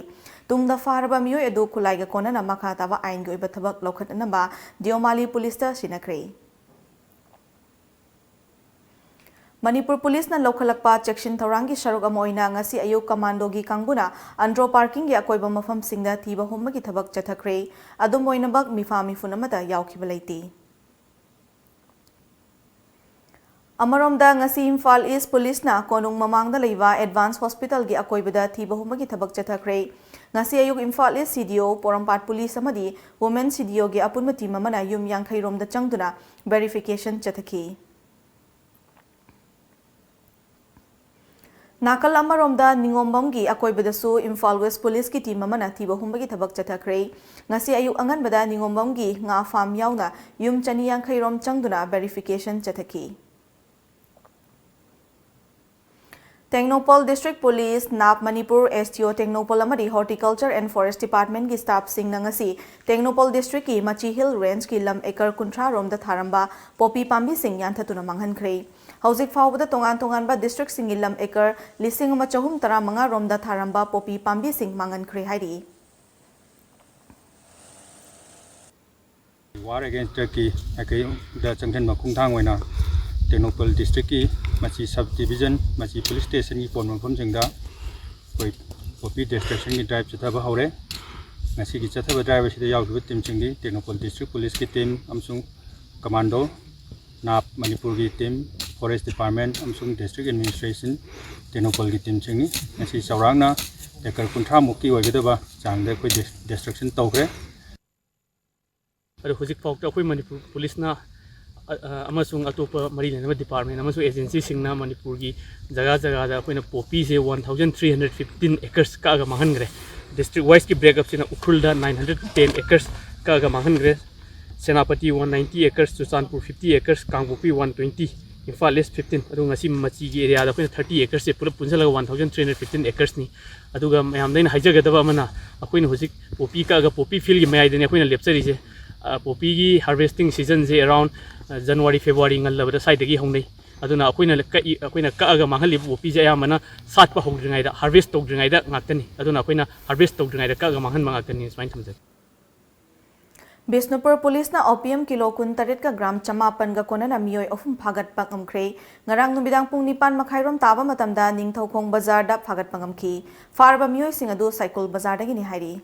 ꯇꯨꯡꯗ ꯐꯥꯔꯕ ꯃꯤꯑꯣꯏ ꯑꯗꯨ ꯈꯨꯠꯂꯥꯏꯒ ꯀꯣꯟꯅꯅ ꯃꯈꯥ ꯇꯥꯕ ꯑꯥꯏꯟꯒꯤ ꯑꯣꯏꯕ ꯊꯕꯛ ꯂꯧꯈꯠꯅꯅꯕ ꯗꯤꯑꯣꯃꯥꯂꯤ ꯄꯨꯂꯤꯁꯇ ꯁꯤꯟꯅꯈ꯭ꯔꯦ꯫ ꯃꯅꯤꯄꯨꯔ ꯄꯨꯂꯤꯁꯅ ꯂꯧꯈꯠꯂꯛꯄ ꯆꯦꯛꯁꯤꯟ ꯊꯧꯔꯥꯡꯒꯤ ꯁꯔꯨꯛ ꯑꯃ ꯑꯣꯏꯅ ꯉꯁꯤ ꯑꯌꯨꯛ ꯀꯃꯥꯟꯗꯣꯒꯤ ꯀꯥꯡꯕꯨꯅ ꯑꯟꯗ꯭ꯔꯣ ꯄꯥꯔꯀꯤꯡꯒꯤ ꯑꯀꯣꯏꯕ ꯃꯐꯝꯁꯤꯡꯗ ꯊꯤꯕ ꯍꯨꯝꯕꯒꯤ ꯊꯕꯛ ꯆꯠꯊꯈ꯭ꯔꯦ꯫ ꯑꯗꯨꯝ ꯑꯣꯏꯅꯃꯛ ꯃꯤꯐꯥ ꯃꯤꯐꯨꯟ ꯑꯃꯠꯇ ꯌꯥꯎꯈꯤꯕ ꯂꯩꯇꯦ꯫ ꯑꯃꯔꯣꯝꯗ, ꯉꯁꯤ ꯏꯝꯐꯥꯜ ꯏꯁ ꯄꯨꯂꯤꯁꯅ ꯀꯣꯅꯨꯡ ꯃꯃꯥꯡꯗ ꯂꯩꯕ ꯑꯦꯗꯚꯥꯟꯁ ꯍꯣꯁꯄꯤꯇꯥꯜꯒꯤ ꯑꯀꯣꯏꯕꯗ ꯊꯤꯕ ꯍꯨꯝꯕꯒꯤ ꯊꯕꯛ ꯆꯠꯊꯈ꯭ꯔꯦ꯫ ꯉꯁꯤ ꯑꯌꯨꯛ ꯏꯝꯐꯥꯜ ꯏꯁ ꯁꯤ ꯗꯤ ꯑꯣ, ꯄꯣꯔꯣꯝꯄꯥꯠ ꯄꯨꯂꯤꯁ ꯑꯃꯗꯤ ꯋꯨꯃꯦꯟ ꯁꯤ ꯗꯤ ꯑꯣꯒꯤ ꯑꯄꯨꯟꯕ ꯇꯤꯝ ꯑꯃꯅ ꯌꯨꯝ ꯌꯥꯡꯈꯩ ꯔꯣꯝꯗ ꯆꯪꯗꯨꯅ ꯚꯦꯔꯤꯐꯤꯀꯦꯁꯟ ꯆꯠꯊꯈꯤ꯫ ꯅꯥꯀꯜ ꯑꯃꯔꯣꯝꯗ, ꯅꯤꯉꯣꯝꯕꯝꯒꯤ ꯑꯀꯣꯏꯕꯗꯁꯨ ꯏꯝꯐꯥꯜ ꯋꯦꯁ ꯄꯨꯂꯤꯁꯀꯤ ꯇꯤꯝ ꯑꯃꯅ ꯊꯤꯕ ꯍꯨꯝꯕꯒꯤ ꯊꯕꯛ ꯆꯠꯊꯈ꯭ꯔꯦ꯫ ꯉꯁꯤ ꯑꯌꯨꯛ ꯑꯉꯟꯕꯗ ꯅꯤꯉꯣꯝꯕꯝꯒꯤ ꯉꯥ ꯐꯥꯝ ꯌꯥꯎꯅ ꯌꯨꯝ ꯆꯅꯤ ꯌꯥꯡꯈꯩ ꯔꯣꯝ ꯆꯪꯗꯨꯅ ꯚꯦꯔꯤꯐꯤꯀꯦꯁꯟ ꯆꯠꯊꯈꯤ꯫ ꯇꯦꯡꯅꯧꯄꯜ ꯗꯤꯁꯇ꯭ꯔꯤꯛ ꯄꯨꯂꯤꯁ, ꯅꯥꯞ Manipur, S T O Tengnoupal ꯑꯃꯗꯤ ꯍꯣꯔꯇꯤꯀꯜꯆꯔ ꯑꯦꯟ ꯐꯣꯔꯦꯁ ꯗꯤꯄꯥꯔꯠꯃꯦꯟꯒꯤ ꯁ꯭ꯇꯥꯐꯁꯤꯡꯅ ꯉꯁꯤ ꯇꯦꯡꯅꯧꯄꯜ ꯗꯤꯁꯇ꯭ꯔꯤꯛꯀꯤ ꯃꯆꯤ ꯍꯤꯜ ꯔꯦꯟꯖꯀꯤ ꯂꯝ ꯑꯦꯀꯔ ꯀꯨꯟꯊ꯭ꯔꯥ ꯔꯣꯝꯗ ꯊꯥꯔꯝꯕ ꯄꯣꯄꯤ ꯄꯥꯝꯕꯤꯁꯤꯡ ꯌꯥꯟꯊꯠꯇꯨꯅ ꯃꯥꯡꯍꯟꯈ꯭ꯔꯦ꯫ ꯍꯧꯖꯤꯛ ꯐꯥꯎꯕꯗ ꯇꯣꯉꯥꯟ ꯇꯣꯉꯥꯟꯕ ꯗꯤꯁꯇ꯭ꯔꯤꯛꯁꯤꯡꯒꯤ ꯂꯝ ꯑꯦꯀꯔ ꯂꯤꯁꯤꯡ ꯑꯃ ꯆꯍꯨꯝ ꯇꯔꯥꯃꯉꯥ ꯔꯣꯝꯗ ꯊꯥꯔꯝꯕ ꯄꯣꯄꯤ ꯄꯥꯝꯕꯤꯁꯤꯡ ꯃꯥꯡꯍꯟꯈ꯭ꯔꯦ ꯍꯥꯏꯔꯤ꯫ War against drugꯀꯤ ꯃꯥꯏꯀꯩꯗ ꯆꯪꯁꯤꯟꯕ ꯈꯣꯡꯊꯥꯡ ꯑꯣꯏꯅ ꯇꯦꯡꯅꯧꯄꯜ ꯗꯤꯁꯇ꯭ꯔꯤꯛꯀꯤ ꯃꯆꯤ ꯁꯕ ꯗꯤꯕꯤꯖꯟ, ꯃꯆꯤ ꯄꯨꯂꯤꯁ ꯁ꯭ꯇꯦꯁꯟꯒꯤ ꯀꯣꯟꯕ ꯃꯐꯝꯁꯤꯡꯗ ꯑꯩꯈꯣꯏ ꯄꯣꯄꯤ ꯗꯤꯁꯇ꯭ꯔꯛꯁꯟꯒꯤ ꯗ꯭ꯔꯥꯏꯚ ꯆꯠꯊꯕ ꯍꯧꯔꯦ꯫ ꯉꯁꯤꯒꯤ ꯆꯠꯊꯕ ꯗ꯭ꯔꯥꯏꯚ ꯑꯁꯤꯗ ꯌꯥꯎꯈꯤꯕ ꯇꯤꯝꯁꯤꯡꯗꯤ ꯇꯦꯡꯅꯧꯄꯜ ꯗꯤꯁꯇ꯭ꯔꯤꯛ ꯄꯨꯂꯤꯁꯀꯤ ꯇꯤꯝ ꯑꯃꯁꯨꯡ ꯀꯃꯥꯟꯗꯣ, ꯅꯥꯞ ꯃꯅꯤꯄꯨꯔꯒꯤ ꯇꯤꯝ, ꯐꯣꯔꯦꯁ ꯗꯤꯄꯥꯔꯠꯃꯦꯟ ꯑꯃꯁꯨꯡ ꯗꯤꯁꯇ꯭ꯔꯤꯛ ꯑꯦꯗꯃꯤꯅꯤꯁꯇ꯭ꯔꯦꯁꯟ ꯇꯦꯡꯅꯧꯄꯜꯒꯤ ꯇꯤꯝꯁꯤꯡꯅꯤ꯫ ꯉꯁꯤ ꯆꯥꯎꯔꯥꯛꯅ ꯑꯦꯀꯔ ꯀꯨꯟꯊ꯭ꯔꯥ ꯃꯨꯛꯀꯤ ꯑꯣꯏꯒꯗꯕ ꯆꯥꯡꯗ ꯑꯩꯈꯣꯏ ꯗꯤꯁꯇ꯭ꯔꯛꯁꯟ ꯇꯧꯈ꯭ꯔꯦ꯫ ꯑꯗꯣ ꯍꯧꯖꯤꯛ ꯐꯥꯎꯗ ꯑꯩꯈꯣꯏ ꯃꯅꯤꯄꯨꯔ ꯄꯨꯂꯤꯁꯅ ꯑ, ꯑ, ꯑꯃꯁꯨꯡ ꯑꯇꯣꯞꯄ ꯃꯔꯤ ꯂꯩꯅꯕ department ꯑꯃꯁꯨꯡ agencyꯁꯤꯡꯅ ꯃꯅꯤꯄꯨꯔꯒꯤ ꯖꯒꯥ ꯖꯒꯥꯗ ꯑꯩꯈꯣꯏꯅ ꯄꯣꯄꯤꯁꯦ one thousand three hundred fifteen acres ꯀꯛꯑꯒ ꯃꯥꯡꯍꯟꯈ꯭ꯔꯦ꯫ District wiseꯀꯤ break upꯁꯤꯅ ꯎꯈ꯭ꯔꯨꯜꯗ nine hundred ten acres ꯀꯛꯑꯒ ꯃꯥꯡꯍꯟꯈ꯭ꯔꯦ, Senapati one ninety acres, Churachandpur fifty acres, ꯀꯥꯡꯄꯣꯛꯄꯤ one twenty, Imphal East fifteen, ꯑꯗꯨꯒ ꯉꯁꯤ ꯃꯆꯤꯒꯤ areaꯗ ꯑꯩꯈꯣꯏꯅ thirty acresꯁꯦ ꯄꯨꯂꯞ ꯄꯨꯟꯁꯤꯜꯂꯒ one thousand three hundred fifteen acresꯅꯤ꯫ ꯑꯗꯨꯒ ꯃꯌꯥꯝꯗ ꯑꯩꯅ ꯍꯥꯏꯖꯒꯗꯕ ꯑꯃꯅ, ꯑꯩꯈꯣꯏꯅ ꯍꯧꯖꯤꯛ ꯄꯣꯄꯤ ꯀꯛꯑꯒ ꯄꯣꯄꯤ fieldꯀꯤ ꯃꯌꯥꯏꯗꯅꯤ ꯑꯩꯈꯣꯏꯅ ꯂꯦꯞꯆꯔꯤꯁꯦ꯫ ꯑ, ꯄꯣꯄꯤꯒꯤ harvesting seasonꯁꯦ around, ꯑ, January, February ꯉꯜꯂꯕꯗ ꯁ꯭ꯋꯥꯏꯗꯒꯤ ꯍꯧꯅꯩ꯫ ꯑꯗꯨꯅ ꯑꯩꯈꯣꯏꯅ ꯀꯛꯏ, ꯑꯩꯈꯣꯏꯅ ꯀꯛꯑꯒ ꯃꯥꯡꯍꯜꯂꯤꯕ ꯄꯣꯄꯤꯁꯦ ꯑꯌꯥꯝꯕꯅ ꯁꯥꯠꯄ ꯍꯧꯗ꯭ꯔꯤꯉꯩꯗ, harvest ꯇꯧꯗ꯭ꯔꯤꯉꯩꯗ ꯉꯥꯛꯇꯅꯤ꯫ ꯑꯗꯨꯅ ꯑꯩꯈꯣꯏꯅ harvest ꯇꯧꯗ꯭ꯔꯤꯉꯩꯗ ꯀꯛꯑꯒ ꯃꯥꯡꯍꯟꯕ ꯉꯥꯛꯇꯅꯤ꯫ ꯁꯨꯃꯥꯏꯅ ꯊꯝꯖꯒꯦ꯫ ꯕꯤꯁꯅꯨꯄꯨꯔ ꯄꯨꯂꯤꯁꯅ opium ꯀꯤꯂꯣ ꯀꯨꯟꯇꯔꯦꯠꯀ gram ꯆꯃꯥꯄꯟꯒ ꯀꯣꯟꯅꯅ ꯃꯤꯑꯣꯏ ꯑꯍꯨꯝ ꯐꯥꯒꯠꯄ ꯉꯝꯈ꯭ꯔꯦ꯫ ꯉꯔꯥꯡ ꯅꯨꯃꯤꯗꯥꯡ ꯄꯨꯡ ꯅꯤꯄꯥꯟ ꯃꯈꯥꯏꯔꯣꯝ ꯇꯥꯕ ꯃꯇꯝꯗ ꯅꯤꯡꯊꯧꯈꯣꯡ ꯕꯖꯥꯔꯗ ꯐꯥꯒꯠꯄ ꯉꯝꯈꯤ꯫ ꯐꯥꯔꯕ ꯃꯤꯑꯣꯏꯁꯤꯡ ꯑꯗꯨ ꯁꯥꯏꯀꯨꯜ ꯕꯖꯥꯔꯗꯒꯤꯅꯤ ꯍꯥꯏꯔꯤ꯫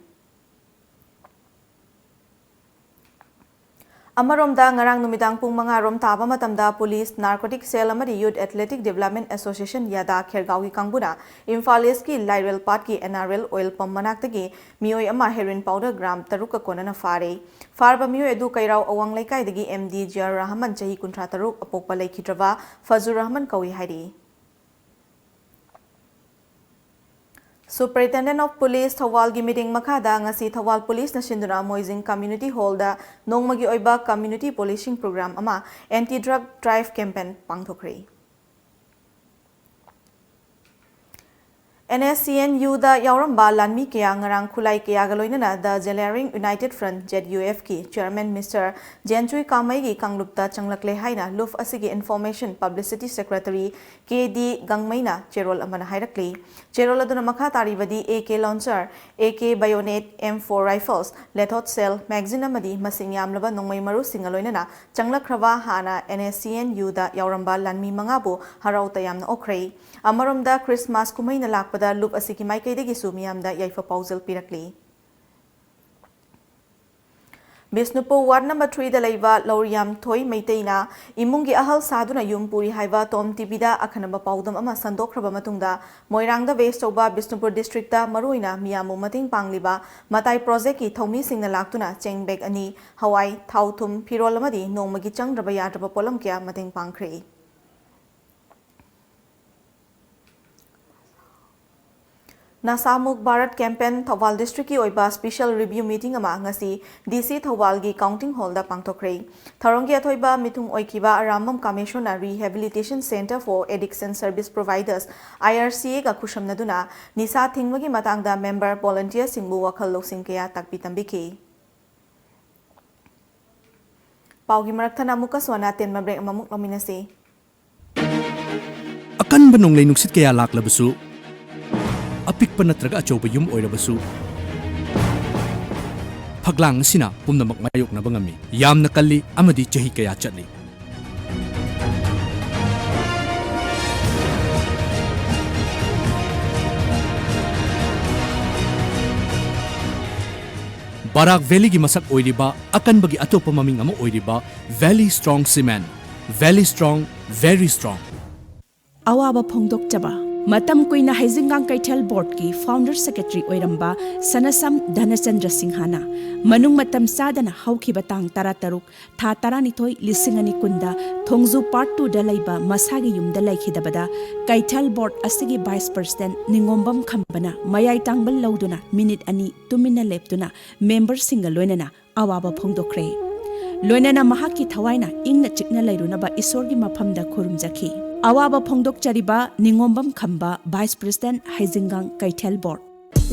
ꯑꯃꯔꯣꯝꯗ, ꯉꯔꯥꯡ ꯅꯨꯃꯤꯗꯥꯡ ꯄꯨꯡ ꯃꯉꯥ ꯔꯣꯝ ꯇꯥꯕ ꯃꯇꯝꯗ ꯄꯨꯂꯤꯁ, Narcotic Cell ꯑꯃꯗꯤ Youth Athletic Development Association, ꯌꯥꯗꯥ, ꯈꯦꯔꯒꯥꯎꯒꯤ ꯀꯥꯡꯕꯨꯅ ꯏꯝꯐꯥꯜ ꯏꯁꯀꯤ ꯂꯥꯏꯔꯦꯜ ꯄꯥꯠꯀꯤ N R L oil pump ꯃꯅꯥꯛꯇꯒꯤ ꯃꯤꯑꯣꯏ ꯑꯃ heroin powder gram ꯇꯔꯨꯛꯀ ꯀꯣꯟꯅꯅ ꯐꯥꯔꯦ꯫ ꯐꯥꯔꯕ ꯃꯤꯑꯣꯏ ꯑꯗꯨ ꯀꯩꯔꯥꯎ ꯑꯋꯥꯡ ꯂꯩꯀꯥꯏꯗꯒꯤ M D Ziar Rahman, ꯆꯍꯤ ꯀꯨꯟꯊ꯭ꯔꯥ ꯇꯔꯨꯛ, ꯑꯄꯣꯛꯄ ꯂꯩꯈꯤꯗ꯭ꯔꯕ ꯐꯖꯨꯔ ꯔꯍꯃꯟ ꯀꯧꯏ ꯍꯥꯏꯔꯤ꯫ Superintendent of Police ꯊꯧꯕꯥꯜꯒꯤ ꯃꯤꯠꯌꯦꯡ ꯃꯈꯥꯗ ꯉꯁꯤ ꯊꯧꯕꯥꯜ ꯄꯨꯂꯤꯁꯅ ꯁꯤꯟꯗꯨꯅ ꯃꯣꯏꯖꯤꯡ Community Hallꯗ ꯅꯣꯡꯃꯒꯤ ꯑꯣꯏꯕ community policing program ꯑꯃ, Anti Drug Drive campaign, ꯄꯥꯡꯊꯣꯛꯈ꯭ꯔꯦ꯫ N S C N Uꯗ ꯌꯥꯎꯔꯝꯕ ꯂꯥꯟꯃꯤ ꯀꯌꯥ ꯉꯔꯥꯡ ꯈꯨꯠꯂꯥꯏ ꯀꯌꯥꯒ ꯂꯣꯏꯅꯅ The Zeliangrong United Front, Z U F ꯀꯤ chairman Mister ꯖꯦꯟꯆꯨꯏ ꯀꯥꯃꯩꯒꯤ ꯀꯥꯡꯂꯨꯞꯇ ꯆꯪꯂꯛꯂꯦ ꯍꯥꯏꯅ ꯂꯨꯞ ꯑꯁꯤꯒꯤ Information Publicity Secretary K D ꯒꯥꯡꯃꯩꯅ ꯆꯦꯔꯣꯜ ꯑꯃꯅ ꯍꯥꯏꯔꯛꯂꯤ꯫ ꯆꯦꯔꯣꯜ ꯑꯗꯨꯅ ꯃꯈꯥ ꯇꯥꯔꯤꯕꯗꯤ A K launcher, A K bayonet, M four rifles, lethal shell, magazine ꯑꯃꯗꯤ ꯃꯁꯤꯡ ꯌꯥꯝꯂꯕ ꯅꯣꯡꯃꯩ ꯃꯔꯨꯁꯤꯡꯒ ꯂꯣꯏꯅꯅ ꯆꯪꯂꯛꯈ꯭ꯔꯕ ꯍꯥꯟꯅ N S C N Uꯗ ꯌꯥꯎꯔꯝꯕ ꯂꯥꯟꯃꯤ ꯃꯉꯥꯕꯨ ꯍꯔꯥꯎ ꯇꯌꯥꯝꯅ ꯑꯣꯛꯈ꯭ꯔꯦ꯫ ꯑꯃꯔꯣꯝꯗ, Christmas ꯀꯨꯝꯍꯩꯅ ꯂꯥꯛꯄꯗ ꯂꯨꯞ ꯑꯁꯤꯒꯤ ꯃꯥꯏꯀꯩꯗꯒꯤꯁꯨ ꯃꯤꯌꯥꯝꯗ ꯌꯥꯏꯐ ꯄꯥꯎꯖꯦꯜ ꯄꯤꯔꯛꯂꯤ꯫ ꯕꯤꯁꯅꯨꯄꯨꯔ ꯋꯥꯔꯗ ꯅꯝꯕꯔ ꯊ꯭ꯔꯤꯗ ꯂꯩꯕ ꯂꯧꯔꯤꯌꯥꯝꯊꯣꯏ ꯃꯩꯇꯩꯅ ꯏꯃꯨꯡꯒꯤ ꯑꯍꯜ ꯁꯥꯗꯨꯅ ꯌꯨꯝ ꯄꯨꯔꯤ ꯍꯥꯏꯕ ꯇꯣꯝ ꯇꯤꯚꯤꯗ ꯑꯈꯟꯅꯕ ꯄꯥꯎꯗꯝ ꯑꯃ ꯁꯟꯗꯣꯛꯈ꯭ꯔꯕ ꯃꯇꯨꯡꯗ, ꯃꯣꯏꯔꯥꯡꯗ ꯕꯦꯁ ꯇꯧꯕ ꯕꯤꯁꯅꯨꯄꯨꯔ ꯗꯤꯁꯇ꯭ꯔꯤꯛꯇ ꯃꯔꯨꯑꯣꯏꯅ ꯃꯤꯌꯥꯝꯕꯨ ꯃꯇꯦꯡ ꯄꯥꯡꯂꯤꯕ ꯃꯇꯥꯏ ꯄ꯭ꯔꯣꯖꯦꯛꯀꯤ ꯊꯧꯃꯤꯁꯤꯡꯅ ꯂꯥꯛꯇꯨꯅ ꯆꯦꯡ ꯕꯦꯒ ꯑꯅꯤ, ꯍꯋꯥꯏ, ꯊꯥꯎ, ꯊꯨꯝ, ꯐꯤꯔꯣꯜ ꯑꯃꯗꯤ ꯅꯣꯡꯃꯒꯤ ꯆꯪꯗ꯭ꯔꯕ ꯌꯥꯗ꯭ꯔꯕ ꯄꯣꯠꯂꯝ ꯀꯌꯥ ꯃꯇꯦꯡ ꯄꯥꯡꯈ꯭ꯔꯦ꯫ ꯅꯁꯥꯃꯨꯛ ꯚꯥꯔꯠ ꯀꯦꯝꯄꯦꯟ ꯊꯧꯕꯥꯜ ꯗꯤꯁꯇ꯭ꯔꯤꯛꯀꯤ ꯑꯣꯏꯕ ꯁ꯭ꯄꯤꯁꯦꯜ ꯔꯤꯚ꯭ꯌꯨ ꯃꯤꯇꯤꯡ ꯑꯃ ꯉꯁꯤ ꯗꯤ ꯁꯤ ꯊꯧꯕꯥꯜꯒꯤ ꯀꯥꯎꯟꯇꯤꯡ ꯍꯣꯜꯗ ꯄꯥꯡꯊꯣꯛꯈ꯭ꯔꯦ꯫ ꯊꯧꯔꯝꯒꯤ ꯑꯊꯣꯏꯕ ꯃꯤꯊꯨꯡ ꯑꯣꯏꯈꯤꯕ Arambam ꯀꯥꯃꯦꯁꯣꯔꯅ Rehabilitation Centre for Addiction Service Providers, I R C A ꯒ ꯈꯨꯠꯁꯝꯅꯗꯨꯅ ꯅꯤꯁꯥ ꯊꯤꯡꯕꯒꯤ ꯃꯇꯥꯡꯗ ꯃꯦꯝꯕꯔ ꯚꯣꯂꯨꯟꯇꯤꯌꯔꯁꯤꯡꯕꯨ ꯋꯥꯈꯜ ꯂꯧꯁꯤꯡ ꯀꯌꯥ ꯇꯥꯛꯄꯤ ꯇꯝꯕꯤꯈꯤ꯫ ꯄꯥꯎꯒꯤ ꯃꯔꯛꯊꯠꯅ ꯑꯃꯨꯛꯀꯁꯨ ꯑꯅꯥ ꯇꯦꯟꯕ ꯕ꯭ꯔꯦꯛ ꯑꯃꯃꯨꯛ ꯂꯧꯃꯤꯟꯅꯁꯤ꯫ ꯑꯀꯟꯕ ꯅꯣꯡꯂꯩ ꯅꯨꯡꯁꯤꯠ ꯀꯌꯥ ꯂꯥꯛꯂꯕꯁꯨ, ꯑꯄꯤꯛꯄ ꯅꯠꯇ꯭ꯔꯒ ꯑꯆꯧꯕ ꯌꯨꯝ ꯑꯣꯏꯔꯕꯁꯨ, ꯐꯛꯂꯥꯡ ꯑꯁꯤꯅ ꯄꯨꯝꯅꯃꯛ ꯃꯥꯌꯣꯛꯅꯕ ꯉꯝꯃꯤ꯫ ꯌꯥꯝꯅ ꯀꯜꯂꯤ ꯑꯃꯗꯤ ꯆꯍꯤ ꯀꯌꯥ ꯆꯠꯂꯤ꯫ ꯕꯥꯔꯥꯛ ꯚꯦꯂꯤꯒꯤ ꯃꯁꯛ ꯑꯣꯏꯔꯤꯕ, ꯑꯀꯟꯕꯒꯤ ꯑꯇꯣꯞꯄ ꯃꯃꯤꯡ ꯑꯃ ꯑꯣꯏꯔꯤꯕ Valley Strong Cement, Valley Strong, very strong. ꯑꯋꯥꯕ ꯐꯣꯡꯗꯣꯛꯆꯕ꯫ ꯃꯇꯝ ꯀꯨꯏꯅ ꯍꯩꯖꯤꯡꯒꯥꯡ ꯀꯩꯊꯦꯜ ꯕꯣꯔꯗꯀꯤ ꯐꯥꯎꯟꯗꯔ ꯁꯦꯀ꯭ꯔꯦꯇꯔꯤ ꯑꯣꯏꯔꯝꯕ ꯁꯅꯁꯝ ꯙꯅꯆꯟꯗ꯭ꯔ ꯁꯤꯡꯍꯅ ꯃꯅꯨꯡ ꯃꯇꯝ ꯆꯥꯗꯅ ꯍꯧꯈꯤꯕ ꯇꯥꯡ ꯇꯔꯥꯇꯔꯨꯛ, ꯊꯥ ꯇꯔꯥꯅꯤꯊꯣꯏ, ꯂꯤꯁꯤꯡ ꯑꯅꯤ ꯀꯨꯟꯗ ꯊꯣꯡꯖꯨ ꯄꯥꯔꯠ ꯇꯨꯗ ꯂꯩꯕ ꯃꯁꯥꯒꯤ ꯌꯨꯝꯗ ꯂꯩꯈꯤꯗꯕꯗ, ꯀꯩꯊꯦꯜ ꯕꯣꯔꯗ ꯑꯁꯤꯒꯤ ꯚꯥꯏꯁ ꯄ꯭ꯔꯁꯤꯗꯦꯟꯠ ꯅꯤꯉꯣꯝꯕꯝ ꯈꯝꯕꯅ ꯃꯌꯥꯏ ꯇꯥꯡꯕ ꯂꯧꯗꯨꯅ ꯃꯤꯅꯤꯠ ꯑꯅꯤ ꯇꯨꯃꯤꯟꯅ ꯂꯦꯞꯇꯨꯅ ꯃꯦꯝꯕꯔꯁꯤꯡꯒ ꯂꯣꯏꯅꯅ ꯑꯋꯥꯕ ꯐꯣꯡꯗꯣꯛꯈ꯭ꯔꯦ꯫ ꯂꯣꯏꯅꯅ ꯃꯍꯥꯛꯀꯤ ꯊꯋꯥꯏꯅ ꯏꯪꯅ ꯆꯤꯛꯅ ꯂꯩꯔꯨꯅꯕ ꯏꯁꯣꯔꯒꯤ ꯃꯐꯝꯗ ꯈꯨꯔꯨꯝꯖꯈꯤ꯫ ꯑꯋꯥꯕ ꯐꯣꯡꯗꯣꯛꯆꯔꯤꯕ ꯅꯤꯉꯣꯝꯕꯝ ꯈꯝꯕ, ꯚꯥꯏꯁ ꯄ꯭ꯔꯁꯤꯗꯦꯟꯠ, ꯍꯩꯖꯤꯡꯒꯥꯡ ꯀꯩꯊꯦꯜ ꯕꯣꯔꯗ꯫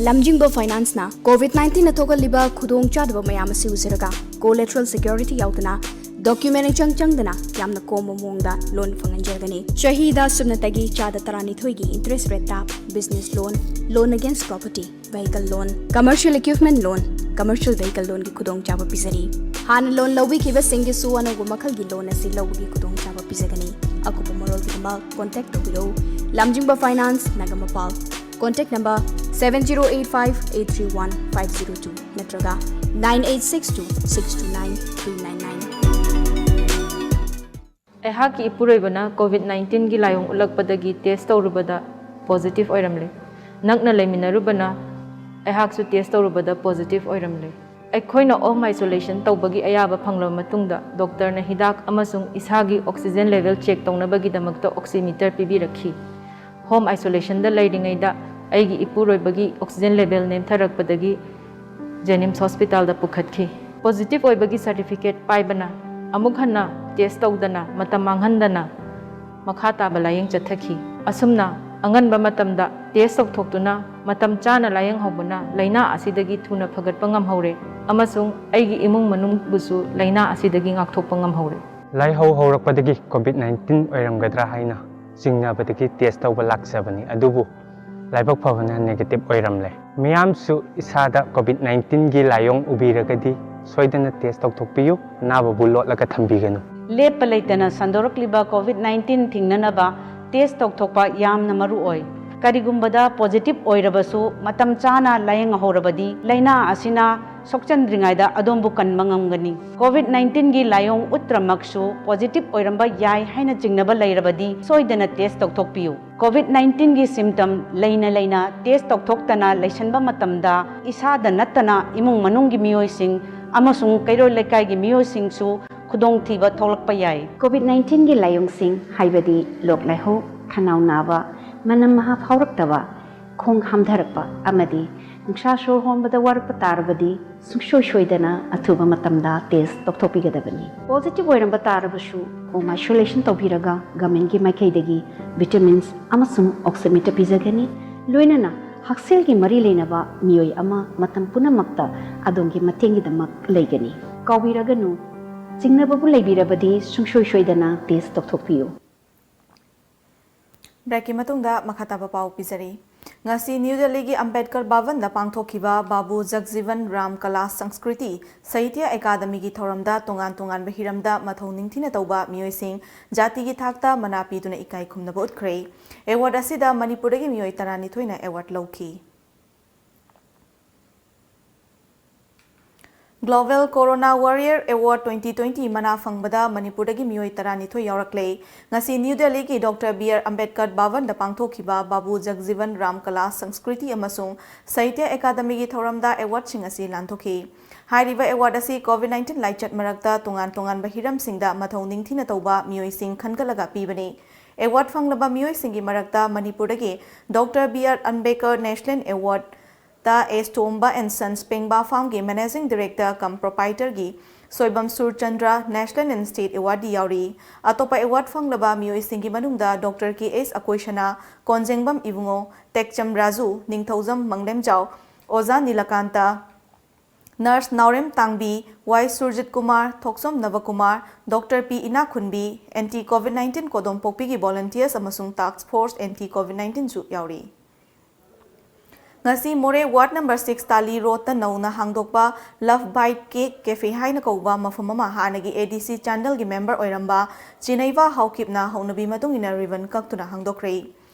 ꯂꯝꯖꯤꯡꯕ ꯐꯥꯏꯅꯥꯟꯁꯅ ꯀꯣꯚꯤꯗ ꯅꯥꯏꯟꯇꯤꯟꯅ ꯊꯣꯛꯍꯜꯂꯤꯕ ꯈꯨꯗꯣꯡꯆꯥꯗꯕ ꯃꯌꯥꯝ ꯑꯁꯤ ꯎꯖꯔꯒ, ꯀꯣꯂꯦꯇꯔꯦꯜ ꯁꯦꯀ꯭ꯌꯨꯔꯤꯇꯤ ꯌꯥꯎꯗꯅ, ꯗꯣꯀ꯭ꯌꯨꯃꯦꯟ ꯏꯆꯪ ꯆꯪꯗꯅ ꯌꯥꯝꯅ ꯀꯣꯝꯕ ꯃꯑꯣꯡꯗ ꯂꯣꯟ ꯐꯪꯍꯟꯖꯒꯅꯤ꯫ ꯆꯍꯤꯗ ꯁꯨꯞꯅꯇꯒꯤ ꯆꯥꯗ ꯇꯔꯥꯅꯤꯊꯣꯏꯒꯤ ꯏꯟꯇꯔꯦꯁ ꯔꯦꯠꯇ ꯕꯤꯖꯤꯅꯦꯁ ꯂꯣꯟ, ꯂꯣꯟ ꯑꯒꯦꯟꯁ ꯄ꯭ꯔꯣꯄꯔꯇꯤ, ꯚꯦꯍꯤꯀꯜ ꯂꯣꯟ, ꯀꯃꯔꯁꯤꯌꯦꯜ ꯏꯀ꯭ꯋꯤꯞꯃꯦꯟ ꯂꯣꯟ, ꯀꯃꯔꯁꯤꯌꯦꯜ ꯚꯦꯍꯤꯀꯜ ꯂꯣꯟꯒꯤ ꯈꯨꯗꯣꯡꯆꯥꯕ ꯄꯤꯖꯔꯤ꯫ ꯍꯥꯟꯅ ꯂꯣꯟ ꯂꯧꯕꯤꯈꯤꯕꯁꯤꯡꯒꯤꯁꯨ ꯑꯅꯧꯕ ꯃꯈꯜꯒꯤ ꯂꯣꯟ ꯑꯁꯤ ꯂꯧꯕꯒꯤ ꯈꯨꯗꯣꯡꯆꯥꯕ ꯄꯤꯖꯒꯅꯤ꯫ ꯑꯀꯨꯞꯄ ꯃꯔꯣꯜꯒꯤꯗꯃꯛ ꯀꯣꯟꯇꯦꯛ ꯇꯧꯕꯤꯔꯧ꯫ ꯂꯝꯖꯤꯡꯕ finance, Nagamapal. Contact number seven zero eight five eight three one five zero two ꯅꯠꯇ꯭ꯔꯒ Nine eight six two six two nine three nine nine. ꯑꯩꯍꯥꯛꯀꯤ ꯏꯄꯨꯔꯣꯏꯕꯅ ꯀꯣꯚꯤꯗ ꯅꯥꯏꯟꯇꯤꯟꯒꯤ ꯂꯥꯏꯑꯣꯡ ꯎꯠꯂꯛꯄꯗꯒꯤ ꯇꯦꯁ ꯇꯧꯔꯨꯕꯗ ꯄꯣꯖꯤꯇꯤꯚ ꯑꯣꯏꯔꯝꯂꯦ꯫ ꯅꯛꯅ ꯂꯩꯃꯤꯟꯅꯔꯨꯕꯅ ꯑꯩꯍꯥꯛꯁꯨ ꯇꯦꯁ ꯇꯧꯔꯨꯕꯗ ꯄꯣꯖꯤꯇꯤꯚ ꯑꯣꯏꯔꯝꯂꯦ꯫ ꯑꯩꯈꯣꯏꯅ ꯍꯣꯝ ꯑꯥꯏꯁꯣꯂꯦꯁꯟ ꯇꯧꯕꯒꯤ ꯑꯌꯥꯕ ꯐꯪꯂꯕ ꯃꯇꯨꯡꯗ ꯗꯣꯛꯇꯔꯅ ꯍꯤꯗꯥꯛ ꯑꯃꯁꯨꯡ ꯏꯁꯥꯒꯤ ꯑꯣꯛꯁꯤꯖꯦꯟ ꯂꯦꯚꯦꯜ ꯆꯦꯛ ꯇꯧꯅꯕꯒꯤꯗꯃꯛꯇ ꯑꯣꯛꯁꯤꯃꯤꯇꯔ ꯄꯤꯕꯤꯔꯛꯈꯤ꯫ ꯍꯣꯝ ꯑꯥꯏꯁꯣꯂꯦꯁꯟꯗ ꯂꯩꯔꯤꯉꯩꯗ ꯑꯩꯒꯤ ꯏꯄꯨꯔꯣꯏꯕꯒꯤ ꯑꯣꯛꯁꯤꯖꯦꯟ ꯂꯦꯚꯦꯜ ꯅꯦꯝꯊꯔꯛꯄꯗꯒꯤ ꯖꯦꯅꯤꯝꯁ ꯍꯣꯁꯄꯤꯇꯥꯜꯗ ꯄꯨꯈꯠꯈꯤ꯫ ꯄꯣꯖꯤꯇꯤꯚ ꯑꯣꯏꯕꯒꯤ ꯁꯔꯇꯤꯐꯤꯀꯦꯠ ꯄꯥꯏꯕꯅ ꯑꯃꯨꯛ ꯍꯟꯅ ꯇꯦꯁ ꯇꯧꯗꯅ ꯃꯇꯝ ꯃꯥꯡꯍꯟꯗꯅ ꯃꯈꯥ ꯇꯥꯕ ꯂꯥꯌꯦꯡ ꯆꯠꯊꯈꯤ꯫ ꯑꯁꯨꯝꯅ ꯑꯉꯟꯕ ꯃꯇꯝꯗ ꯇꯦꯁ ꯇꯧꯊꯣꯛꯇꯨꯅ ꯃꯇꯝ ꯆꯥꯅ ꯂꯥꯌꯦꯡꯍꯧꯕꯅ ꯂꯥꯏꯅꯥ ꯑꯁꯤꯗꯒꯤ ꯊꯨꯅ ꯐꯒꯠꯄ ꯉꯝꯍꯧꯔꯦ ꯑꯃꯁꯨꯡ ꯑꯩꯒꯤ ꯏꯃꯨꯡ ꯃꯅꯨꯡꯕꯨꯁꯨ ꯂꯥꯏꯅꯥ ꯑꯁꯤꯗꯒꯤ ꯉꯥꯛꯊꯣꯛꯄ ꯉꯝꯍꯧꯔꯦ꯫ ꯂꯥꯏꯍꯧ ꯍꯧꯔꯛꯄꯗꯒꯤ ꯀꯣꯚꯤꯗ ꯅꯥꯏꯟꯇꯤꯟ ꯑꯣꯏꯔꯝꯒꯗ꯭ꯔꯥ ꯍꯥꯏꯅ ꯆꯤꯡꯅꯕꯗꯒꯤ ꯇꯦꯁ ꯇꯧꯕ ꯂꯥꯛꯆꯕꯅꯤ, ꯑꯗꯨꯕꯨ ꯂꯥꯏꯕꯛ ꯐꯕꯅ ꯅꯦꯒꯦꯇꯤꯚ ꯑꯣꯏꯔꯝꯂꯦ꯫ ꯃꯤꯌꯥꯝꯁꯨ ꯏꯁꯥꯗ ꯀꯣꯚꯤꯗ ꯅꯥꯏꯟꯇꯤꯟꯒꯤ ꯂꯥꯏꯑꯣꯡ ꯎꯕꯤꯔꯒꯗꯤ ꯁꯣꯏꯗꯅ ꯇꯦꯁ ꯇꯧꯊꯣꯛꯄꯤꯌꯨ, ꯑꯅꯥꯕꯕꯨ ꯂꯣꯠꯂꯒ ꯊꯝꯕꯤꯒꯅꯨ꯫ ꯂꯦꯞꯄ ꯂꯩꯇꯅ ꯁꯟꯗꯣꯔꯛꯂꯤꯕ ꯀꯣꯚꯤꯗ ꯅꯥꯏꯟꯇꯤꯟ ꯊꯤꯡꯅꯅꯕ ꯇꯦꯁ ꯇꯧꯊꯣꯛꯄ ꯌꯥꯝꯅ ꯃꯔꯨ ꯑꯣꯏ꯫ ꯀꯔꯤꯒꯨꯝꯕꯗ ꯄꯣꯖꯤꯇꯤꯚ ꯑꯣꯏꯔꯕꯁꯨ ꯃꯇꯝ ꯆꯥꯅ ꯂꯥꯌꯦꯡꯍꯧꯔꯕꯗꯤ ꯂꯥꯏꯅꯥ ꯑꯁꯤꯅ ꯁꯣꯛꯆꯟꯗ꯭ꯔꯤꯉꯩꯗ ꯑꯗꯣꯝꯕꯨ ꯀꯟꯕ ꯉꯝꯒꯅꯤ꯫ ꯀꯣꯚꯤꯗ ꯅꯥꯏꯟꯇꯤꯟꯒꯤ ꯂꯥꯏꯑꯣꯡ ꯎꯠꯇ꯭ꯔꯃꯛꯁꯨ ꯄꯣꯖꯤꯇꯤꯚ ꯑꯣꯏꯔꯝꯕ ꯌꯥꯏ ꯍꯥꯏꯅ ꯆꯤꯡꯅꯕ ꯂꯩꯔꯕꯗꯤ ꯁꯣꯏꯗꯅ ꯇꯦꯁ ꯇꯧꯊꯣꯛꯄꯤꯌꯨ꯫ ꯀꯣꯚꯤꯗ ꯅꯥꯏꯟꯇꯤꯟꯒꯤ ꯁꯤꯝꯇꯝ ꯂꯩꯅ ꯂꯩꯅ ꯇꯦꯁ ꯇꯧꯊꯣꯛꯇꯅ ꯂꯩꯁꯟꯕ ꯃꯇꯝꯗ ꯏꯁꯥꯗ ꯅꯠꯇꯅ ꯏꯃꯨꯡ ꯃꯅꯨꯡꯒꯤ ꯃꯤꯑꯣꯏꯁꯤꯡ ꯑꯃꯁꯨꯡ ꯀꯩꯔꯣꯜ ꯂꯩꯀꯥꯏꯒꯤ ꯃꯤꯑꯣꯏꯁꯤꯡꯁꯨ ꯈꯨꯗꯣꯡꯊꯤꯕ ꯊꯣꯛꯂꯛꯄ ꯌꯥꯏ꯫ ꯀꯣꯚꯤꯗ ꯅꯥꯏꯟꯇꯤꯟꯒꯤ ꯂꯥꯏꯑꯣꯡꯁꯤꯡ ꯍꯥꯏꯕꯗꯤ ꯂꯣꯛ ꯂꯥꯏꯍꯧ, ꯈꯅꯥꯎ ꯅꯥꯕ, ꯃꯅꯝ ꯃꯍꯥ ꯐꯥꯎꯔꯛꯇꯕ, ꯈꯣꯡ ꯍꯥꯝꯊꯔꯛꯄ ꯑꯃꯗꯤ ꯅꯨꯡꯁꯥ ꯁꯣꯔ ꯍꯣꯟꯕꯗ ꯋꯥꯔꯛꯄ ꯇꯥꯔꯕꯗꯤ ꯁꯨꯡꯁꯣꯏ ꯁꯣꯏꯗꯅ ꯑꯊꯨꯕ ꯃꯇꯝꯗ ꯇꯦꯁ ꯇꯧꯊꯣꯛꯄꯤꯒꯗꯕꯅꯤ꯫ ꯄꯣꯖꯤꯇꯤꯚ ꯑꯣꯏꯔꯝꯕ ꯇꯥꯔꯕꯁꯨ ꯍꯣꯝ ꯑꯥꯏꯁꯣꯂꯦꯁꯟ ꯇꯧꯕꯤꯔꯒ ꯒꯚꯔꯟꯃꯦꯟꯠꯀꯤ ꯃꯥꯏꯀꯩꯗꯒꯤ ꯚꯤꯇꯥꯃꯤꯟꯁ ꯑꯃꯁꯨꯡ ꯑꯣꯛꯁꯤꯃꯤꯇꯔ ꯄꯤꯖꯒꯅꯤ꯫ ꯂꯣꯏꯅꯅ ꯍꯛꯁꯦꯜꯒꯤ ꯃꯔꯤ ꯂꯩꯅꯕ ꯃꯤꯑꯣꯏ ꯑꯃ ꯃꯇꯝ ꯄꯨꯝꯅꯃꯛꯇ ꯑꯗꯣꯝꯒꯤ ꯃꯇꯦꯡꯒꯤꯗꯃꯛ ꯂꯩꯒꯅꯤ꯫ ꯀꯥꯎꯕꯤꯔꯒꯅꯨ, ꯆꯤꯡꯅꯕꯕꯨ ꯂꯩꯕꯤꯔꯕꯗꯤ ꯁꯨꯡꯁꯣꯏ ꯁꯣꯏꯗꯅ ꯇꯦꯁ ꯇꯧꯊꯣꯛꯄꯤꯌꯨ꯫ ꯕ꯭ꯔꯦꯛꯀꯤ ꯃꯇꯨꯡꯗ ꯃꯈꯥ ꯇꯥꯕ ꯄꯥꯎ ꯄꯤꯖꯔꯤ꯫ ꯉꯁꯤ ꯅ꯭ꯌꯨ ꯗꯦꯜꯂꯤꯒꯤ ꯑꯝꯕꯦꯗꯀꯔ ꯚꯕꯟꯗ ꯄꯥꯡꯊꯣꯛꯈꯤꯕ ꯕꯥꯕꯨ ꯖꯒꯖꯤꯕꯟ ꯔꯥꯝ ꯀꯂꯥ ꯁꯪꯁꯀ꯭ꯔꯤꯇꯤ ꯁꯥꯍꯤꯇ꯭ꯌ ꯑꯦꯀꯥꯗꯃꯤꯒꯤ ꯊꯧꯔꯝꯗ ꯇꯣꯉꯥꯟ ꯇꯣꯉꯥꯟꯕ ꯍꯤꯔꯝꯗ ꯃꯊꯧ ꯅꯤꯡꯊꯤꯅ ꯇꯧꯕ ꯃꯤꯑꯣꯏꯁꯤꯡ ꯖꯥꯇꯤꯒꯤ ꯊꯥꯛꯇ ꯃꯅꯥ ꯄꯤꯗꯨꯅ ꯏꯀꯥꯏ ꯈꯨꯝꯅꯕ ꯎꯠꯈ꯭ꯔꯦ꯫ ꯑꯦꯋꯥꯔꯗ ꯑꯁꯤꯗ ꯃꯅꯤꯄꯨꯔꯗꯒꯤ ꯃꯤꯑꯣꯏ ꯇꯔꯥꯅꯤꯊꯣꯏꯅ ꯑꯦꯋꯥꯔꯗ ꯂꯧꯈꯤ꯫ Global Corona Warrior Award twenty twenty ꯃꯅꯥ ꯐꯪꯕꯗ ꯃꯅꯤꯄꯨꯔꯗꯒꯤ ꯃꯤꯑꯣꯏ ꯇꯔꯥꯅꯤꯊꯣꯏ ꯌꯥꯎꯔꯛꯂꯦ꯫ ꯉꯁꯤ ꯅ꯭ꯌꯨ ꯗꯦꯜꯂꯤꯒꯤ ꯗꯣꯛꯇꯔ ꯕꯤ ꯑꯥꯔ ꯑꯝꯕꯦꯗꯀꯔ ꯚꯕꯟꯗ ꯄꯥꯡꯊꯣꯛꯈꯤꯕ ꯕꯥꯕꯨ ꯖꯒꯖꯤꯕꯟ ꯔꯥꯝ ꯀꯂꯥ ꯁꯪꯁꯀ꯭ꯔꯤꯇꯤ ꯑꯃꯁꯨꯡ ꯁꯥꯍꯤꯇ꯭ꯌ ꯑꯦꯀꯥꯗꯃꯤꯒꯤ ꯊꯧꯔꯝꯗ ꯑꯦꯋꯥꯔꯗꯁꯤꯡ ꯑꯁꯤ ꯂꯥꯟꯊꯣꯛꯈꯤ꯫ ꯍꯥꯏꯔꯤꯕ ꯑꯦꯋꯥꯔꯗ ꯑꯁꯤ ꯀꯣꯚꯤꯗ ꯅꯥꯏꯟꯇꯤꯟ ꯂꯥꯏꯆꯠ ꯃꯔꯛꯇ ꯇꯣꯉꯥꯟ ꯇꯣꯉꯥꯟꯕ ꯍꯤꯔꯝꯁꯤꯡꯗ ꯃꯊꯧ ꯅꯤꯡꯊꯤꯅ ꯇꯧꯕ ꯃꯤꯑꯣꯏꯁꯤꯡ ꯈꯟꯒꯠꯂꯒ ꯄꯤꯕꯅꯤ꯫ ꯑꯦꯋꯥꯔꯗ ꯐꯪꯂꯕ ꯃꯤꯑꯣꯏꯁꯤꯡꯒꯤ ꯃꯔꯛꯇ ꯃꯅꯤꯄꯨꯔꯗꯒꯤ doctor B R Ambedkar national award T S Tomba and Sons ꯄꯦꯡꯕꯥ ꯐꯥꯔꯝꯒꯤ ꯃꯦꯅꯦꯖꯤꯡ ꯗꯤꯔꯦꯛꯇꯔ ꯀꯝ ꯄ꯭ꯔꯣꯄꯥꯏꯇꯔꯒꯤ Soibam Surchandra national and state awardee ꯌꯥꯎꯔꯤ꯫ ꯑꯇꯣꯞꯄ ꯑꯦꯋꯥꯔꯗ ꯐꯪꯂꯕ ꯃꯤꯑꯣꯏꯁꯤꯡꯒꯤ ꯃꯅꯨꯡꯗ ꯗꯣꯛꯇꯔ ꯀꯦ ꯑꯦꯁ ꯑꯀꯣꯏꯁꯅꯥ, ꯀꯣꯟꯖꯦꯡꯕꯝ ꯏꯕꯨꯡꯉꯣ, ꯇꯦꯛꯆꯝ ꯔꯥꯖꯨ, ꯅꯤꯡꯊꯧꯖꯝ ꯃꯪꯂꯦꯝꯖꯥꯎ, ꯑꯣꯖꯥ ꯅꯤꯂꯀꯥꯟꯇ, ꯅꯔꯁ ꯅꯥꯎꯔꯦꯝ ꯇꯥꯡꯕꯤ, ꯋꯥꯏ ꯁꯨꯔꯖꯤꯠ ꯀꯨꯃꯥꯔ, ꯊꯣꯛꯆꯣꯝ ꯅꯕꯀꯨꯃꯥꯔ, ꯗꯣꯛꯇꯔ ꯄꯤ ꯏꯅꯥꯛꯈꯨꯟꯕꯤ, ꯑꯦꯟꯇꯤ ꯀꯣꯚꯤꯗ ꯅꯥꯏꯟꯇꯤꯟ ꯀꯣꯗꯣꯝꯄꯣꯛꯄꯤꯒꯤ ꯚꯣꯂꯨꯟꯇꯤꯌꯔꯁ ꯑꯃꯁꯨꯡ ꯇꯥꯁ꯭ꯛ ꯐꯣꯔꯁ ꯑꯦꯟꯇꯤ ꯀꯣꯚꯤꯗ ꯅꯥꯏꯟꯇꯤꯟꯁꯨ ꯌꯥꯎꯔꯤ꯫ ꯉꯁꯤ ꯃꯣꯔꯦ ꯋꯥꯔꯗ ꯅꯝꯕꯔ ꯁꯤꯛꯁ ꯇꯥꯂꯤ ꯔꯣꯗꯇ ꯅꯧꯅ ꯍꯥꯡꯗꯣꯛꯄ ꯂꯚ ꯕꯥꯏꯠ ꯀꯦꯛ ꯀꯦꯐꯦ ꯍꯥꯏꯅ ꯀꯧꯕ ꯃꯐꯝ ꯑꯃ ꯍꯥꯟꯅꯒꯤ ꯑꯦ ꯗꯤ ꯁꯤ ꯆꯥꯟꯗꯦꯜꯒꯤ ꯃꯦꯝꯕꯔ ꯑꯣꯏꯔꯝꯕ ꯆꯤꯅꯩꯕ ꯍꯥꯎꯀꯤꯞꯅ ꯍꯧꯅꯕꯤ ꯃꯇꯨꯡ ꯏꯟꯅ ꯔꯤꯕꯟ ꯀꯛꯇꯨꯅ ꯍꯥꯡꯗꯣꯛꯈ꯭ꯔꯦ꯫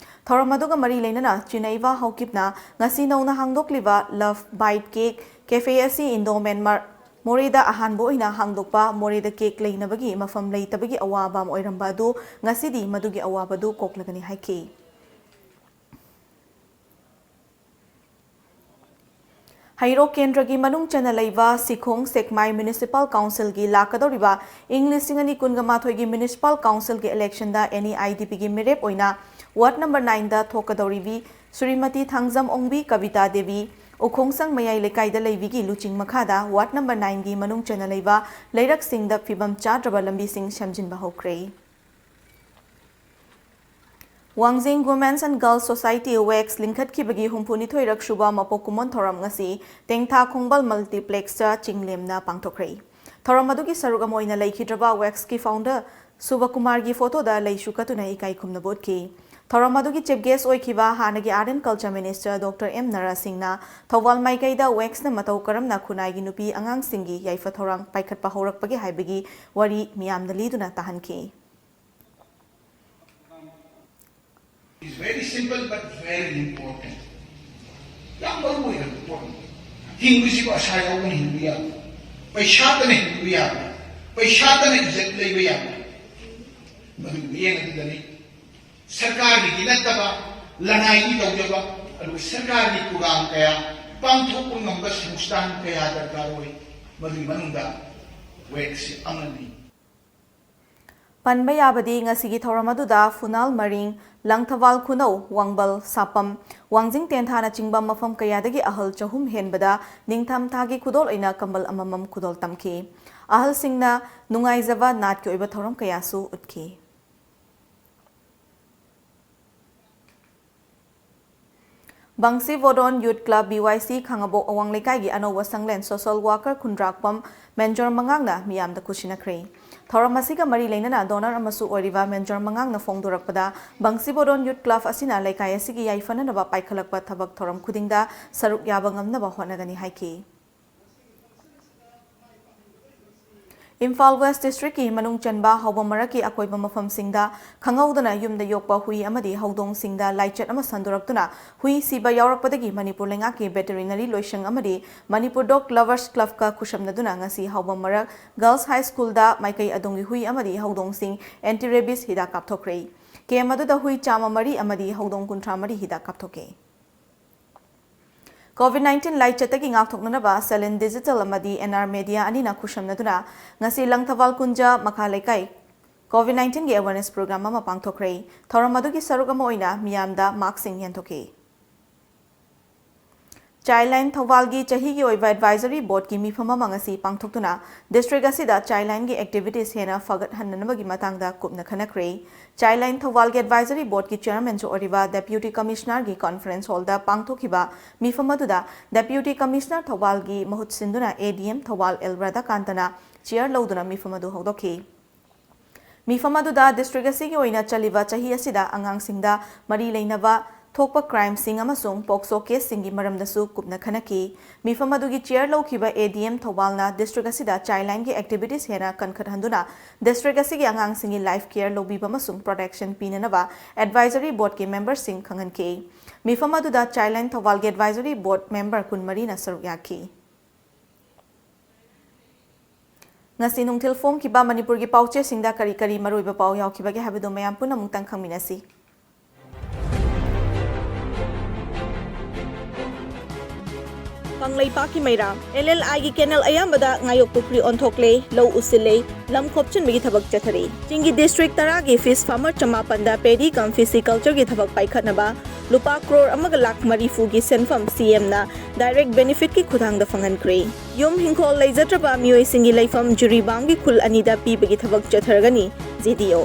ꯊꯧꯔꯝ ꯑꯗꯨꯒ ꯃꯔꯤ ꯂꯩꯅꯅ ꯆꯤꯅꯩꯕ ꯍꯥꯎꯀꯤꯞꯅ ꯉꯁꯤ ꯅꯧꯅ ꯍꯥꯡꯗꯣꯛꯂꯤꯕ ꯂꯚ ꯕꯥꯏꯠ ꯀꯦꯛ ꯀꯦꯐꯦ ꯑꯁꯤ ꯏꯟꯗꯣ ꯃ꯭ꯌꯥꯟꯃꯥꯔ ꯃꯣꯔꯦꯗ ꯑꯍꯥꯟꯕ ꯑꯣꯏꯅ ꯍꯥꯡꯗꯣꯛꯄ, ꯃꯣꯔꯦꯗ ꯀꯦꯛ ꯂꯩꯅꯕꯒꯤ ꯃꯐꯝ ꯂꯩꯇꯕꯒꯤ ꯑꯋꯥꯕ ꯑꯃ ꯑꯣꯏꯔꯝꯕ ꯑꯗꯨ ꯉꯁꯤꯗꯤ ꯃꯗꯨꯒꯤ ꯑꯋꯥꯕꯗꯨ ꯀꯣꯛꯂꯒꯅꯤ ꯍꯥꯏꯈꯤ꯫ ꯍꯩꯔꯣꯛ ꯀꯦꯟꯗ꯭ꯔꯒꯤ ꯃꯅꯨꯡ ꯆꯟꯅ ꯂꯩꯕ ꯁꯤꯈꯣꯡ ꯁꯦꯛꯃꯥꯏ ꯃ꯭ꯌꯨꯅꯤꯁꯤꯄꯥꯜ ꯀꯥꯎꯟꯁꯤꯜꯒꯤ ꯂꯥꯛꯀꯗꯧꯔꯤꯕ ꯏꯪ ꯂꯤꯁꯤꯡ ꯑꯅꯤ ꯀꯨꯟꯒ ꯃꯥꯊꯣꯏꯒꯤ ꯃ꯭ꯌꯨꯅꯤꯁꯤꯄꯥꯜ ꯀꯥꯎꯟꯁꯤꯜꯒꯤ ꯏꯂꯦꯛꯁꯟꯗ ꯑꯦꯟ ꯏ ꯑꯥꯏ ꯗꯤ ꯄꯤꯒꯤ ꯃꯤꯔꯦꯞ ꯑꯣꯏꯅ ꯋꯥꯔꯗ ꯅꯝꯕꯔ ꯅꯥꯏꯟꯗ ꯊꯣꯛꯀꯗꯧꯔꯤꯕꯤ ꯁ꯭ꯔꯤꯃꯇꯤ ꯊꯥꯡꯖꯝ ꯑꯣꯡꯕꯤ ꯀꯕꯤꯇꯥ ꯗꯦꯕꯤ, ꯎꯈꯣꯡꯁꯪ ꯃꯌꯥꯏ ꯂꯩꯀꯥꯏꯗ ꯂꯩꯕꯤꯒꯤ ꯂꯨꯆꯤꯡ ꯃꯈꯥꯗ ꯋꯥꯔꯗ ꯅꯝꯕꯔ ꯅꯥꯏꯟꯒꯤ ꯃꯅꯨꯡ ꯆꯟꯅ ꯂꯩꯕ ꯂꯩꯔꯛꯁꯤꯡꯗ ꯐꯤꯕꯝ ꯆꯥꯗ꯭ꯔꯕ ꯂꯝꯕꯤꯁꯤꯡ ꯁꯦꯝꯖꯤꯟꯕ ꯍꯧꯈ꯭ꯔꯦ꯫ ꯋꯥꯡꯖꯤꯡ Women's and Girls Society, ꯋꯦꯛꯁ, ꯂꯤꯡꯈꯠꯈꯤꯕꯒꯤ ꯍꯨꯝꯐꯨꯅꯤꯊꯣꯏꯔꯛ ꯁꯨꯕ ꯃꯄꯣꯛ ꯀꯨꯝꯑꯣꯟ ꯊꯧꯔꯝ ꯉꯁꯤ ꯇꯦꯡꯊꯥ ꯈꯣꯡꯕꯥꯜ ꯃꯜꯇꯤꯄ꯭ꯂꯦꯛꯁꯇ ꯆꯤꯡꯂꯦꯝꯅ ꯄꯥꯡꯊꯣꯛꯈ꯭ꯔꯦ꯫ ꯊꯧꯔꯝ ꯑꯗꯨꯒꯤ ꯁꯔꯨꯛ ꯑꯃ ꯑꯣꯏꯅ ꯂꯩꯈꯤꯗ꯭ꯔꯕ ꯋꯦꯛꯁꯀꯤ ꯐꯥꯎꯟꯗꯔ ꯁꯨꯕꯀꯨꯃꯥꯔꯒꯤ ꯐꯣꯇꯣꯗ ꯂꯩꯁꯨ ꯀꯠꯇꯨꯅ ꯏꯀꯥꯏ ꯈꯨꯝꯅꯕ ꯎꯠꯈꯤ꯫ ꯊꯧꯔꯝ ꯑꯗꯨꯒꯤ ꯆꯤꯐ ꯒꯦꯁ ꯑꯣꯏꯈꯤꯕ ꯍꯥꯟꯅꯒꯤ art and culture minister doctor M Nara ꯁꯤꯡꯅ ꯊꯧꯕꯥꯜ ꯃꯥꯏꯀꯩꯗ ꯋꯦꯛꯁꯅ ꯃꯇꯧ ꯀꯔꯝꯅ ꯈꯨꯟꯅꯥꯏꯒꯤ ꯅꯨꯄꯤ ꯑꯉꯥꯡꯁꯤꯡꯒꯤ ꯌꯥꯏꯐ ꯊꯧꯔꯥꯡ ꯄꯥꯏꯈꯠꯄ ꯍꯧꯔꯛꯄꯒꯦ ꯍꯥꯏꯕꯒꯤ ꯋꯥꯔꯤ ꯃꯤꯌꯥꯝꯗ ꯂꯤꯗꯨꯅ ꯇꯥꯍꯟꯈꯤ꯫ It's very simple but very important. ꯌꯥꯝ ꯃꯔꯨ ꯑꯣꯏꯔꯕ ꯄꯣꯠꯅꯤ꯫ ꯍꯤꯡꯕꯁꯤꯕꯨ ꯑꯁꯥ ꯌꯥꯎꯗꯅ ꯍꯤꯡꯕ ꯌꯥꯕ꯫ ꯄꯩꯁꯥꯇꯅ ꯍꯤꯡꯕ ꯌꯥꯕ, ꯄꯩꯁꯥꯇꯅ ꯏꯖꯠ ꯂꯩꯕ ꯌꯥꯕ, ꯃꯗꯨꯒꯤ ꯃꯤꯠꯌꯦꯡ ꯑꯗꯨꯗꯅꯤ ꯁꯔꯀꯥꯔꯒꯤ ꯅꯠꯇꯕ, ꯂꯅꯥꯏꯒꯤ ꯇꯧꯖꯕ, ꯑꯗꯨꯒ ꯁꯔꯀꯥꯔꯒꯤ ꯄ꯭ꯔꯣꯒ꯭ꯔꯥꯝ ꯀꯌꯥ ꯄꯥꯡꯊꯣꯛꯄ ꯉꯝꯕ ꯁꯪꯁꯊꯥꯟ ꯀꯌꯥ ꯗꯔꯀꯥꯔ ꯑꯣꯏ꯫ ꯃꯗꯨꯒꯤ ꯃꯅꯨꯡꯗ ꯋꯦꯛꯁꯤ ꯑꯃꯅꯤ꯫ ꯄꯟꯕ ꯌꯥꯕꯗꯤ ꯉꯁꯤꯒꯤ ꯊꯧꯔꯝ ꯑꯗꯨꯗ ꯐꯨꯅꯥꯜ ꯃꯔꯤꯡ, ꯂꯪꯊꯕꯥꯜ ꯈꯨꯅꯧ, ꯋꯥꯡꯕꯜ, ꯁꯥꯄꯝ, ꯋꯥꯡꯖꯤꯡ ꯇꯦꯟꯊꯥꯅꯆꯤꯡꯕ ꯃꯐꯝ ꯀꯌꯥꯗꯒꯤ ꯑꯍꯜ ꯆꯍꯨꯝ ꯍꯦꯟꯕꯗ ꯅꯤꯡꯊꯝ ꯊꯥꯒꯤ ꯈꯨꯗꯣꯜ ꯑꯣꯏꯅ ꯀꯝꯕꯜ ꯑꯃꯃꯝ ꯈꯨꯗꯣꯜ ꯇꯝꯈꯤ꯫ ꯑꯍꯜꯁꯤꯡꯅ ꯅꯨꯡꯉꯥꯏꯖꯕ ꯅꯥꯠꯀꯤ ꯑꯣꯏꯕ ꯊꯧꯔꯝ ꯀꯌꯥꯁꯨ ꯎꯠꯈꯤ꯫ ꯕꯪꯁꯤꯕꯣꯗꯣꯟ ꯌꯨꯠ ꯀ꯭ꯂꯕ, ꯕꯤ ꯋꯥꯏ ꯁꯤ, ꯈꯥꯉꯕꯣꯛ ꯑꯋꯥꯡ ꯂꯩꯀꯥꯏꯒꯤ ꯑꯅꯧꯕ ꯁꯪꯂꯦꯟ ꯁꯣꯁꯦꯜ ꯋꯥꯔꯀꯔ ꯈꯨꯟꯗ꯭ꯔꯥꯛꯄꯝ ꯃꯦꯟꯖꯣꯔ ꯃꯉꯥꯡꯅ ꯃꯤꯌꯥꯝꯗ ꯈꯨꯠꯁꯤꯟꯅꯈ꯭ꯔꯦ꯫ ꯊꯧꯔꯝ ꯑꯁꯤꯒ ꯃꯔꯤ ꯂꯩꯅꯅ ꯗꯣꯅꯔ ꯑꯃꯁꯨ ꯑꯣꯏꯔꯤꯕ ꯃꯦꯟꯖꯣꯔ ꯃꯉꯥꯡꯅ ꯐꯣꯡꯗꯣꯔꯛꯄꯗ, ꯕꯪꯁꯤꯕꯣꯗꯣꯟ ꯌꯨꯠ ꯀ꯭ꯂꯕ ꯑꯁꯤꯅ ꯂꯩꯀꯥꯏ ꯑꯁꯤꯒꯤ ꯌꯥꯏꯐꯅꯅꯕ ꯄꯥꯏꯈꯠꯂꯛꯄ ꯊꯕꯛ ꯊꯧꯔꯝ ꯈꯨꯗꯤꯡꯗ ꯁꯔꯨꯛ ꯌꯥꯕ ꯉꯝꯅꯕ ꯍꯣꯠꯅꯒꯅꯤ ꯍꯥꯏꯈꯤ꯫ ꯏꯝꯐꯥꯜ ꯋꯦꯁ ꯗꯤꯁꯇ꯭ꯔꯤꯛꯀꯤ ꯃꯅꯨꯡ ꯆꯟꯕ ꯍꯥꯎꯕꯝ ꯃꯔꯛꯀꯤ ꯑꯀꯣꯏꯕ ꯃꯐꯝꯁꯤꯡꯗ ꯈꯪꯍꯧꯗꯅ ꯌꯨꯝꯗ ꯌꯣꯛꯄ ꯍꯨꯏ ꯑꯃꯗꯤ ꯍꯧꯗꯣꯡꯁꯤꯡꯗ ꯂꯥꯏꯆꯠ ꯑꯃ ꯁꯟꯗꯣꯔꯛꯇꯨꯅ ꯍꯨꯏ ꯁꯤꯕ ꯌꯥꯎꯔꯛꯄꯗꯒꯤ ꯃꯅꯤꯄꯨꯔ ꯂꯩꯉꯥꯛꯀꯤ ꯚꯦꯇꯦꯔꯤꯅꯔꯤ ꯂꯣꯏꯁꯪ ꯑꯃꯗꯤ ꯃꯅꯤꯄꯨꯔ ꯗꯣꯒ ꯂꯚꯔꯁ ꯀ꯭ꯂꯕꯀ ꯈꯨꯠꯁꯝꯅꯗꯨꯅ ꯉꯁꯤ ꯍꯥꯎꯕꯝ ꯃꯔꯛ ꯒꯔꯜꯁ ꯍꯥꯏ ꯁ꯭ꯀꯨꯜꯗ ꯃꯥꯏꯀꯩ ꯑꯗꯣꯝꯒꯤ ꯍꯨꯏ ꯑꯃꯗꯤ ꯍꯧꯗꯣꯡꯁꯤꯡ ꯑꯦꯟꯇꯤ ꯔꯦꯕꯤꯁ ꯍꯤꯗꯥꯛ ꯀꯥꯞꯊꯣꯛꯈ꯭ꯔꯦ꯫ ꯀꯦꯝ ꯑꯗꯨꯗ ꯍꯨꯏ ꯆꯥꯝꯃ ꯃꯔꯤ ꯑꯃꯗꯤ ꯍꯧꯗꯣꯡ ꯀꯨꯟꯊ꯭ꯔꯥ ꯃꯔꯤ ꯍꯤꯗꯥꯛ ꯀꯥꯞꯊꯣꯛꯈꯤ꯫ ꯀꯣꯚꯤꯗ ꯅꯥꯏꯟꯇꯤꯟ ꯂꯥꯏꯆꯠꯇꯒꯤ ꯉꯥꯛꯊꯣꯛꯅꯅꯕ ꯁꯦꯂꯦꯟ ꯗꯤꯖꯤꯇꯦꯜ ꯑꯃꯗꯤ ꯑꯦꯟ ꯑꯥꯔ ꯃꯦꯗꯤꯌꯥ ꯑꯅꯤꯅ ꯈꯨꯠꯁꯝꯅꯗꯨꯅ ꯉꯁꯤ ꯂꯪꯊꯕꯥꯜ ꯀꯨꯟꯖ ꯃꯈꯥ ꯂꯩꯀꯥꯏ ꯀꯣꯚꯤꯗ ꯅꯥꯏꯟꯇꯤꯟꯒꯤ ꯑꯦꯋꯦꯔꯅꯦꯁ ꯄ꯭ꯔꯣꯒ꯭ꯔꯥꯝ ꯑꯃ ꯄꯥꯡꯊꯣꯛꯈ꯭ꯔꯦ꯫ ꯊꯧꯔꯝ ꯑꯗꯨꯒꯤ ꯁꯔꯨꯛ ꯑꯃ ꯑꯣꯏꯅ ꯃꯤꯌꯥꯝꯗ ꯃꯥꯛꯁꯤꯡ ꯌꯦꯟꯊꯣꯛꯈꯤ꯫ ꯆꯥꯏꯜꯂꯥꯏꯟ ꯊꯧꯕꯥꯜꯒꯤ ꯆꯍꯤꯒꯤ ꯑꯣꯏꯕ ꯑꯦꯗꯚꯥꯏꯖꯔꯤ ꯕꯣꯔꯗꯀꯤ ꯃꯤꯐꯝ ꯑꯃ ꯉꯁꯤ ꯄꯥꯡꯊꯣꯛꯇꯨꯅ ꯗꯤꯁꯇ꯭ꯔꯤꯛ ꯑꯁꯤꯗ ꯆꯥꯏꯜꯂꯥꯏꯟꯒꯤ ꯑꯦꯛꯇꯤꯚꯤꯇꯤꯁ ꯍꯦꯟꯅ ꯐꯒꯠꯍꯟꯅꯅꯕꯒꯤ ꯃꯇꯥꯡꯗ ꯀꯨꯞꯅ ꯈꯟꯅꯈ꯭ꯔꯦ꯫ ꯆꯥꯏꯜꯂꯥꯏꯟ ꯊꯧꯕꯥꯜꯒꯤ ꯑꯦꯗꯚꯥꯏꯖꯔꯤ ꯕꯣꯔꯗꯀꯤ ꯆꯦꯌꯔꯃꯦꯟꯁꯨ ꯑꯣꯏꯔꯤꯕ ꯗꯦꯄ꯭ꯌꯨꯇꯤ ꯀꯃꯤꯁꯅꯔꯒꯤ ꯀꯣꯟꯐꯔꯦꯟꯁ ꯍꯣꯜꯗ ꯄꯥꯡꯊꯣꯛꯈꯤꯕ ꯃꯤꯐꯝ ꯑꯗꯨꯗ ꯗꯦꯄ꯭ꯌꯨꯇꯤ ꯀꯃꯤꯁꯅꯔ ꯊꯧꯕꯥꯜꯒꯤ ꯃꯍꯨꯠ ꯁꯤꯟꯗꯨꯅ A D M Thoubal L ꯔꯥꯙꯥꯀꯥꯟꯇꯅ ꯆꯦꯌꯔ ꯂꯧꯗꯨꯅ ꯃꯤꯐꯝ ꯑꯗꯨ ꯍꯧꯗꯣꯛꯈꯤ꯫ ꯃꯤꯐꯝ ꯑꯗꯨꯗ ꯗꯤꯁꯇ꯭ꯔꯤꯛ ꯑꯁꯤꯒꯤ ꯑꯣꯏꯅ ꯆꯠꯂꯤꯕ ꯆꯍꯤ ꯑꯁꯤꯗ ꯑꯉꯥꯡꯁꯤꯡꯗ ꯃꯔꯤ ꯂꯩꯅꯕ ꯊꯣꯛꯄ ꯀ꯭ꯔꯥꯏꯝꯁꯤꯡ ꯑꯃꯁꯨꯡ ꯄꯣꯛꯁꯣ ꯀꯦꯁꯁꯤꯡꯒꯤ ꯃꯔꯝꯗꯁꯨ ꯀꯨꯞꯅ ꯈꯟꯅꯈꯤ꯫ ꯃꯤꯐꯝ ꯑꯗꯨꯒꯤ ꯆꯦꯌꯔ ꯂꯧꯈꯤꯕ ꯑꯦ ꯗꯤ ꯑꯦꯝ ꯊꯧꯕꯥꯜꯅ ꯗꯤꯁꯇ꯭ꯔꯤꯛ ꯑꯁꯤꯗ ꯆꯥꯏꯜꯂꯥꯏꯟꯒꯤ ꯑꯦꯛꯇꯤꯚꯤꯇꯤꯁ ꯍꯦꯟꯅ ꯀꯟꯈꯠꯍꯟꯗꯨꯅ ꯗꯤꯁꯇ꯭ꯔꯤꯛ ꯑꯁꯤꯒꯤ ꯑꯉꯥꯡꯁꯤꯡꯒꯤ ꯂꯥꯏꯐ ꯀꯦꯌꯔ ꯂꯧꯕꯤꯕ ꯑꯃꯁꯨꯡ ꯄ꯭ꯔꯣꯇꯦꯛꯁꯟ ꯄꯤꯅꯅꯕ ꯑꯦꯗꯚꯥꯏꯖꯔꯤ ꯕꯣꯔꯗꯀꯤ ꯃꯦꯝꯕꯔꯁꯤꯡ ꯈꯪꯍꯟꯈꯤ꯫ ꯃꯤꯐꯝ ꯑꯗꯨꯗ ꯆꯥꯏꯜꯂꯥꯏꯟ ꯊꯧꯕꯥꯜꯒꯤ ꯑꯦꯗꯚꯥꯏꯖꯔꯤ ꯕꯣꯔꯗ ꯃꯦꯝꯕꯔ ꯀꯨꯟꯃꯔꯤꯅ ꯁꯔꯨꯛ ꯌꯥꯈꯤ꯫ ꯉꯁꯤ ꯅꯨꯡꯊꯤꯜ ꯐꯣꯡꯈꯤꯕ ꯃꯅꯤꯄꯨꯔꯒꯤ ꯄꯥꯎꯆꯦꯁꯤꯡꯗ ꯀꯔꯤ ꯀꯔꯤ ꯃꯔꯨꯑꯣꯏꯕ ꯄꯥꯎ ꯌꯥꯎꯈꯤꯕꯒꯦ ꯍꯥꯏꯕꯗꯨ ꯃꯌꯥꯝ ꯄꯨꯟꯅ ꯑꯃꯨꯛꯇꯪ ꯈꯪꯃꯤꯟꯅꯁꯤ꯫ ꯀꯪꯂꯩꯄꯥꯛꯀꯤ ꯃꯩꯔꯥ, ꯑꯦꯜ ꯑꯦꯜ ꯑꯥꯏꯒꯤ ꯀꯦꯅꯦꯜ ꯑꯌꯥꯝꯕꯗ ꯉꯥꯌꯣꯛ ꯄꯨꯈ꯭ꯔꯤ ꯑꯣꯟꯊꯣꯛꯂꯦ, ꯂꯧ ꯎꯁꯤꯜꯂꯦ, ꯂꯝ ꯈꯣꯞꯆꯤꯟꯕꯒꯤ ꯊꯕꯛ ꯆꯠꯊꯔꯤ꯫ ꯆꯤꯡꯒꯤ ꯗꯤꯁꯇ꯭ꯔꯤꯛ ꯇꯔꯥꯒꯤ ꯐꯤꯁ ꯐꯥꯔꯃꯔ ꯆꯃꯥꯄꯟꯗ ꯄꯦꯗꯤ ꯀꯝ ꯐꯤꯁꯤ ꯀꯜꯆꯔꯒꯤ ꯊꯕꯛ ꯄꯥꯏꯈꯠꯅꯕ ꯂꯨꯄꯥ ꯀ꯭ꯔꯣꯔ ꯑꯃꯒ ꯂꯥꯈ ꯃꯔꯤꯐꯨꯒꯤ ꯁꯦꯟꯐꯝ ꯁꯤ ꯑꯦꯝꯅ ꯗꯥꯏꯔꯦꯛ ꯕꯦꯅꯤꯐꯤꯠꯀꯤ ꯈꯨꯠꯊꯥꯡꯗ ꯐꯪꯍꯟꯈ꯭ꯔꯦ꯫ ꯌꯨꯝ ꯍꯤꯡꯈꯣꯜ ꯂꯩꯖꯗ꯭ꯔꯕ ꯃꯤꯑꯣꯏꯁꯤꯡꯒꯤ ꯂꯩꯐꯝ ꯖꯤꯔꯤꯕꯥꯝꯒꯤ ꯈꯨꯜ ꯑꯅꯤꯗ ꯄꯤꯕꯒꯤ ꯊꯕꯛ ꯆꯠꯊꯔꯒꯅꯤ, ꯖꯤ ꯗꯤ ꯑꯣ꯫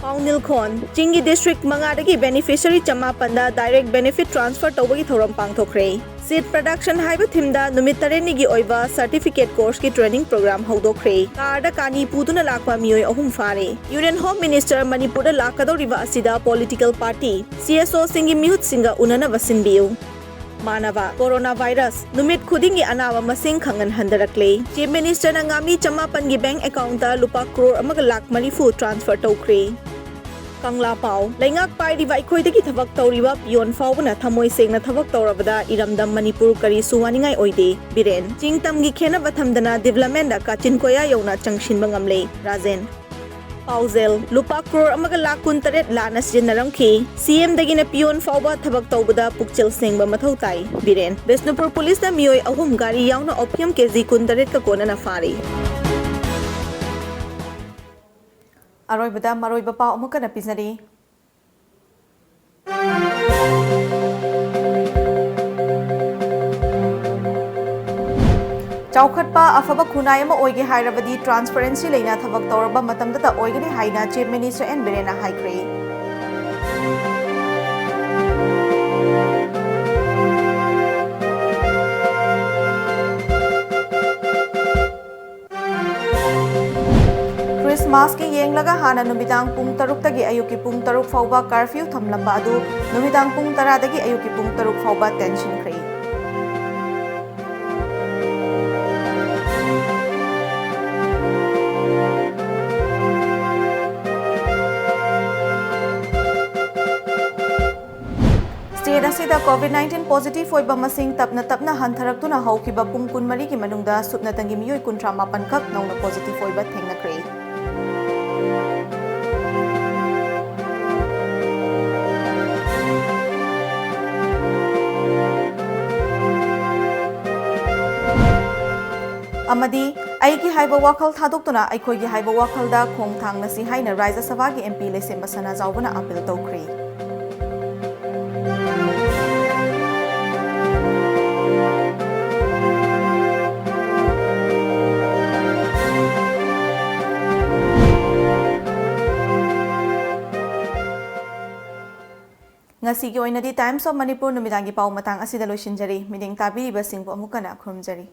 ꯄꯥꯎꯅꯤꯜꯈꯣꯟ, ꯆꯤꯡꯒꯤ ꯗꯤꯁꯇ꯭ꯔꯤꯛ ꯃꯉꯥꯗꯒꯤ ꯕꯦꯅꯤꯐꯤꯁꯔꯤ ꯆꯃꯥꯄꯟꯗ ꯗꯥꯏꯔꯦꯛ ꯕꯦꯅꯤꯐꯤꯠ ꯇ꯭ꯔꯥꯟꯁꯐꯔ ꯇꯧꯕꯒꯤ ꯊꯧꯔꯝ ꯄꯥꯡꯊꯣꯛꯈ꯭ꯔꯦ꯫ ꯁꯤꯗ ꯄ꯭ꯔꯗꯛꯁꯟ ꯍꯥꯏꯕ ꯊꯤꯝꯗ ꯅꯨꯃꯤꯠ ꯇꯔꯦꯠꯅꯤꯒꯤ ꯑꯣꯏꯕ ꯁꯔꯇꯤꯐꯤꯀꯦꯠ ꯀꯣꯔꯁꯀꯤ ꯇ꯭ꯔꯦꯅꯤꯡ ꯄ꯭ꯔꯣꯒ꯭ꯔꯥꯝ ꯍꯧꯗꯣꯛꯈ꯭ꯔꯦ꯫ ꯀꯥꯔꯗ ꯀꯥꯅꯤ ꯄꯨꯗꯨꯅ ꯂꯥꯛꯄ ꯃꯤꯑꯣꯏ ꯑꯍꯨꯝ ꯐꯥꯔꯦ꯫ ꯌꯨꯅꯤꯌꯟ ꯍꯣꯝ ꯃꯤꯅꯤꯁꯇꯔ ꯃꯅꯤꯄꯨꯔꯗ ꯂꯥꯛꯀꯗꯧꯔꯤꯕ ꯑꯁꯤꯗ ꯄꯣꯂꯤꯇꯤꯀꯦꯜ ꯄꯥꯔꯇꯤ, ꯁꯤ ꯑꯦꯁ ꯑꯣꯁꯤꯡꯒꯤ ꯃꯤꯍꯨꯠꯁꯤꯡꯒ ꯎꯅꯅꯕ ꯁꯤꯟꯕꯤꯌꯨ꯫ ꯃꯥꯅꯕ, ꯀꯣꯔꯣꯅꯥ ꯚꯥꯏꯔꯁ, ꯅꯨꯃꯤꯠ ꯈꯨꯗꯤꯡꯒꯤ ꯑꯅꯥꯕ ꯃꯁꯤꯡ ꯈꯪꯍꯟ ꯍꯟꯊꯔꯛꯂꯦ꯫ ꯆꯤꯐ ꯃꯤꯅꯤꯁꯇꯔꯅ ꯉꯥꯃꯤ ꯆꯃꯥꯄꯟꯒꯤ ꯕꯦꯡꯛ ꯑꯦꯀꯥꯎꯟꯇ ꯂꯨꯄꯥ ꯀ꯭ꯔꯣꯔ ꯑꯃꯒ ꯂꯥꯈ ꯃꯔꯤꯐꯨ ꯇ꯭ꯔꯥꯟꯁꯐꯔ ꯇꯧꯈ꯭ꯔꯦ꯫ ꯀꯪꯂꯥ ꯄꯥꯎ, ꯂꯩꯉꯥꯛ ꯄꯥꯏꯔꯤꯕ ꯑꯩꯈꯣꯏꯗꯒꯤ ꯊꯕꯛ ꯇꯧꯔꯤꯕ ꯄꯤꯌꯣꯟ ꯐꯥꯎꯕꯅ ꯊꯃꯣꯏ ꯁꯦꯡꯅ ꯊꯕꯛ ꯇꯧꯔꯕꯗ ꯏꯔꯝꯗꯝ ꯃꯅꯤꯄꯨꯔ ꯀꯔꯤꯁꯨ ꯋꯥꯅꯤꯡꯉꯥꯏ ꯑꯣꯏꯗꯦ, ꯕꯤꯔꯦꯟ꯫ ꯆꯤꯡ ꯇꯝꯒꯤ ꯈꯦꯟꯅꯕ ꯊꯝꯗꯅ ꯗꯤꯕ꯭ꯂꯞꯃꯦꯟꯗ ꯀꯥꯆꯤꯟ ꯀꯣꯌꯥ ꯌꯧꯅ ꯆꯪꯁꯤꯟꯕ ꯉꯝꯂꯦ, ꯔꯥꯖꯦꯟ꯫ ꯄꯥꯎꯖꯦꯜ, ꯂꯨꯄꯥ ꯀ꯭ꯔꯣꯔ ꯑꯃꯒ ꯂꯥꯈ ꯀꯨꯟꯇꯔꯦꯠ ꯂꯥꯟꯅ ꯁꯤꯖꯤꯟꯅꯔꯝꯈꯤ꯫ ꯁꯤ ꯑꯦꯝꯗꯒꯤꯅ ꯄꯤꯌꯣꯟ ꯐꯥꯎꯕ ꯊꯕꯛ ꯇꯧꯕꯗ ꯄꯨꯛꯆꯦꯜ ꯁꯦꯡꯕ ꯃꯊꯧ ꯇꯥꯏ, ꯕꯤꯔꯦꯟ꯫ ꯕꯤꯁꯅꯨꯄꯨꯔ ꯄꯨꯂꯤꯁꯅ ꯃꯤꯑꯣꯏ ꯑꯍꯨꯝ ꯒꯥꯔꯤ ꯌꯥꯎꯅ ꯑꯣꯄꯤꯌꯝ ꯀꯦꯖꯤ ꯀꯨꯟꯇꯔꯦꯠꯀ ꯀꯣꯟꯅꯅ ꯐꯥꯔꯤ꯫ ꯑꯔꯣꯏꯕꯗ ꯃꯔꯨꯑꯣꯏꯕ ꯄꯥꯎ ꯑꯃꯨꯛ ꯍꯟꯅ ꯄꯤꯖꯔꯤ꯫ ꯆꯥꯎꯈꯠꯄ ꯑꯐꯕ ꯈꯨꯟꯅꯥꯏ ꯑꯃ ꯑꯣꯏꯒꯦ ꯍꯥꯏꯔꯕꯗꯤ ꯇ꯭ꯔꯥꯟꯁꯄꯔꯦꯟꯁꯤ ꯂꯩꯅ ꯊꯕꯛ ꯇꯧꯔꯕ ꯃꯇꯝꯗꯇ ꯑꯣꯏꯒꯅꯤ ꯍꯥꯏꯅ ꯆꯤꯐ ꯃꯤꯅꯤꯁꯇꯔ ꯑꯦꯟ ꯕꯤꯔꯦꯟꯅ ꯍꯥꯏꯈ꯭ꯔꯦ꯫ ꯈ꯭ꯔꯤꯁꯃꯥꯁꯀꯤ ꯌꯦꯡꯂꯒ ꯍꯥꯟꯅ ꯅꯨꯃꯤꯗꯥꯡ ꯄꯨꯡ ꯇꯔꯨꯛꯇꯒꯤ ꯑꯌꯨꯛꯀꯤ ꯄꯨꯡ ꯇꯔꯨꯛ ꯐꯥꯎꯕ ꯀꯔꯐ꯭ꯌꯨ ꯊꯝꯂꯝꯕ ꯑꯗꯨ ꯅꯨꯃꯤꯗꯥꯡ ꯄꯨꯡ ꯇꯔꯥꯗꯒꯤ ꯑꯌꯨꯛꯀꯤ ꯄꯨꯡ ꯇꯔꯨꯛ ꯐꯥꯎꯕ ꯇꯦꯟꯁꯤꯟꯈ꯭ꯔꯦ꯫ ꯁ꯭ꯇꯦꯠ ꯁꯤꯗ COVID nineteen positive ꯑꯣꯏꯕ ꯃꯁꯤꯡ ꯇꯞꯅ ꯇꯞꯅ ꯍꯟꯊꯔꯛꯇꯨꯅ ꯍꯧꯈꯤꯕ ꯄꯨꯡ ꯀꯨꯟꯃꯔꯤꯒꯤ ꯃꯅꯨꯡꯗ ꯁꯨꯞꯅꯇꯪꯒꯤ ꯃꯤꯑꯣꯏ ꯀꯨꯟꯊ꯭ꯔꯥ ꯃꯥꯄꯟ ꯈꯛ ꯅꯧꯅ positive ꯑꯣꯏꯕ ꯊꯦꯡꯅꯈ꯭ꯔꯦ꯫ ꯑꯃꯗꯤ ꯑꯩꯒꯤ ꯍꯥꯏꯕ ꯋꯥꯈꯜ ꯊꯥꯗꯣꯛꯇꯨꯅ ꯑꯩꯈꯣꯏꯒꯤ ꯍꯥꯏꯕ ꯋꯥꯈꯜꯗ ꯈꯣꯡ ꯊꯥꯡꯅꯁꯤ ꯍꯥꯏꯅ ꯔꯥꯖ꯭ꯌ ꯁꯚꯥꯒꯤ MP ꯂꯩꯁꯦꯝꯕ ꯁꯅꯥꯖꯥꯎꯕꯅ appeal ꯇꯧꯈ꯭ꯔꯦ꯫ ꯉꯁꯤꯒꯤ ꯑꯣꯏꯅꯗꯤ Times of Manipur ꯅꯨꯃꯤꯗꯥꯡꯒꯤ ꯄꯥꯎ ꯃꯇꯥꯡ ꯑꯁꯤꯗ ꯂꯣꯏꯁꯤꯟꯖꯔꯤ꯫ ꯃꯤꯠꯌꯦꯡ ꯇꯥꯕꯤꯔꯤꯕꯁꯤꯡꯕꯨ ꯑꯃꯨꯛ ꯍꯟꯅ ꯈꯨꯔꯨꯝꯖꯔꯤ꯫